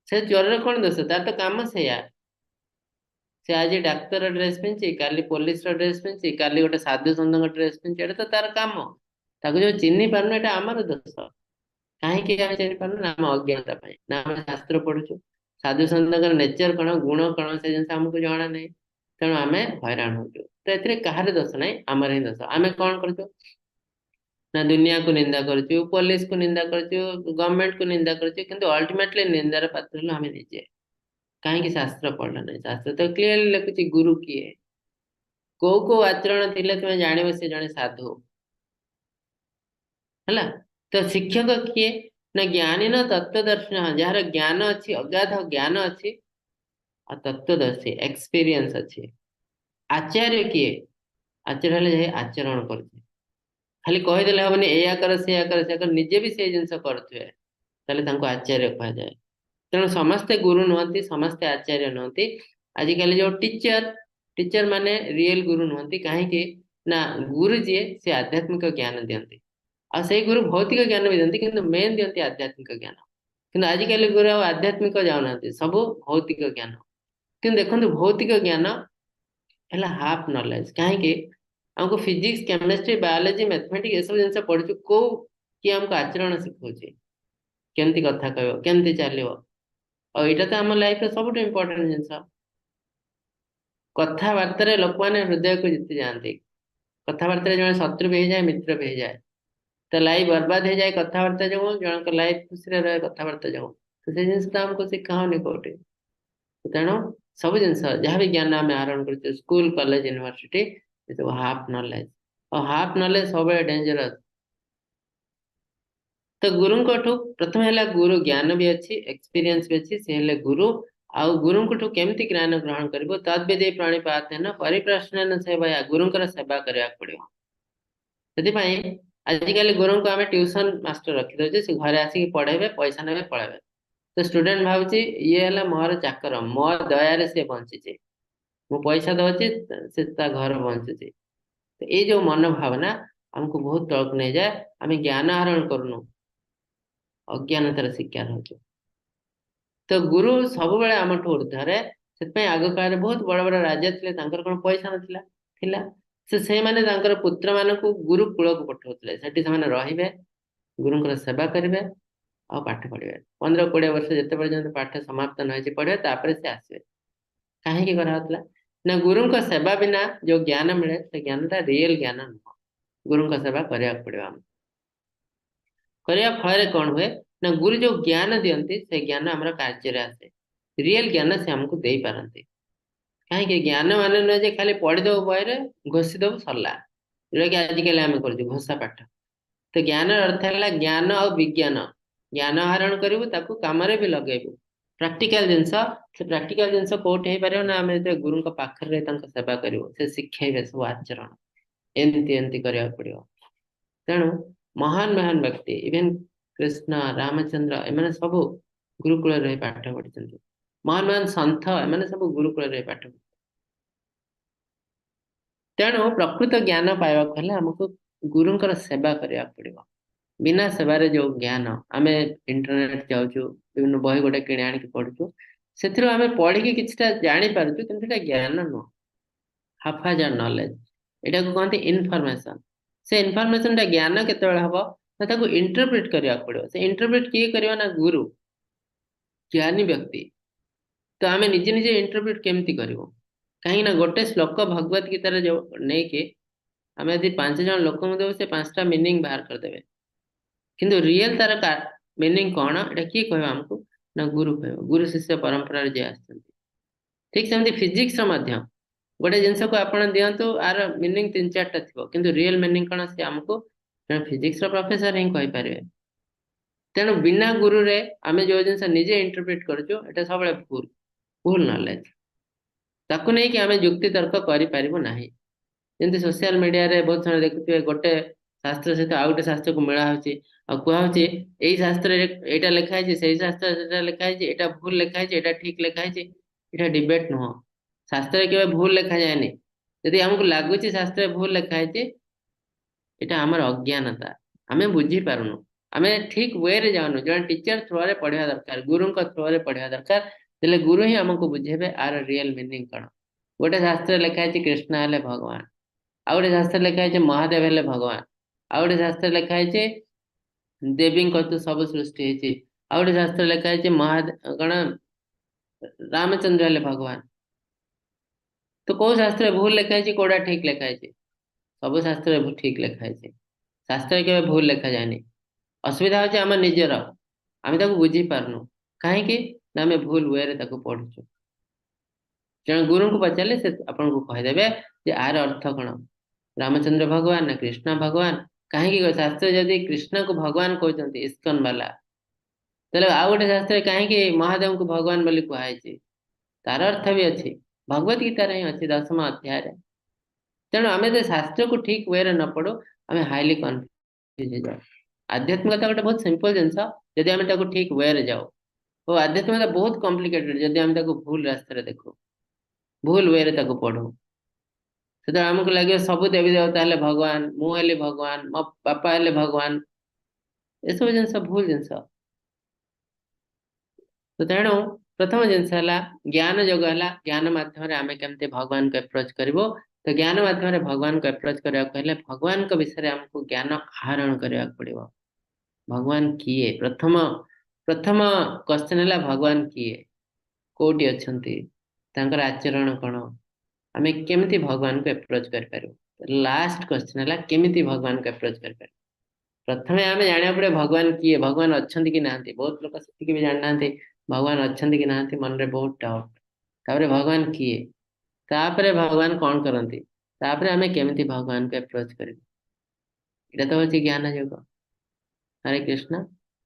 ସେ ଚୋରର କଣ ଦୋଷ? ତାର ତ କାମ ସେଇଆ। ସେ ଆଜି ଡାକ୍ତର ଡ୍ରେସ ପିନ୍ଧିଛି, କାଲି ପୋଲିସର ଡ୍ରେସ ପିନ୍ଧିଛି, କାଲି ଗୋଟେ ସାଧୁ ସନ୍ଥଙ୍କ ଡ୍ରେସ ପିନ୍ଧିଛି। ଏଇଟା ତ ତାର କାମ। ତାକୁ ଯୋଉ ଚିହ୍ନି ପାରୁନୁ, ଏଇଟା ଆମର ଦୋଷ। କାହିଁକି ଆମେ ଚିହ୍ନି ପାରୁନୁ? ନା ଆମ ଅଜ୍ଞାନତା ପାଇଁ, ନା ଆମେ ଶାସ୍ତ୍ର ପଢୁଛୁ। ସାଧୁ ସନ୍ଥଙ୍କର ନେଚର କଣ, ଗୁଣ କଣ, ସେ ଜିନିଷ ଆମକୁ ଜଣା ନାହିଁ, ତେଣୁ ଆମେ ହଇରାଣ ହଉଛୁ। ତ ଏଥିରେ କାହାର ଦୋଷ ନାହିଁ, ଆମର ହିଁ ଦୋଷ। ଆମେ କଣ କରୁଛୁ ନା ଦୁନିଆକୁ ନିନ୍ଦା କରୁଛୁ, ପୋଲିସକୁ ନିନ୍ଦା କରୁଛୁ, ଗଭର୍ଣମେଣ୍ଟକୁ ନିନ୍ଦା କରୁଛୁ, କିନ୍ତୁ ଅଲ୍ଟିମେଟଲି ନିନ୍ଦାର ପାତ୍ର ହେଲୁ ଆମେ ନିଜେ। କାହିଁକି ଶାସ୍ତ୍ର ପଢିଲ ନାହିଁ? ଶାସ୍ତ୍ର ତ କ୍ଲିୟରଲି ଲେଖୁଛି ଗୁରୁ କିଏ, କୋଉ କୋଉ ଆଚରଣ ଥିଲେ ତୁମେ ଜାଣିବ ସେ ଜଣେ ସାଧୁ। ହେଲା ତ ଶିକ୍ଷକ କିଏ? ନା ଜ୍ଞାନୀ ନା ତତ୍ତ୍ୱଦର୍ଶୀ, ଯାହାର ଜ୍ଞାନ ଅଛି, ଅଗାଧ ଜ୍ଞାନ ଅଛି, ଆଉ ତତ୍ତ୍ୱଦର୍ଶୀ ଏକ୍ସପିରିଏନ୍ସ ଅଛି। ଆଚାର୍ଯ୍ୟ କିଏ? ଆଚାର୍ଯ୍ୟ ହେଲେ ଯାଇ ଆଚରଣ କରୁଛି। ଖାଲି କହିଦେଲେ ହବନି ଏଇଆ କର, ସେଇଆ କର, ସେଇଆ କର, ନିଜେ ବି ସେଇ ଜିନିଷ କରୁଥିବେ, ତାହେଲେ ତାଙ୍କୁ ଆଚାର୍ଯ୍ୟ କୁହାଯାଏ। ତେଣୁ ସମସ୍ତେ ଗୁରୁ ନୁହନ୍ତି, ସମସ୍ତେ ଆଚାର୍ଯ୍ୟ ନୁହନ୍ତି। ଆଜିକାଲି ଯୋଉ ଟିଚର ମାନେ ରିଏଲ ଗୁରୁ ନୁହନ୍ତି। କାହିଁକି ନା ଗୁରୁ ଯିଏ ସେ ଆଧ୍ୟାତ୍ମିକ ଜ୍ଞାନ ଦିଅନ୍ତି, ଆଉ ସେଇ ଗୁରୁ ଭୌତିକ ଜ୍ଞାନ ବି ଦିଅନ୍ତି, କିନ୍ତୁ ମେନ୍ ଦିଅନ୍ତି ଆଧ୍ୟାତ୍ମିକ ଜ୍ଞାନ। କିନ୍ତୁ ଆଜିକାଲି ଗୁରୁ ଆଉ ଆଧ୍ୟାତ୍ମିକ ଯାଉନାହାନ୍ତି, ସବୁ ଭୌତିକ ଜ୍ଞାନ। କିନ୍ତୁ ଦେଖନ୍ତୁ, ଭୌତିକ ଜ୍ଞାନ ହେଲା ହାଫ ନଲେଜ। କାହିଁକି ଆମକୁ ଫିଜିକ୍ସ, କେମିଷ୍ଟ୍ରି, ବାୟୋଲୋଜି, ମ୍ୟାଥମେଟିକ୍ସ ଏସବୁ ଜିନିଷ ପଢୁଛୁ, କୋଉ କିଏ ଆମକୁ ଆଚରଣ ଶିଖଉଛି? କେମିତି କଥା କହିବ, କେମିତି ଚାଲିବ? ଆଉ ଏଇଟା ତ ଆମ ଲାଇଫରେ ସବୁଠୁ ଇମ୍ପୋର୍ଟାଣ୍ଟ ଜିନିଷ। କଥାବାର୍ତ୍ତାରେ ଲୋକମାନେ ହୃଦୟକୁ ଜିତି ଯାଆନ୍ତି। କଥାବାର୍ତ୍ତାରେ ଜଣେ ଶତ୍ରୁ ବି ହେଇଯାଏ, ମିତ୍ର ବି ହେଇଯାଏ। ତ ଲାଇଫ ବର୍ବାଦ ହେଇଯାଏ କଥାବାର୍ତ୍ତା ଯୋଗୁ, ଜଣଙ୍କ ଲାଇଫ ଖୁସିରେ ରହେ କଥାବାର୍ତ୍ତା ଯୋଗୁ। ତ ସେ ଜିନିଷ ତ ଆମକୁ ଶିଖା ହଉନି କୋଉଠି। ତେଣୁ ସବୁ ଜିନିଷ ଯାହା ବି ଜ୍ଞାନ ଆମେ ଆହରଣ କରୁଛୁ ସ୍କୁଲ, କଲେଜ, ୟୁନିଭର୍ସିଟି, ଏସବୁ ହାଫ ନଲେଜ। ଆଉ ହାଫ ନଲେଜ ସବୁବେଳେ ଡେଞ୍ଜରସ୍। ତ ଗୁରୁଙ୍କଠୁ ପ୍ରଥମେ ହେଲା ଗୁରୁ ଜ୍ଞାନ ବି ଅଛି, ଏକ୍ସପିରିଏନ୍ସ ବି ଅଛି, ସେ ହେଲେ ଗୁରୁ। ଆଉ ଗୁରୁଙ୍କଠୁ କେମିତି ଜ୍ଞାନ ଗ୍ରହଣ କରିବୁ? ତଦ୍ବିଧି ପ୍ରଣିପାତେନ ପରିପ୍ରଶ୍ନେନ ସେବୟା, ଗୁରୁଙ୍କର ସେବା କରିବାକୁ ପଡିବ। ସେଥିପାଇଁ ଆଜିକାଲି ଗୁରୁଙ୍କୁ ଆମେ ଟ୍ୟୁସନ ମାଷ୍ଟର ରଖିଦଉଛୁ। ସେ ଘରେ ଆସିକି ପଢେଇବେ, ପଇସା ନେବେ, ପଳେଇବେ। ତ ଷ୍ଟୁଡେଣ୍ଟ ଭାବୁଛି ଇଏ ହେଲା ମୋର ଚାକର, ମୋ ଦୟାରେ ସେ ବଞ୍ଚିଛି, ମୁଁ ପଇସା ଦଉଛି, ସେ ତା ଘର ବଞ୍ଚୁଛି। ଏଇ ଯୋଉ ମନୋଭାବନା ଆମକୁ ବହୁତ ତଳକୁ ନେଇଯାଏ। ଆମେ ଜ୍ଞାନ ଆହରଣ କରୁନୁ, ଅଜ୍ଞାନତାର ଶିକାର ହଉଛୁ। ତ ଗୁରୁ ସବୁବେଳେ ଆମଠୁ ଉର୍ଦ୍ଧ୍ୱରେ। ସେଥିପାଇଁ ଆଗ କାଳରେ ବହୁତ ବଡ ବଡ ରାଜା ଥିଲେ, ତାଙ୍କର କଣ ପଇସା ନଥିଲା? ଥିଲା। ସେଇମାନେ ତାଙ୍କର ପୁତ୍ର ମାନଙ୍କୁ ଗୁରୁକୂଳକୁ ପଠଉଥିଲେ। ସେଠି ସେମାନେ ରହିବେ, ଗୁରୁଙ୍କର ସେବା କରିବେ ଆଉ ପାଠ ପଢିବେ। 15-20 ବର୍ଷ ଯେତେ ପର୍ଯ୍ୟନ୍ତ ପାଠ ସମାପ୍ତ ନ ହେଇଛି ପଢିବେ, ତାପରେ ସେ ଆସିବେ। କାହିଁକି କରାହଉଥିଲା ନା ଗୁରୁଙ୍କ ସେବା ବିନା ଯୋଉ ଜ୍ଞାନ ମିଳେ, ସେ ଜ୍ଞାନଟା ରିଏଲ ଜ୍ଞାନ ନୁହଁ। ଗୁରୁଙ୍କ ସେବା କରିବାକୁ ପଡିବ ଆମକୁ। କରିବା ଫଳରେ କଣ ହୁଏ ନା ଗୁରୁ ଯୋଉ ଜ୍ଞାନ ଦିଅନ୍ତି, ସେ ଜ୍ଞାନ ଆମର କାର୍ଯ୍ୟରେ ଆସେ। ରିଏଲ ଜ୍ଞାନ ସେ ଆମକୁ ଦେଇପାରନ୍ତି। କାହିଁକି ଜ୍ଞାନ ମାନେ ନୁହେଁ ଯେ ଖାଲି ପଢିଦବୁ, ବହିରେ ଘୋଷି ଦବୁ, ସରିଲା, ଯୋଉଟା କି ଆଜିକାଲି ଆମେ କରୁଛୁ ଘୋଷା ପାଠ। ତ ଜ୍ଞାନର ଅର୍ଥ ହେଲା ଜ୍ଞାନ ଆଉ ବିଜ୍ଞାନ। ଜ୍ଞାନ ଆହରଣ କରିବୁ, ତାକୁ କାମରେ ବି ଲଗେଇବୁ, ପ୍ରାକ୍ଟିକାଲ ଜିନିଷ। ସେ ପ୍ରାକ୍ଟିକାଲ ଜିନିଷ କୋଉଠି ହେଇପାରିବ ନା ଆମେ ଯେତେବେଳେ ଗୁରୁଙ୍କ ପାଖରେ ରହି ତାଙ୍କ ସେବା କରିବୁ, ସେ ଶିଖେଇବେ ସବୁ ଆଚରଣ, ଏମିତି ଏମିତି କରିବାକୁ ପଡିବ। ତେଣୁ ମହାନ ମହାନ ବ୍ୟକ୍ତି, ଇଭେନ କୃଷ୍ଣ, ରାମଚନ୍ଦ୍ର, ଏମାନେ ସବୁ ଗୁରୁକୂଳରେ ରହି ପାଠ ପଢିଛନ୍ତି। ମହାନ ମହାନ ସନ୍ଥ, ଏମାନେ ସବୁ ଗୁରୁକୂଳରେ ରହି ପାଠ ପଢିଛନ୍ତି। ତେଣୁ ପ୍ରକୃତ ଜ୍ଞାନ ପାଇବାକୁ ହେଲେ ଆମକୁ ଗୁରୁଙ୍କର ସେବା କରିବାକୁ ପଡିବ। ବିନା ସେବାରେ ଯୋଉ ଜ୍ଞାନ, ଆମେ ଇଣ୍ଟରନେଟ ଯାଉଛୁ, ବିଭିନ୍ନ ବହି ଗୋଟେ କିଣି ଆଣିକି ପଢୁଛୁ, ସେଥିରୁ ଆମେ ପଢିକି କିଛିଟା ଜାଣିପାରୁଛୁ, କିନ୍ତୁ ସେଟା ଜ୍ଞାନ ନୁହଁ, ହାଫାଜାର୍ଡ ନଲେଜ। ଏଟାକୁ କହନ୍ତି ଇନଫରମେସନ। ସେ ଇନଫରମେସନ ଟା ଜ୍ଞାନ କେତେବେଳେ ହବ ନା ତାକୁ ଇଣ୍ଟରପ୍ରିଟ କରିବାକୁ ପଡିବ। ସେ ଇଣ୍ଟରପ୍ରିଟ କିଏ କରିବ ନା ଗୁରୁ, ଜ୍ଞାନୀ ବ୍ୟକ୍ତି। ତ ଆମେ ନିଜେ ନିଜେ ଇଣ୍ଟରପ୍ରିଟ କେମିତି କରିବୁ? କାହିଁକି ନା ଗୋଟେ ଶ୍ଲୋକ ଭଗବତ ଗୀତାରେ ଯୋଉ ନେଇକି ଆମେ ଯଦି 5 ଜଣ ଲୋକଙ୍କୁ ଦେବୁ, ସେ 5ଟା ମିନିଂ ବାହାର କରିଦେବେ। କିନ୍ତୁ ରିଏଲ ତାର ମିନିଂ କଣ, ଏଇଟା କିଏ କହିବ ଆମକୁ? ନା ଗୁରୁ କହିବ, ଗୁରୁ ଶିଷ୍ୟ ପରମ୍ପରାରେ ଯିଏ ଆସିଛନ୍ତି। ଠିକ ସେମିତି ଫିଜିକ୍ସର ମଧ୍ୟ ଗୋଟେ ଜିନିଷକୁ ଆପଣ ଦିଅନ୍ତୁ, ଆର ମିନିଂ 3-4ଟା ଥିବ, କିନ୍ତୁ ରିଏଲ ମିନିଂ କଣ, ସେ ଆମକୁ ଜଣେ ଫିଜିକ୍ସର ପ୍ରଫେସର ହିଁ କହିପାରିବେ। ତେଣୁ ବିନା ଗୁରୁରେ ଆମେ ଯୋଉ ଜିନିଷ ନିଜେ ଇଣ୍ଟରପ୍ରିଟ କରୁଛୁ, ଏଟା ସବୁବେଳେ ଭୁଲ, ଭୁଲ ନଲେଜ। ତାକୁ ନେଇକି ଆମେ ଯୁକ୍ତି ତର୍କ କରିପାରିବୁ ନାହିଁ। ଯେମିତି ସୋସିଆଲ ମିଡିଆରେ ବହୁତ ସମୟ ଦେଖୁଥିବେ, ଗୋଟେ ଶାସ୍ତ୍ର ସହିତ ଆଉ ଗୋଟେ ଶାସ୍ତ୍ରକୁ ମିଳା ହଉଛି ଆଉ କୁହାହଉଛି ଏଇ ଶାସ୍ତ୍ରରେ ଏଇଟା ଲେଖା ହେଇଛି, ସେଇ ଶାସ୍ତ୍ରରେ ସେଟା ଲେଖା ହେଇଛି, ଏଇଟା ଭୁଲ ଲେଖା ହେଇଛି, ଏଇଟା ଠିକ ଲେଖା ହେଇଛି। ଏଇଟା ଡିବେଟ ନୁହଁ। ଶାସ୍ତ୍ରରେ କେବେ ଭୁଲ ଲେଖାଯାଏନି। ଯଦି ଆମକୁ ଲାଗୁଛି ଶାସ୍ତ୍ରରେ ଭୁଲ ଲେଖା ହେଇଛି, ଏଇଟା ଆମର ଅଜ୍ଞାନତା, ଆମେ ବୁଝିପାରୁନୁ, ଆମେ ଠିକ ୱେରେ ଯାଉନୁ। ଜଣେ ଟିଚର ଥ୍ରୋରେ ପଢିବା ଦରକାର, ଗୁରୁଙ୍କ ଥ୍ରୋରେ ପଢିବା ଦରକାର। ହେଲେ ଗୁରୁ ହିଁ ଆମକୁ ବୁଝେଇବେ ଆର ରିଏଲ ମିନିଂ କଣ। ଗୋଟେ ଶାସ୍ତ୍ରରେ ଲେଖା ହେଇଛି କୃଷ୍ଣ ହେଲେ ଭଗବାନ, ଆଉ ଗୋଟେ ଶାସ୍ତ୍ରରେ ଲେଖା ହେଇଛି ମହାଦେବ ହେଲେ ଭଗବାନ, ଆଉ ଗୋଟେ ଶାସ୍ତ୍ରରେ ଲେଖା ହେଇଛି ଦେବୀଙ୍କ ତୁ ସବୁ ସୃଷ୍ଟି ହେଇଛି, ଆଉ ଗୋଟେ ଶାସ୍ତ୍ର ଲେଖା ହେଇଛି ମହାଦେବ କଣ ରାମଚନ୍ଦ୍ର ହେଲେ ଭଗବାନ। ତ କୋଉ ଶାସ୍ତ୍ରରେ ଭୁଲ ଲେଖା ହେଇଛି, କୋଉଟା ଠିକ ଲେଖା ହେଇଛି? ସବୁ ଶାସ୍ତ୍ରରେ ଠିକ ଲେଖା ହେଇଛି। ଶାସ୍ତ୍ରରେ କେବେ ଭୁଲ ଲେଖାଯାଏନି। ଅସୁବିଧା ହଉଛି ଆମ ନିଜର, ଆମେ ତାକୁ ବୁଝି ପାରୁନୁ। କାହିଁକି ନା ଆମେ ଭୁଲ ୱେରେ ତାକୁ ପଢୁଛୁ। ଜଣେ ଗୁରୁଙ୍କୁ ପଚାରିଲେ ସେ ଆପଣଙ୍କୁ କହିଦେବେ ଯେ ଆର ଅର୍ଥ କଣ, ରାମଚନ୍ଦ୍ର ଭଗବାନ ନା କୃଷ୍ଣ ଭଗବାନ? କାହିଁକି ଶାସ୍ତ୍ର ଯଦି କୃଷ୍ଣକୁ ଭଗବାନ କହୁଛନ୍ତି ଇସ୍କନ ବାଲା, ତାହେଲେ ଆଉ ଗୋଟେ ଶାସ୍ତ୍ରରେ କାହିଁକି ମହାଦେବଙ୍କୁ ଭଗବାନ ବୋଲି କୁହାଯାଇଛି? ତାର ଅର୍ଥ ବି ଅଛି, ଭଗବତ ଗୀତାରେ ହିଁ ଅଛି 10ମ ଅଧ୍ୟାୟରେ। ତେଣୁ ଆମେ ଯଦି ଶାସ୍ତ୍ରକୁ ଠିକ ୱେରେ ନ ପଢୁ, ଆମେ ହାଇଲି କନଫ୍ୟୁଜ ହେଇଯାଉ। ଆଧ୍ୟାତ୍ମିକତା ଗୋଟେ ବହୁତ ସିମ୍ପଲ ଜିନିଷ ଯଦି ଆମେ ତାକୁ ଠିକ ୱେରେ ଯାଉ। ଓ ଆଧ୍ୟାତ୍ମିକତା ବହୁତ କମ୍ପ୍ଲିକେଟେଡ ଯଦି ଆମେ ତାକୁ ଭୁଲ ରାସ୍ତାରେ ଦେଖୁ, ଭୁଲ ୱେରେ ତାକୁ ପଢୁ। ସେତେବେଳେ ଆମକୁ ଲାଗିବ ସବୁ ଦେବୀ ଦେବତା ହେଲେ ଭଗବାନ, ମୁଁ ହେଲି ଭଗବାନ, ମୋ ବାପା ହେଲେ ଭଗବାନ। ଏସବୁ ଜିନିଷ ଭୁଲ ଜିନିଷ। ତ ତେଣୁ ପ୍ରଥମ ଜିନିଷ ହେଲା ଜ୍ଞାନ ଯୋଗ ହେଲା ଜ୍ଞାନ ମାଧ୍ୟମରେ ଆମେ କେମିତି ଭଗବାନଙ୍କୁ ଆପ୍ରୋଚ କରିବୁ। ତ ଜ୍ଞାନ ମାଧ୍ୟମରେ ଭଗବାନଙ୍କୁ ଆପ୍ରୋଚ କରିବାକୁ ହେଲେ ଭଗବାନଙ୍କ ବିଷୟରେ ଆମକୁ ଜ୍ଞାନ ଆହରଣ କରିବାକୁ ପଡିବ। ଭଗବାନ କିଏ? ପ୍ରଥମ ପ୍ରଥମ କ୍ୱେଶ୍ଚନ ହେଲା ଭଗବାନ କିଏ, କୋଉଠି ଅଛନ୍ତି, ତାଙ୍କର ଆଚରଣ କଣ, ଆମେ କେମିତି ଭଗବାନଙ୍କୁ ଆପ୍ରୋଚ କରିପାରିବୁ। ଲାଷ୍ଟ କ୍ୱେଶ୍ଚନ ହେଲା କେମିତି ଭଗବାନଙ୍କୁ ଆପ୍ରୋଚ କରିପାରିବୁ। ପ୍ରଥମେ ଆମେ ଜାଣିବାକୁ ପଡିବ ଭଗବାନ କିଏ, ଭଗବାନ ଅଛନ୍ତି କି ନାହାନ୍ତି। ବହୁତ ଲୋକ ସେତିକି ବି ଜାଣିନାହାନ୍ତି ଭଗବାନ ଅଛନ୍ତି କି ନାହାନ୍ତି, ମନରେ ବହୁତ ଡାଉଟ। ତାପରେ ଭଗବାନ କିଏ, ତାପରେ ଭଗବାନ କଣ କରନ୍ତି, ତାପରେ ଆମେ କେମିତି ଭଗବାନଙ୍କୁ ଆପ୍ରୋଚ କରିବୁ। ଏଇଟା ତ ହଉଛି ଜ୍ଞାନ ଯୋଗ। ହରେ କୃଷ୍ଣ।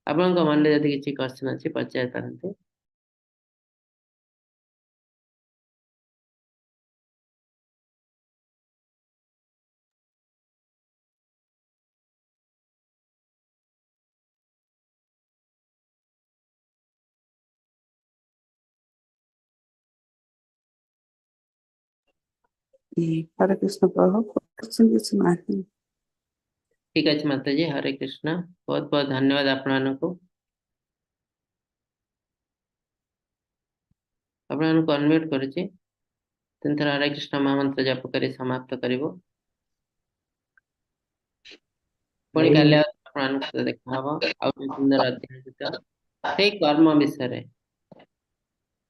ଆପଣଙ୍କ ମନରେ ଯଦି କିଛି କ୍ୱେଶ୍ଚନ ଅଛି ପଚାରି ପାରନ୍ତି। ହରେ କୃଷ୍ଣ ପ୍ରଭୁ, କ୍ୱେଶ୍ଚନ କିଛି ନାହିଁ। ଠିକ ଅଛି ମାତାଜୀ, ହରେ କୃଷ୍ଣ। ବହୁତ ବହୁତ ଧନ୍ୟବାଦ ଆପଣମାନଙ୍କୁ। ଆପଣମାନଙ୍କୁ ଅନମ୍ୟୁଟ କରୁଛି। ତିନିଥର ହରେ କୃଷ୍ଣ ମହାମନ୍ତ୍ର ଜପ କରି ସମାପ୍ତ କରିବୁ। ପୁଣି କାଲି ଆପଣମାନଙ୍କ ସହିତ ଦେଖା ହବ ଆଉ ଗୋଟେ ସୁନ୍ଦର ଅଧ୍ୟାୟ ସହିତ, ସେଇ କର୍ମ ବିଷୟରେ।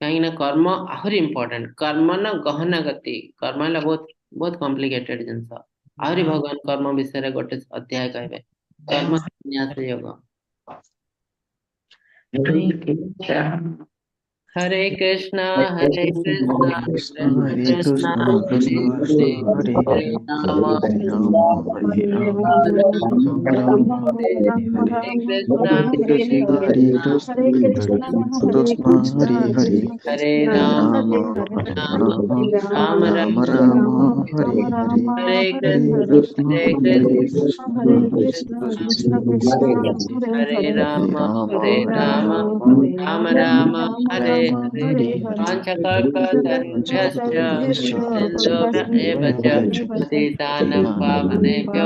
କାହିଁକି ନା କର୍ମ ଆହୁରି ଇମ୍ପୋର୍ଟାଣ୍ଟ। କର୍ମ ନା ଗହନା ଗତି, କର୍ମ ହେଲା ବହୁତ ବହୁତ କମ୍ପ୍ଲିକେଟେଡ ଜିନିଷ। ଆହୁରି ଭଗବାନ କର୍ମ ବିଷୟରେ ଗୋଟେ ଅଧ୍ୟାୟ କହିବେ, କର୍ମ ସନ୍ନ୍ୟାସ ଯୋଗ। ହରେ କୃଷ୍ଣ ହରେ କୃଷ୍ଣ କୃଷ୍ଣ କୃଷ୍ଣ ହରେ କୃଷ୍ଣ କୃଷ୍ଣ କୃଷ୍ଣ ହରେ କୃଷ୍ଣ ହରେ ହରେ ହରେ ହରେ, ରାମ ହରେ ରାମ ହରେ ରାମ ରାମ ରାମ ରାମ ରାମ ହରେ ହରେ ହରେ, ହରେ କୃଷ୍ଣ ହରେ ହରେ ହରେ କୃଷ୍ଣ କୃଷ୍ଣ କୃଷ୍ଣ ହରେ ହରେ, ହରେ ହରେ ରାମ ରାମ ହରେ ରାମ ରାମ ରାମ ରାମ ରାମ ରାମ ହରେ ହରେ, ହରେ ହରେ କୃଷ୍ଣ କୃଷ୍ଣ ହରେ ହରେ କୃଷ୍ଣ କୃଷ୍ଣ କୃଷ୍ଣ କୃଷ୍ଣ କୃଷ୍ଣ ହରେ ହରେ ରାମ ରାମ ହରେ ହରେ ରାମ ରାମ ରାମ ରାମ ରାମ ହରେ ରାମ ହରେ। ହରେ ହରେ। ପଞ୍ଚକଳ୍ପତରୁଭ୍ୟଶ୍ଚ କୃପାସିନ୍ଧୁଭ୍ୟ ଏବ ଚ ପତିତାନାଂ ପାବନେଭ୍ୟୋ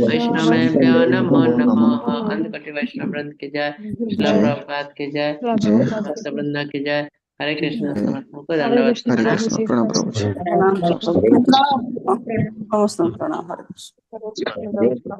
ବୈଷ୍ଣବେଭ୍ୟୋ ନମୋ ନମଃ। ଅନନ୍ତ वैष्णव वृंद की जय, श्रील जय प्रभुपाद की जय, जय भक्त वृंद की जय। हरे कृष्ण। जय समस्तଙ୍କୁ हरे ଧନ୍ୟବାଦ ପ୍ରଣାମ। କୃଷ୍ଣ। ପ୍ରଣାମ ପ୍ରଭୁଜୀ। ପ୍ରଣାମ ସମସ୍ତଙ୍କୁ। ପ୍ରଭୁ, ସମସ୍ତଙ୍କୁ ପ୍ରଣାମ। ହରେ କୃଷ୍ଣ। ହରେ କୃଷ୍ଣ।